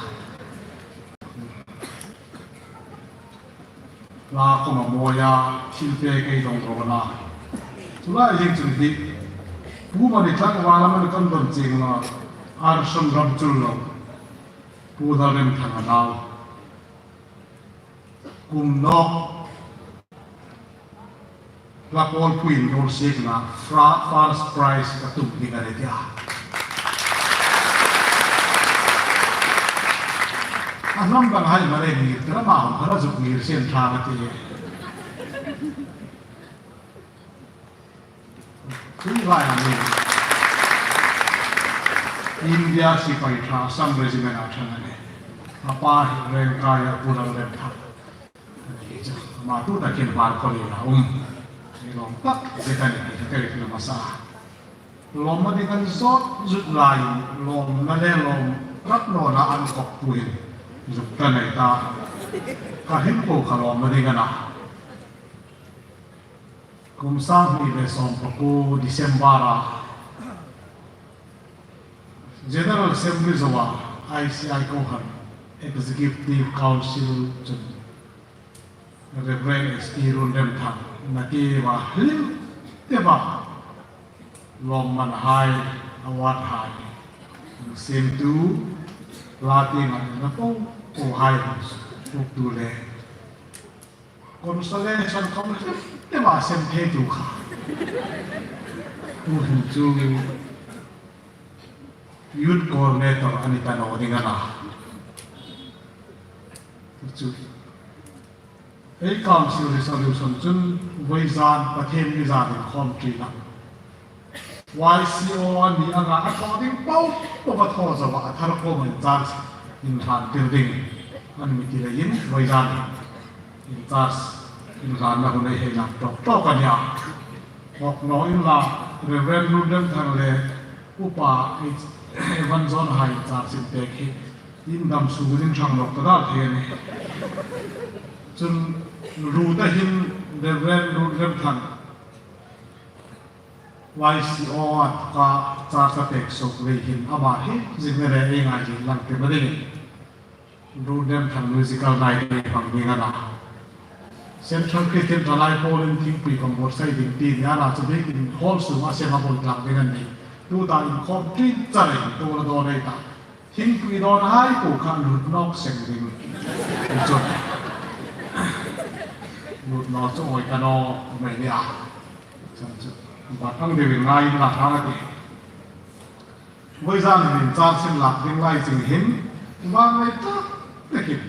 La khawm a mawi a, thil pek ei dawng ro na. Chu lai zing chun hi, pu mani tlangval a mani kan don ching lo, Arson Ramchul lo, Pu Lalremthanga nau. Kum nawk, la pawl puin dawr siekna fra-, first prize ka tum ding a ni tia. A hnam dang hai ma le ngir tira ma hawng kha la zuk ngir sien ṭha ka ti. Tui vai a ni. India sipai ṭha Assam Regiment a ṭhang a nih. A pa hi Rengkai a Pu Lalremthang. Ama tu ta kin bar ko ni la um. Ni lawm tak, ze ta ni, ka ri na masa. Lawmna ding an zawt zut lai, lawmna le lawm rak nawna an kawk puin zuk ta nei ta. Ka hin ko kha lawmna ding a na. Kum sang hni le sawm pakuo December a General Assembly zoa I C I ko han Executive Council chun Reverend S T Lalremthang na ti va hlim te va lawmman hai award hai sem tu la ti ngan na po po hai tu le Consolation khawm hril te ma sem thei tu kha. Tu hin chu youth coordinator a ni ta naw ding a na. Chu ei council resolution chun vawizan Pathienni zan inkhawm ṭina Y C O a ni anga a thaw ding po po a thaw zo a, a thar khawm in charge inhlan tir ding a ni ti leiin vawizan in charge inhlanna hun ei hei lang tawk tawk a nia. Hawk naw inla Reverend Lalremthang le Upa H. Evan John hai char sin pek hi in dam su in thang lawk ta dal thei a nih. Chun Ruta hin Reverend Ruth Remthang Y C O a ka char ka pek suok lei hin ama hi zing le ei ngai zing lang te ma ding. Ruth Remthang musical night ei hmang ding a na. Central Christian Thalai Pawl in thingpui kan buotsai ding ti ni a na, chu biekin hall sunga seng a buoi tlak ding a nih. Tuta inkhawm ṭin char ei tu la dawn ei ta. Thingpui dawn hai po kha lut nawk seng ding. Chu lut nawk chu awi ka naw mai nia. Chu chu. Ba thang deuin ngai in la thang a tih. Vawizan hin char sin lak ding lai zing hin, vangnei tak takin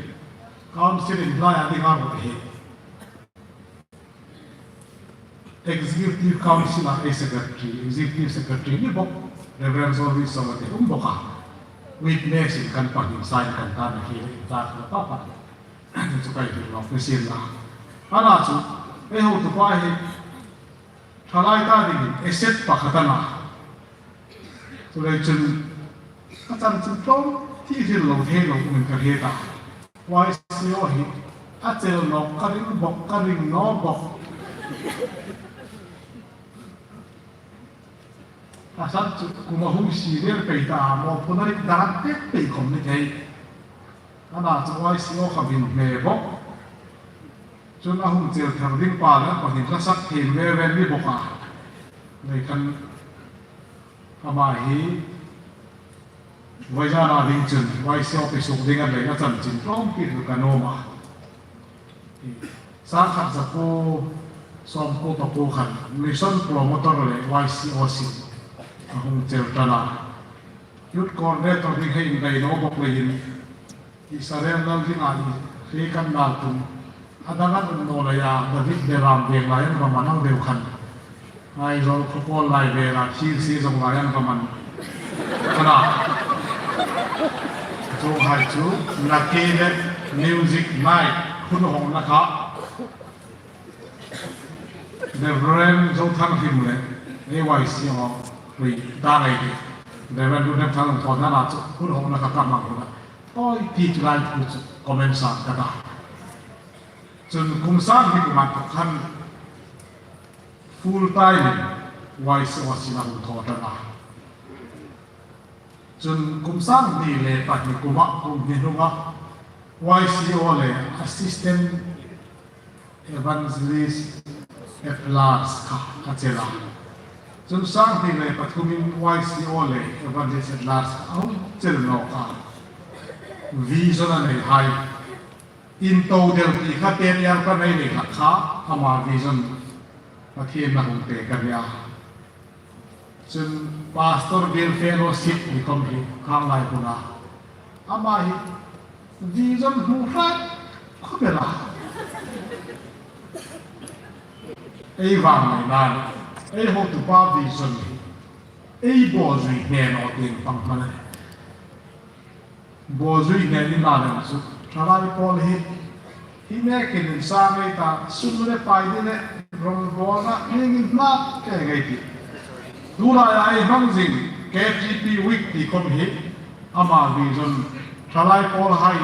Council in lai a ding a ruot hi. Executive Council a ei Secretary, Executive Secretary ni bok, Reverend John Wilson a ti um bok a. Witness in kan pahni sign kan ta na hi le in ta ka pa pa. Chu kai hi lawk ni sin la. Ana chu, ei hotupa hi Thalai ta dingin asset pakhat a na. Chuleiin chun a chanchin tlawm ti hril lo thei lo min ka hriet a. Y C O hi a chel nawk ka ring bok, ka ring naw bok. A san chu kum a hung si rel pei ta a, mawphurna rik dan pek pei khom ni thei. Ana chu Y C O kha min hme bok. Chun a hung chel thar ding pa le pahni hla sak thei ve ve ni bok a. Nei khan ama hi vawizan a ding chun Y C O pe suok ding a lei a chanchin tlawm kir ka nuom a. Sangkhat zakuo sawmkuo pakuo khan mission promoter le Y C O sin a hung chel ta a. Youth coordinator ding hei in dai naw bok leiin Israel lal dinga i hriet kan nal tum. A dang an um naw leia David Beram veng lai an va man ang deu khan. Aizawl khuo kawl lai vela thil si zong lai an va man. Kana. Chuonghai chu Lucky le music night hun hawngna kha. Reverend Zothang Hrim le A Y C O hrui ta ngai ti. Reverend Lutnep Thang Thawna na chu hun hawngna kha ka hmang huna. Tawi ti chu lai thu chu comment sang ka ta. Chun kum sang hni kum a khan full time Y C O sin a hung thaw ta na. Chun kum sang hni le pahni kuma kum hni hnunga Y C O le Assistant Evangelist at Large kha a chel a. Chun sang hni le pathumin Y C O le Evangelist at Large kha a hung chel nawk a. Vision a nei hai. In to del ti kha ten yar ka nei nei kha kha ama vision Pathien na hung pek a nia. Chun Pastor Bill Fellowship ni khom hi khang lai huna. Ama hi vision hmu hrat khawp el a. Ei vang nei nan, ei hotupa vision hi ei bawzui hne naw ding pang hmang a nih. Bawzui hne ni na lem chu Thalai Pawl hi hi nekin insang ei ta, sum le pai ni le rongbawlna ni ngei hna ke ngei ti. Tulai a ei hmang zing K T P Week ti khom hi ama vision Thalai Pawl hai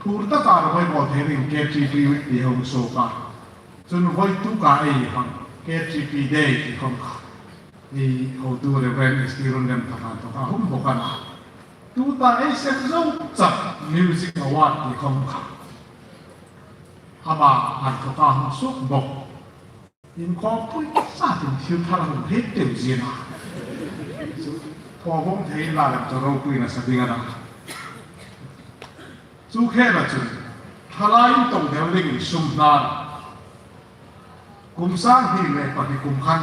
thur taka ruoi bawl thei ding K T P Week ti hung suok a. Chun voi tu ka ei hmang K T P Day ti khom kha. Ei hotu Reverend S T Ron Remthang an tawka hung bok a na. Tuta ei sem zo chak Music Award ti khom kha. Ama an tawka hung suok bok. Inkhawmpui sa tin thil thar hung hek deu zing a. Chu thaw vawng thei la lem chu ropuina sa ding a na. Chu khela chun Thalai in tong del dingin sum hnar. Kum sang hni le pahni kum khan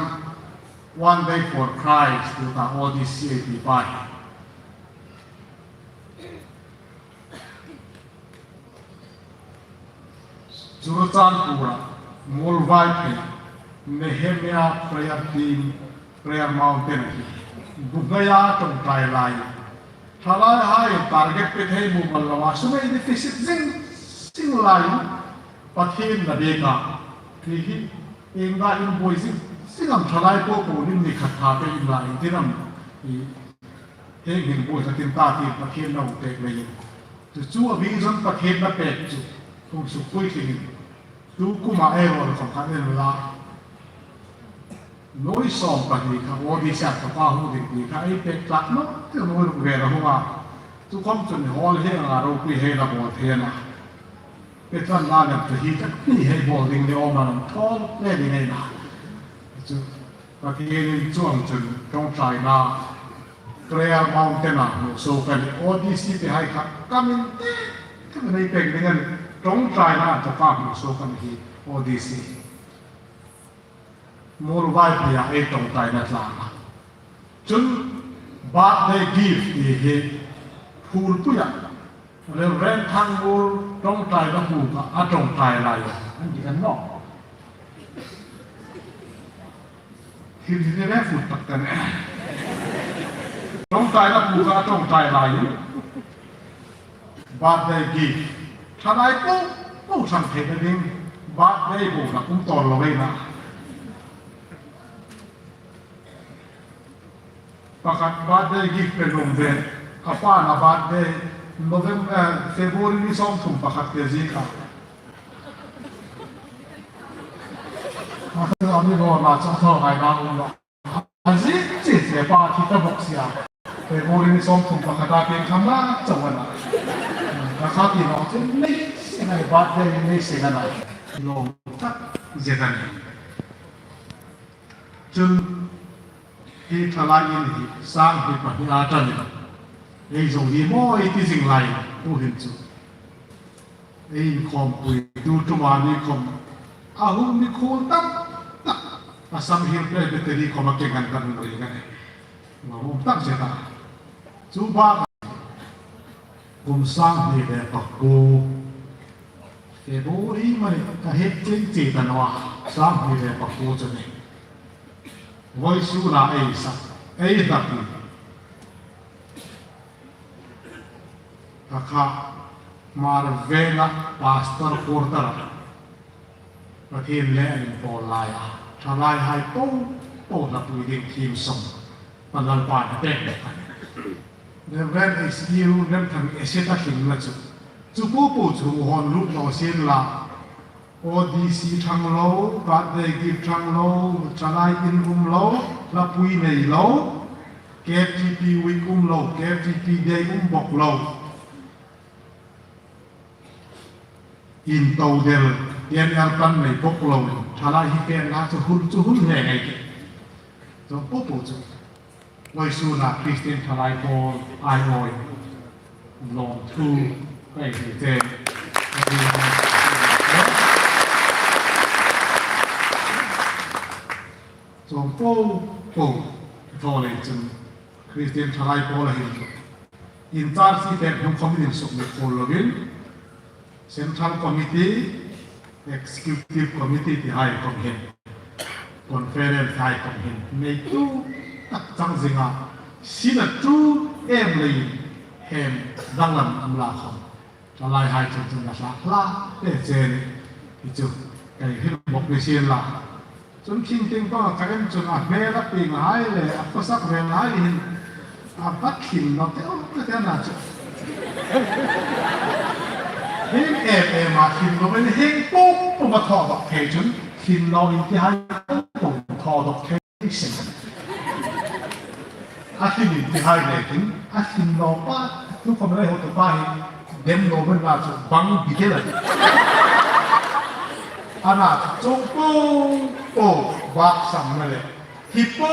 One Day for Christ tuta O D C ei ti pa hi. Churachandpur-a Muolvaiphei Nehemiah Prayer Team Prayer Mountain hi bu hnaia ṭawngṭai lai. Thalai hai target pe thei mumal loa sum ei deficit zing zing lai. Pathien na biek a. Hi hi ieng dam inbuoi zing zing am Thalai po po nin ni khat tha pe in lai ti nam. I Hieng hin buoithlain ta tiin Pathien lo pek leiin. Chu chu a vision Pathien lo pek chu. Hung suk pui tlingin. Tu kuma ei rawl khom khan en la. Nuoi sawm pahni kha O D C a tawpa hung ding ti kha ei pek tlak naw, ti nuoi ruk ve la hung a. Chu khom chun hall hi anga ropui hei la bawl thei a na. Pek tlak na lem chu hi tak ni hei bawl ding le awm a, thaw le ding ei na. Chu Pathienin chuong chun ṭawngṭaina Prayer Mountain-a hmu suok a nih. O D C te hai kha kamin te, kamin ei pek ding a nih. Ṭawngṭaina a tawpa hmu suok a nih hi O D C. Muolvaiphei-a ei ṭawngṭaina tlâng a. Chun birthday gift ti hi Phulpuia Reverend Thangmur ṭawngṭaina hmu kha a ṭawngṭai lai a. An ti kan naw. Thil hi ve fut tak kan. Ṭawngṭaina hmu kha a ṭawngṭai lai. Birthday gift. Thalai po po ṭhang theina ding. Birthday po la kum tawl lo ei na. Pakhat birthday gift pe lum ve. A pa na birthday November, eh, February ni sawmthum pakhat te zie kha. A thil a mi lo na cha thaw ngai na um lo. A zie chi se pa thi ta bok sia. February ni sawmthum pakhat a pieng kham na chau a na. Ka kha ti lo chu nei se ngai birthday nei se ngai na. Lo tak zie ka ni. Chun hi thalai in hi sang hi pahni a ṭan in. Ei zo hi maw ei ti zing lai tu hin chu. Ei inkhawmpui tu ṭuma ni khom. A hung ni khuol tak tak. A sam hir Presbytery khom a keng an kan ring a ni. Lo um tak zet a. Chu bak kum sang hni le pakuo. February mani ka het cheng che ta naw a, sang hni le pakuo chu ni. Vawisuna ei sak, ei hlak ni. Ka kha Marveng-a pastor quarter-a Pathien le an inpawl lai a, thalai hai po po hlapui ding theme song. Pan Lalpan a pek bawk a nih. Reverend H D U Remthang Estate a hlimna chu. Chu po po chu hon lut naw sien la. O D C ṭhang lo, birthday gift ṭhang lo, thalai in um lo, hlapui nei lo, K T P week um lo, K T P day um bawk lo. Intoh del, N R pan nei bawk lo, thalai hi pen la chu hun chu hun hle ngai ke. Chu po po chu. Vawisuna Christian thalai pawl aiawin lawmthu ka hei hril che. Chuong po po thaw lei chun Christian thalai pawl a hin in charge te hnung khawmin insukmit khuol lovin, Central Committee, Executive Committee ti hai khom hin, Conference hai khom hin, neitu tak chang zinga, sina tu em lei hem danglam um la khom. Thalai hai chun chun a hlak hlak te chen hi chu, ka hei hril bawk ni sien la. Chun khing ting panga ka en chun a hmel a ping hai le a khawsak vel hai hin a va thlin naw te um te te na chu. Hieng em em a thlin naw in hieng pum pum a thaw dawk thei chun thlin naw in ti hai pum pum thaw dawk thei sin. A thlin in ti hai le hin a thlin naw pa tu khom rei ho tu pa hi dem naw men la chu bang bi te la. Ana chu po po bak sam na le. Hi po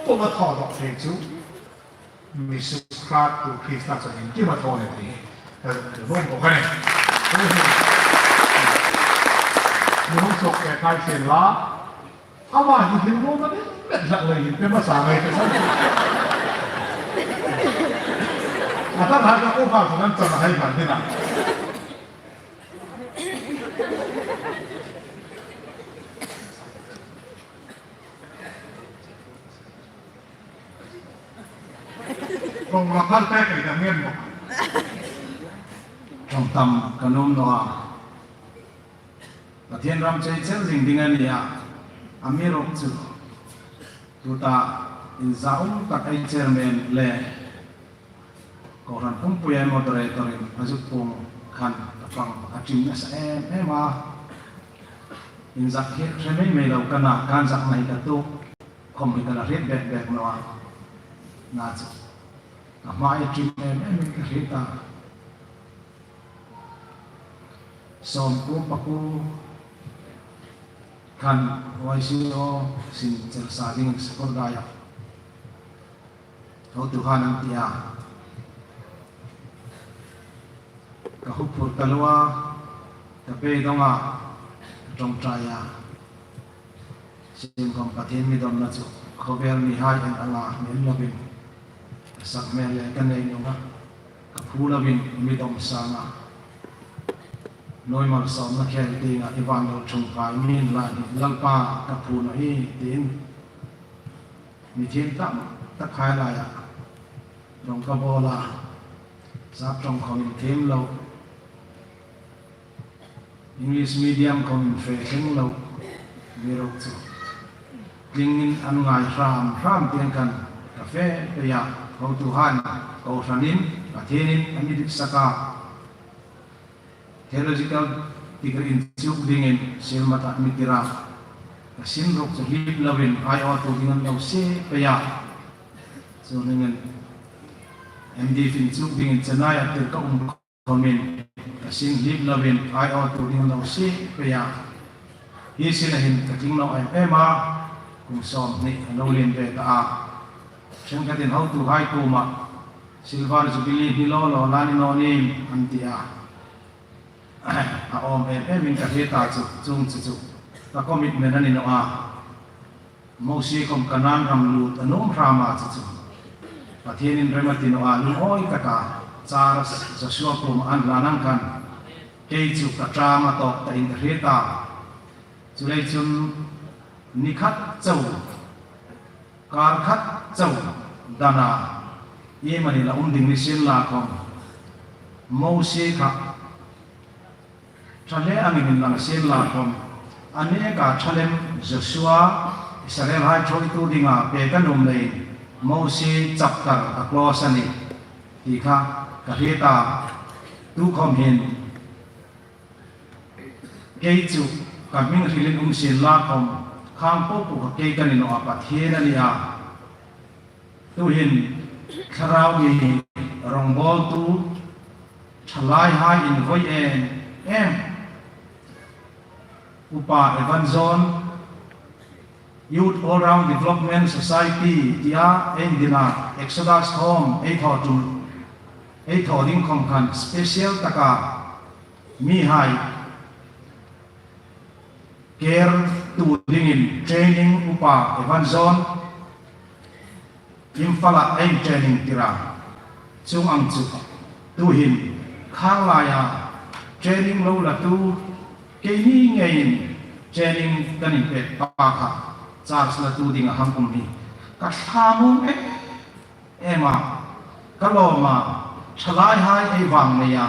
po ma thaw dawk thei chu. Mi sukrat tu Krista chun iengkim a thaw le ti. Ka lo bawk a nih. Mi hung suk ke kai sien la. Ama hi hin lo ma ni met lak le hin pe ma sa ngai te sa. A ta ha ka ko pa sa nan sa hai ban ni na. Kong la phal pek ei dam ngen bawk. Kong tam ka nuom naw a. Pathien ram chei chel zing ding a ni a. Amiruokchu tuta inzaum tak ei chairman le Kohran pumpui a moderator-in a zuk puong khan ka pang a ṭim nasa em em a. Inzak hi hre mei mei lo ka na, kan zakna hi ka tuok khom hi ka la hriet bek bek naw a. Na chu. Ka hma hi ṭim em em in ka hriet a. Sawmkuo pakuo khan Y C O sin chel sa dingin Sakawrdaiah hotuhai an ti a. Ka huphurh taluo a, ka beidong a, ka ṭawngṭai a. Siem khom Pathien mi dawmna chu khawvel mihai en anga mi en lovin, ka sak hmel le ka nei nunga, ka phu lovin mi dawm sanga, nuoi malsawmna khel dinga i van lo ṭhungpui mi inla hi Lalpa ka phu naw hi tiin, mi thiem tam tak hai laia rawng ka bawl a, sap ṭawng khom inthiem lo, English medium khom infe thleng lo, mi ruok chu tlingin an ngai hram hram tieng khan ka fe pei a. Hotuhai, kohranin Pathienin a mi ditsak a, theological degree inchuk dingin Sielmata mi tir a, ka sin ruok chu hlip lovin aiawtu ding an lo sie pei a. Chu ningin M Div inchuk dingin Chennai-a tir ka um khomin ka sin hlip lovin aiawtu ding lo sie pei a. Hi sina hin ka tling naw em em a, kum sawmhni a lo lien ve ta a. Ṭhenkhatin hotuhai kuoma Silver Jubilee ni law law la ni naw nim an ti a. A awm em em in ka hriet a chu, chuong chu chu ka commitment a ni naw a. Mosie khom Kanan ram lut a nuom hram a chu chu. Pathienin rem a ti naw a, lungawi taka Charles Joshua kuoma an hlan ang khan kei chu ka ṭam a tawk ta in ka hriet a. Chuleiin chun ni khat chau, kar khat chau dana iemani la um ding ni sienla khom, Mosie kha ṭha hle angin inlang sienla khom, a neka ṭha lem Joshua Israelhai ṭhuoitu dinga pek a nuom leiin Mosie chapter a close a nih ti kha ka hriet a. Tukhom hin kei chu ka hming hrilin um sienla khom, khang po po kha kei ka ni naw a, Pathien a ni a. Tuhin Thlarau mi rongbawltu ṭhalaihai invoi em em Upa Evan John, Youth All Round Development Society tia ei dina Exodus Home ei thaw tum, ei thaw ding khom khan special taka mihai care tu dingin training Upa Evan John Imphal-a ei training tir a. Chuong ang chu tuhin khang laia training lo latu keini ngeiin training kan inpek pa kha Charles latu dinga hang um hi ka thlamuong em em a, ka lawm a, ṭhalaihai ei vang nei a.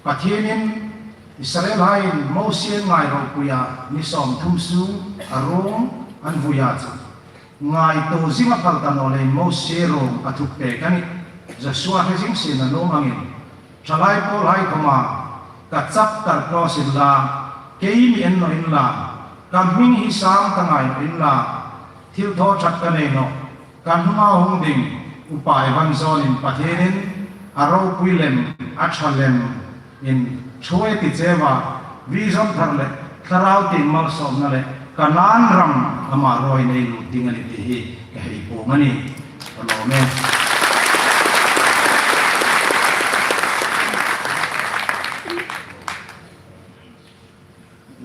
Pathienin Israelhaiin Mosie an ngai ropuia ni sawmthum sung a ruong an vuia chu ngaituo zinga phal ta naw leiin Mosie ruong a thuk pek a nih. Joshua hre zing sien a nuom angin, ṭhalai pawlhai khoma ka chapter close inla, kei mi en naw inla, ka hming hi sang ta ngai naw inla, thilthaw ṭhat ka nei nawh. Kan hnunga hung ding Upa Evan John-in Pathienin a ropui lem, a ṭha lem in ṭhuoi ti cheu a, vision thar le Thlarau tieng malsawmna le Kanan ram ama rawi nei lut ding a nih ti hi ka hei puong a nih. Ka lawm e.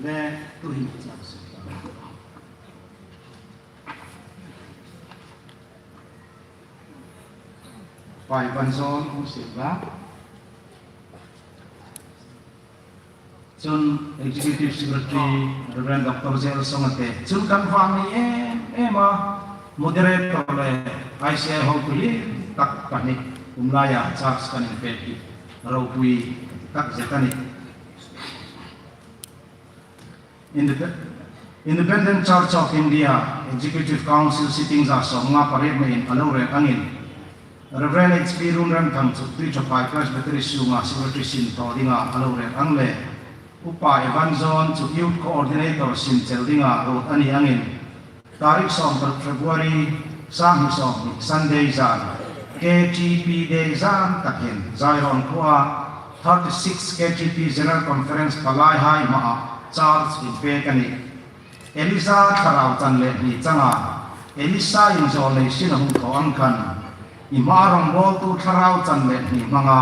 Le tuhin chang suk. Pai Van Zon hung sik la. Chun Executive Secretary Reverend Doctor Zel Songate. Chun kan vang ni em em a, moderator le I C I hotu lien tak pahni um laia charge kan inpek hi ropui tak zet a nih. Indep-, Independent Church of India Executive Council sitting za sawmnga pariet maiin a lo rel angin, Reverend H P Runremthang chu Tuiṭhaphai Presbytery sunga Secretary sin thaw dinga a lo rel ang le, Upa Evan John chu Youth Coordinator sin chel dinga ruot a ni angin, tarik sawmparuk February, sanghni sawmhni Sunday zan, K T P Day zan takin Zion khuoa thirty-six K T P General Conference palaihai hmaa charge inpek a nih. Elisa thlarau chan le hni changa, Elisa inzawlnei sin a hung thaw ang khan, i hmaa rawngbawltu thlarau chan le hni hmanga,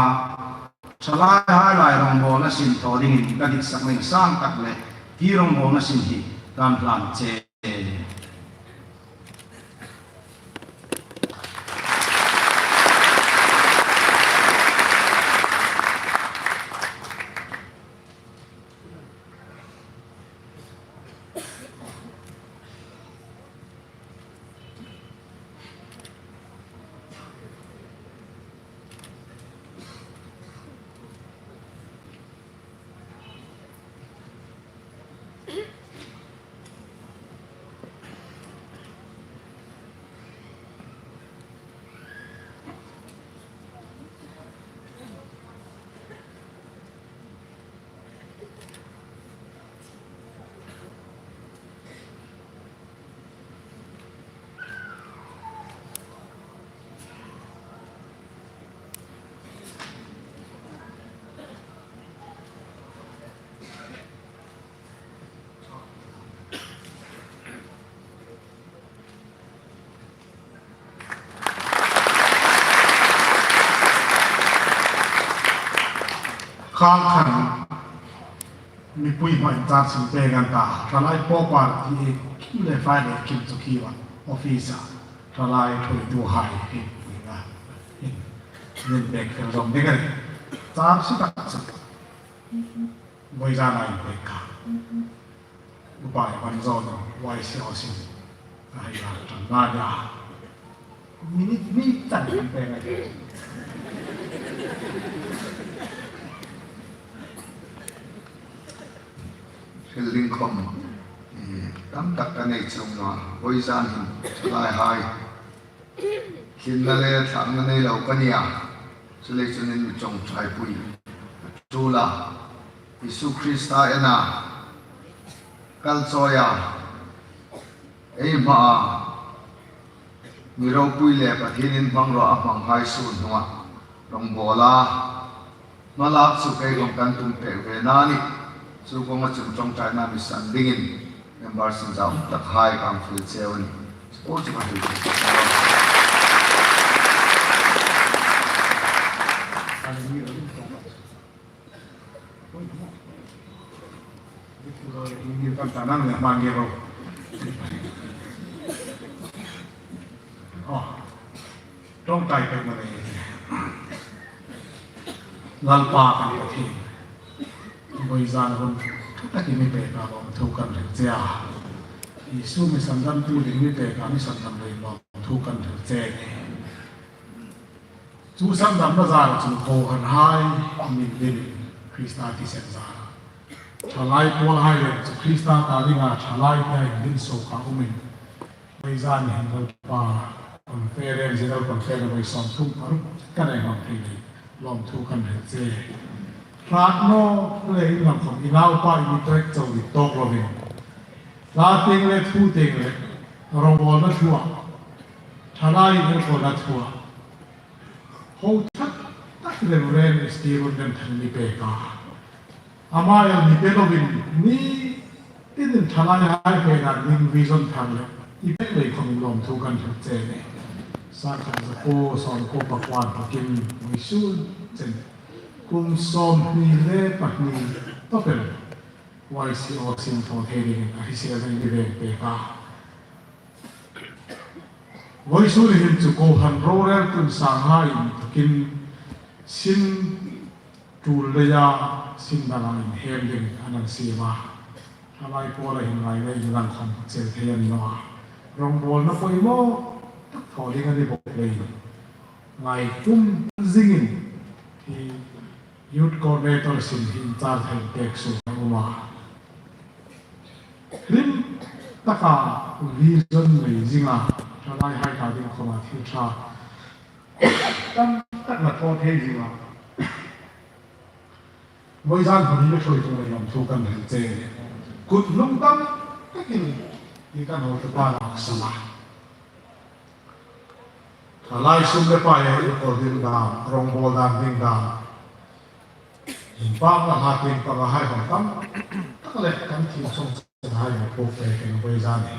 thalaihai lai rawngbawlna sin thaw dingin ka ditsak neng sang tak le, hi rawngbawlna sin hi kan hlan che. Khang khan mipui hmaa in charge inpek an ta, Thalai Paw Party kim le fai le kim chu khi va office-a Thalai thuoituhai hi inpek fel zawm ding a nih. Charge tak chu vawizana inpek kha Upa Evan John Y C O sin a hei a ṭan na nia. Minute ni chan inpek a nih. Hril ding khom, eh, tam tak ka nei chuong naw a, vawizan hin thalaihai thlirna le thlakna nei lo ka ni a, chuleiin chun in mi ṭawngṭaipui a ṭul a, Isu Krista en a, kal chawi a, ei hmaa mi ropui le Pathienin hmang rawh a hmanghai sun hnunga rawngbawl a, hmalak chu kei khom kan tum pek ve a nih. Chu kawnga chun ṭawngṭaina mi san dingin member sin zau takhai kan fiel cheu a nih. Chu po chu ka hril cheu. Kan ta nang le hmang nge ro. Oh. Ṭawngṭai pek ma nei. Lalpa kan Pathien, vawizan hun ṭha takin mi pek a lawmthu kan hril che a. Isu mi sandamtu ding mi pek a, mi sandam leiin lawmthu kan hril che. Chu sandamna zara chun kohranhai min dingin Krista thisen zara, thalai pawlhai lem chu Krista ta dinga thalai tia indin suok a umin, vawizan hin Lalpa conference, General Conference vawi sawmthum paruk kan hei hmang thei leiin lawmthu kan hril che. Hrat naw le inlang khom i naupa i mi trek chau ni tawk lovin, hla tieng le thu tieng le rongbawlna thua, thalai inelkawna thua, ho ṭha tak Reverend Stephen Remthang mi pek a, ama el mi pe lovin, ni tinin thalaihai pena ding vision thar le i pek lei khomin lawmthu kan hril che a nih. Sangkhat zakuo sawmkuo pakuo inthokin vawisun chen kum sawmhni le pahni tawp el Y C O sin thaw thei dingin a hriselna i mi veng pek a. Vawisun hin chu kohran roreltu sanghai inthokin sin tul leia sin danga inhem dingin an siem a. Thalai pawla hin lai le inlang khom chel thei a ni naw a. Rongbawlna poimaw tak thaw ding a ni bawk leiin, ngai tum zingin hi Youth Coordinator sin hi in charge thei pek suok a um a. Hlim taka vision nei zinga thalaihai ta ding khoma thil ṭha Tam tak la thaw thei zing a. Vawizan hun hi ṭhuoi tung lei lawmthu kan hril che. Kut lungdam takin hi kan hotupa la sak a. Thalai sum le pai ei kawl ding dam, rawngbawl dan ding dam. Inpakna hla tieng panga hai hawng tam tak le kan thil sawng chen hai hawng puk pek in vawizan hi.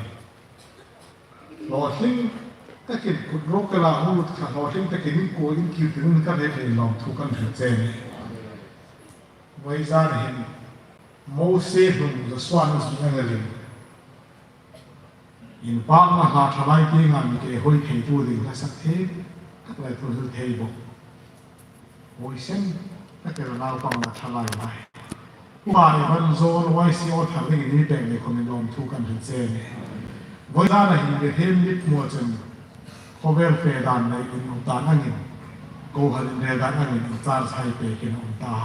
Hlawtling takin kut ruok ke la hung lut kha, hlawtling takin in kuo in kir ding kan hei thei lawmthu kan hril che ni. Vawizan hin Mose hnung Joshua hnung sung ang le ling. Inpakna hla thalai tienga mi kehoi theitu ding hla sak thei tak le thu hril thei bawk. Voisen tak le naupang la thalai lai. Upa Evan Zon Y C O thar dingin mi pek le khawmin lawmthu kan hril che ni. Vawizana hin Bethlehem mit hmua chen khawvel fe dan le in um dan angin, kohran inrel dan angin in charge hai pekin a um ta.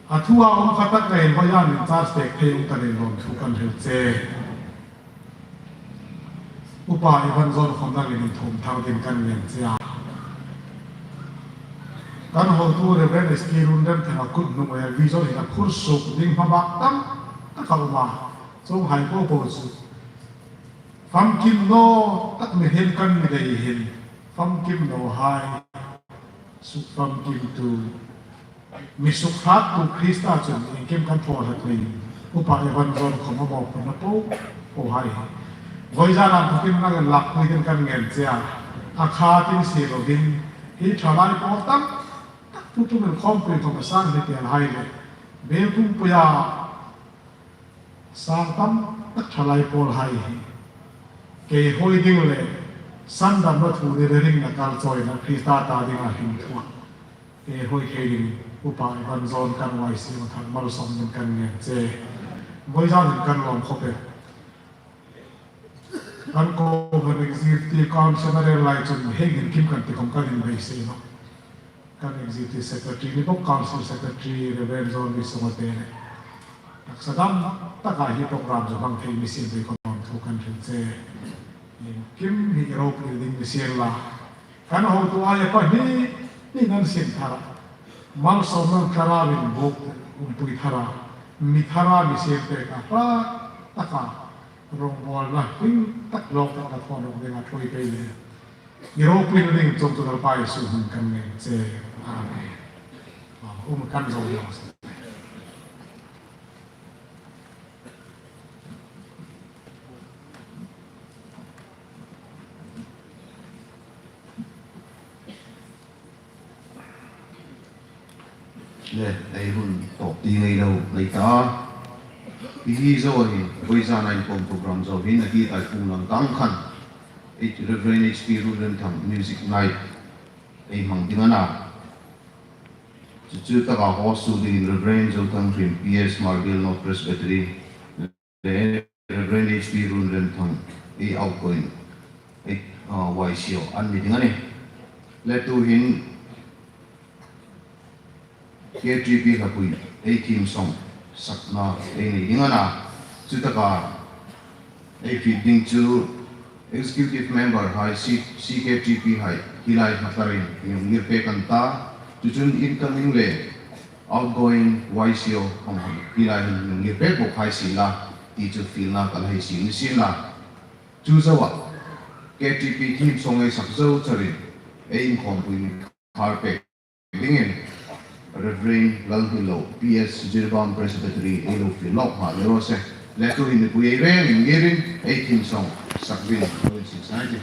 A thu a um kha tak le in vawizanin charge pek thei um ta leiin lawmthu kan hril che. Upa Evan Zon khawm nangin in thum thar ding kan ngen che a. Kan hotu Reverend S K Runremthanga kut hnung a vision hin a phur suk ding hmabak tam tak a um a. Chuong hai po po chu famkim naw tak mi hin kan ni lei hin, famkim naw hai suk famkimtu, mi sukhattu Krista chun iengkim kan thaw hlak leiin Upa Evan Zon khawm a mawphurna po po hai hi vawizana inthokin nangin lakpui ding kan ngen che a. A kha tin si lovin hi thalai pawl tam tak tu tu min khawmpui khawm a sang hi tel hai le bel pumpuia sang tam tak thalai pawl hai hi kehoi ding le sandamna thu ni le ringna kal chawina Krista ta dinga hlim thua kehoi thei ding Upa Evan Zon kan Y C O thar malsawm ding kan ngen che. Vawizanin kan lawm khawp e. Kan kohran executive council a rel lai chun heng hin kim kan ti khawm kan inbei se naw. Kan executive secretary ni bawk, council secretary Reverend John Lee Sawngte le taksa dam taka hi program chu hmang thei mi sien ding khawm thu kan hril che. Kim hi i ropui ding mi sien la. Kan hotu aia pahni ni nan sien thar a. Malsawmna thara min buk umpui thara. Mi thara mi sien pek a hla taka. Rongbawlna hring tak lawk tak a thawn awk ding a ṭhuoi pei le. I ropui ding chungchang Lalpa Isu hmingin kan ngen che. Amen. Um kan zo lo. Le, ei hun tawp ti ngei lo, ngei ta. Hi hi zo a hin, vawisun a inkhawm program zo hin, a ti tai phung lang tang khan. Ei Reverend H P Runremthang Music Night ei hmang ding a na. Chu chu taka host dingin Reverend Zothanghriem P S, Margil North Presbytery, le Reverend H P Runremthang, ei outgoing, ei, ah, Y C O an ni ding a nih. Le tuhin K T P hlapui, ei theme song sakna ei nei ding a na. Chu taka ei fit ding chu Executive Member hai C-, C K T P hai hi lai hma tarin mi hung ngir pek an ta. Chu chun incoming le outgoing Y C O hong hong hi lai hin ngir pek bawk hai si la, ti chu fielna ka la hei siem ni sien la. Chu zoa K T P theme song ei sak zo charin ei inkhawmpui khar pek dingin Reverend Lalhmilo P S, Jiribam Presbytery ei lo fiel lawk nghal ni raw se. Le tuhin mipui ei rengin ngirin ei theme song sak dingin lo insisna ei tih.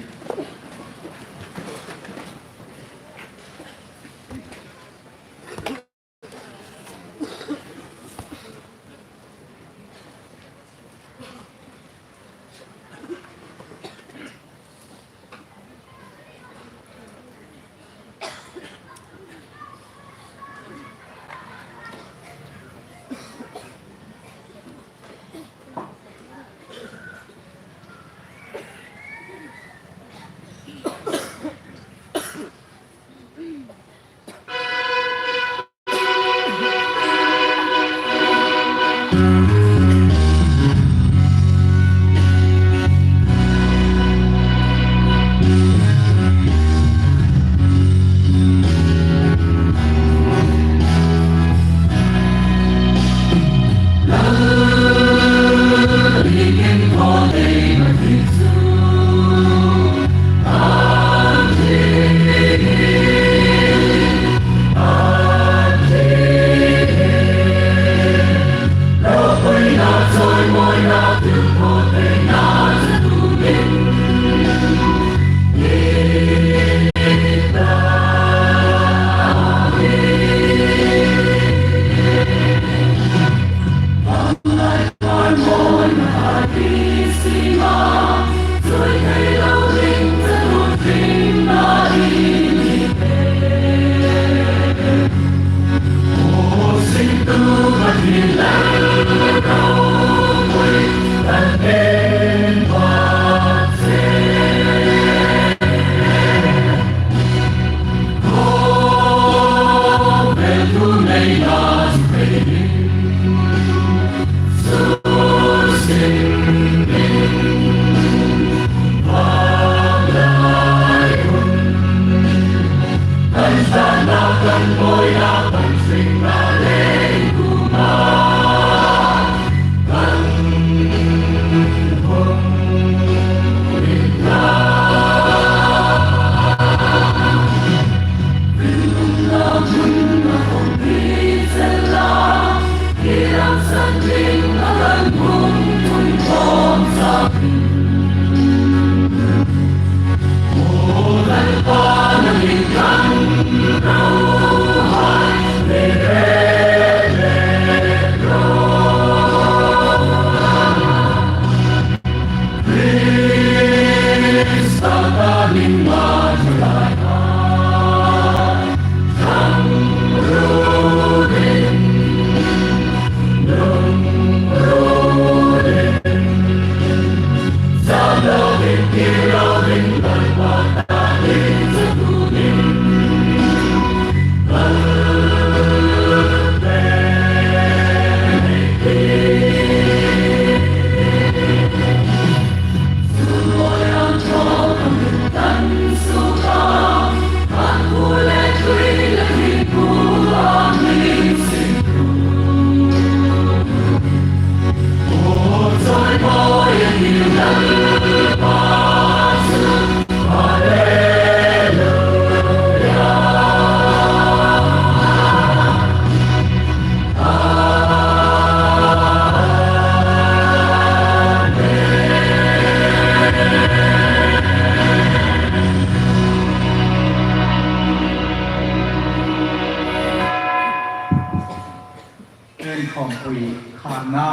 Inkhawmpui kharna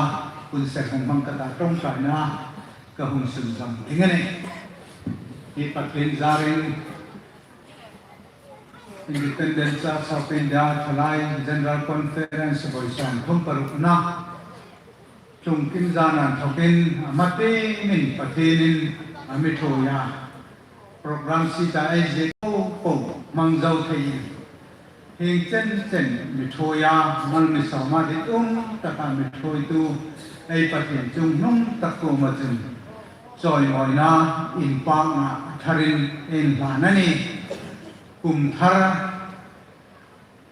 hun seng hung hmang ka ta ṭawngṭaina ka hung sunzawm ding a nih. Hi Pathien zarin Independent Church of India Thalai General Conference vawi sawmthum parukna tlungkim zan inthawkin a hma timin Pathienin a mi ṭhuoi a. Program sita ei ziek po po hmang zo thei. Hieng chen chen mi ṭhuoi a, mal mi sawma ditum taka mi ṭhuoitu ei Pathien chunghnung tak kuoma chun chawimawina, inpakna a tharin inhlan a nih. Kum thar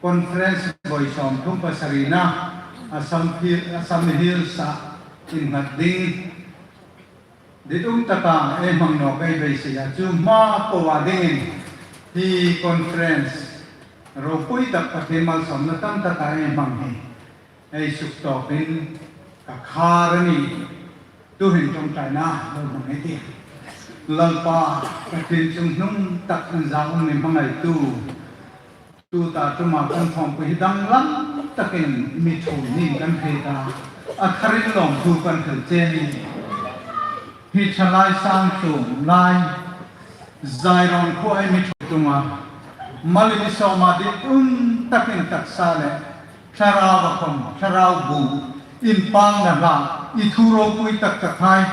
Conference vawi sawmthum pasarina Assam Hill, Assam Hills-a innghat ding ditum taka ei hmang nawk ei beiseia, chu hma po a dingin hi conference ropui tak Pathien malsawmna tam taka ei hmang hi ei suktawpin ka khar a nih. Tuhin ṭawngṭaina lo hmang ei tih. Lalpa Pathien chunghnung tak inzawm mi hmangaitu, tuta ṭuma kan khawmpui hi danglam takin mi ṭhuoi niin kan hriet a, a tharin lawmthu kan hril che a nih. Hi Thalai Sangtlung lai Zairawng khuoa ei mi ṭhuoi tung a, mal mi sawma ditum takin taksa le thlarau a khom, thlarau bu, inpakna hla, i thu ropui tak tak hai,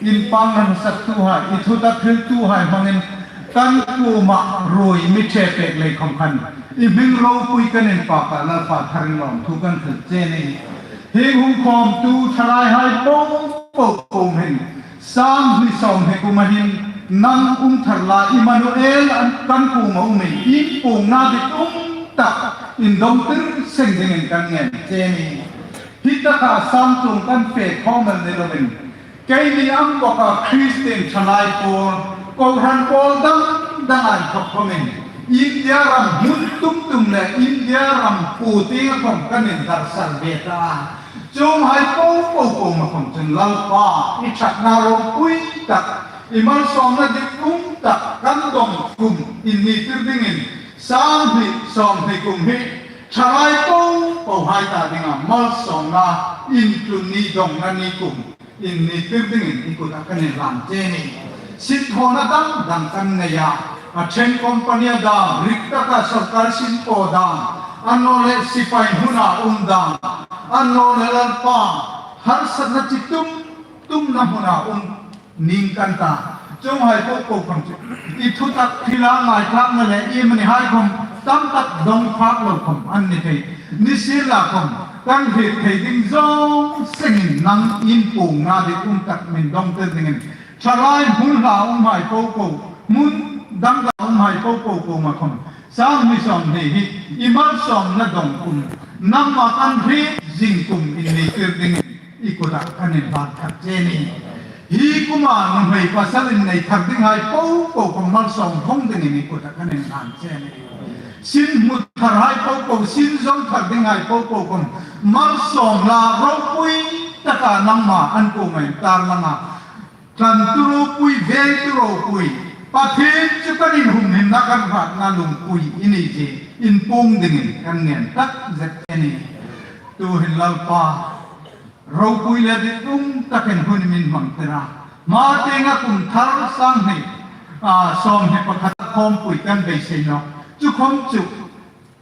inpakna hla saktuhai, i thutak hriltuhai hmangin kan kuoma ruoi mi ṭhe pek lei khom khan i hming ropui kan inpak a, Lalpa tharin lawmthu kan hril che a nih. Hieng hung khawmtu thalaihai po po po hin, sang hni sawmhni kuoma hin nang um thar la, Immanuel an kan kuoma um in, in puongna ditum tak indongtir seng dingin kan ngen che a nih. Hi taka Sangtlung kan fe khawm el ni lovin, keini ang bawka Kristien thalai pawl, kohran pawl dang dang inthawk khawmin India ram hmun tum tum le India ram puo tienga khawm kan indarsal ve ta a. Chuonghai po po kuoma khawm Lalpa, i ṭhatna ropui tak, i malsawmna dik um tak kan dawng kum inni tir dingin, sang hni sawmhni kum hi ṭhalai po po hai ta dinga malsawmna intlun ni, dawngna ni kum inni tir dingin i kutah kan inhlan che a nih. Sinthawna dang dang kan nei a, a ṭhen company-a dam, rik taka sawrkar sinpaw dam, annawleh sipai hmuna um dam, annawleh Lalpa, harsatna chi tum tumna hmuna um ning kan ta. Chuonghai po po khom chu i thutak thila ngaithlakna le i mani hai khom tam tak dawng phak lo khom an ni thei. Nisienlakhom kan hriet thei ding zawng sengin nang in puongna dik um tak min dawng tir dingin, ṭhalai hmun hla um hai po po, hmun dang dang um hai po po kuoma khom, sang hni sawmhni hi i malsawmna dawng kum, nangma kan hriet zing kum inni tir dingin i kutah kan inhlan thar che a nih. Hi kuma nuhmei pasal innei thar ding hai po po khom malsawm vawng dingin i kutah kan inhlan che a nih. Sin hmu thar hai po po, sin zo thar ding hai po po khom malsawm la, ropui taka nangma an kuoma intar langa, tlantu ropui, veltu ropui, Pathien chu kan inhumhimna, kan hratna lungpui i ni zie inpuong dingin kan ngen tak zet a nih. Tuhin Lalpa, ropui le dik um takin hun i min hmang tir a, hma tienga kum thar sang hni, a, sawmhni pakhat khawmpui kan beisei nawk. Chu khom chu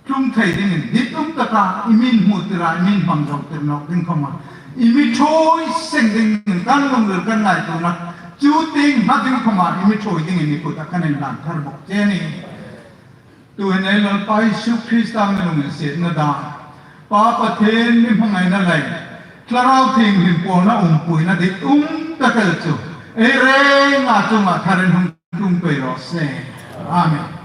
tlung thei dingin dik um taka i min hmu tir a, i min hmang zo tir nawk ding khoma, i mi ṭhuoi seng dingin kan lungril, kan ngaituona chu tieng hma ding khoma i mi ṭhuoi dingin i kutah kan inhlan thar bawk che a nih. Tuhin ei Lalpa Isu Krista mi lunginsietna dam, Pa Pathien mi hmangaina le Thlarau Thienghlim pawlna umpuina dik um tak el chu ei rengin a chunga tharin hung tlung pei raw se. Amen.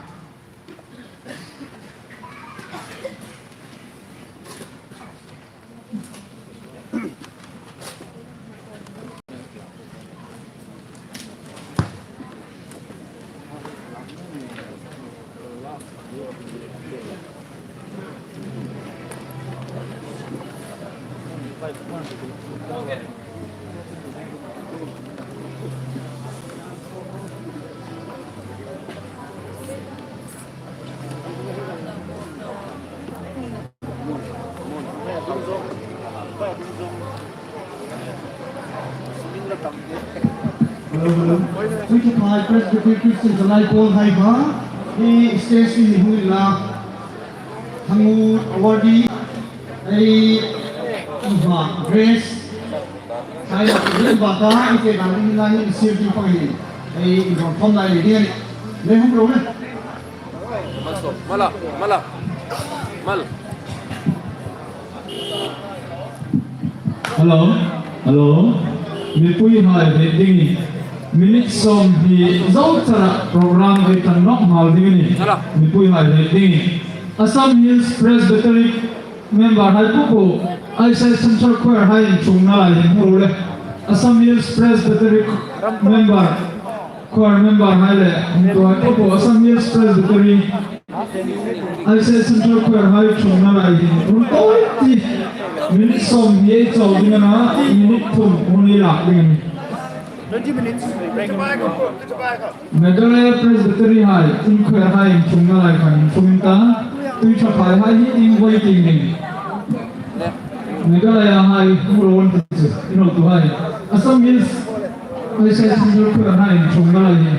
Hello, hello. Thank you, Pi Presbyterian Christian Lalai Paul hai ba. Hi stage hi hui la. Hangu Wardi. Ei, Eva Grace. Hai la, rin ba ta, ite dan ni la ni sir di pa ni. Ei, Eva Paul lai ni. Le hum ro le. Mal so, mala, mala, mal. Hello, hello. Mipuihai hriet dingin minute sawmhni zo chara program ei tan nawk nghal ding a nih. Mipuihai hriet dingin Assam Hills Presbytery member hai po po, Aisei Central Choir hai inchungna lai hin hmu le. Assam Hills Presbytery member, choir member hai le, hung tu hai po po, Assam Hills Presbytery, Aisei Central Choir hai chungna lai hin hung tu ti. Minute sawmhni ei chau ding a na, minute thum hun ei lak ding a nih. Twenty minutes. Meghalaya Presbytery hai, in choir hai inchungna lai khan inchung ta, Tuiṭhaphai hai hi in voi ti ning. Meghalaya hai hmu ro an ti chu, in hotu hai. Assam Hills, Aisei Central Choir hai inchungna lai hi.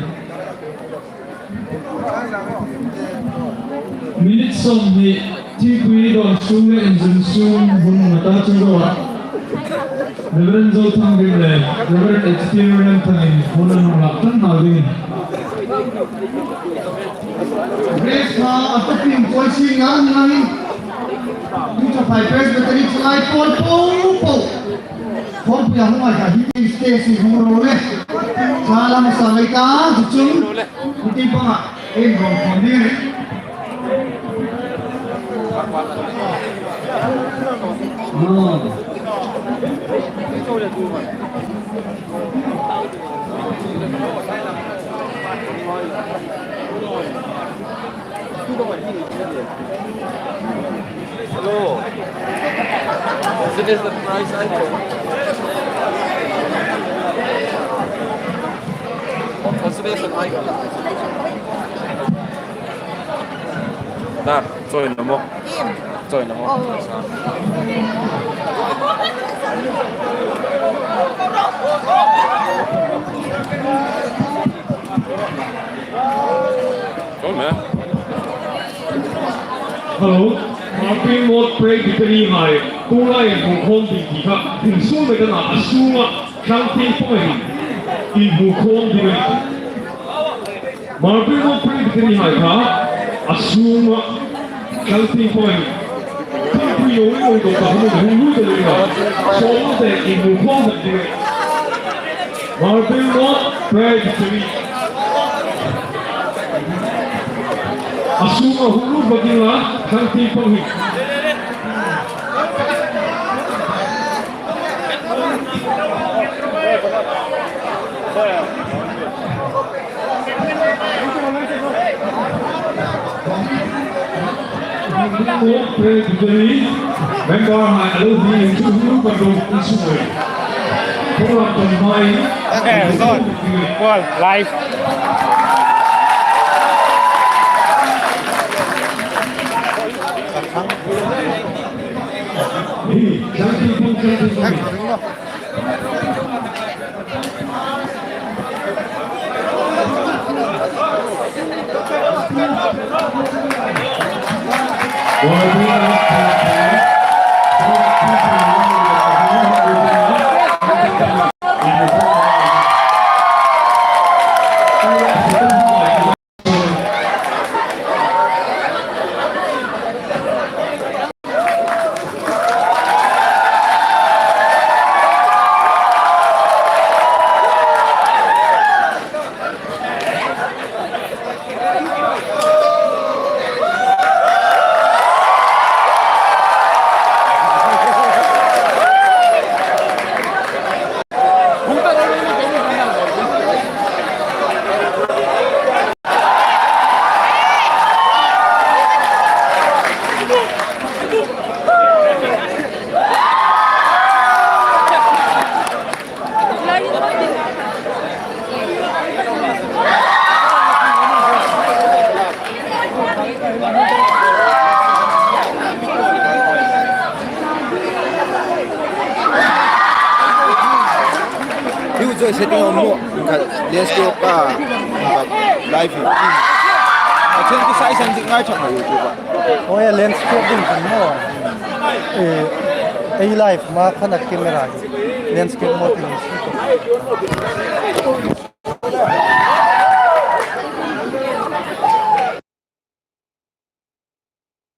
Minute sawmhni. Thingpui dawn sung le inzun sung hun ngawta chung ro a, Reverend Zothangrim le Reverend Experience Thangin hun an hung lak ṭan nghal dingin. Grace kha a topping pawl si ngang ngang in. Tuiṭhaphai Presbytery chu lai pawl po po. Pawl pia hung ai ta hi stage si hung ro le. Sa lam sa lai ta chu chung. Kuti panga. Ei, hmang khom ding a nih. Hello. This is the price item. Ta, chawi naw maw? Chawi naw maw? Chawi naw maw? Hello, Marpil Mawt Presbytery hai, tu lai inhmu khawm ding ti kha, insuo ve ta na a sunga, thlang tieng panga hin, inhmu khawm ding a nih. Marpil Mawt Presbytery hai kha, a sunga, thlang tieng panga hin. Thingpui lo lo lo ta hmu hmu lo lo lo. Sawm te inhmu khawm ding a nih. Marpil Mawt Presbytery. A sunga hung lut bawk ding a, thlang tieng panga hin. Presbytery member hai a lo ding chu hung lut bawk ding a nih. Program ṭan mai. Eh, sorry. Well, live. Hi chu setting a maw, kha landscape a, live hi. A chen ki sai san dik ngai chak ma YouTube a. Oh, ya, landscape ding kan maw. Eh, ei live ma khan a camera hi. Landscape mode hi.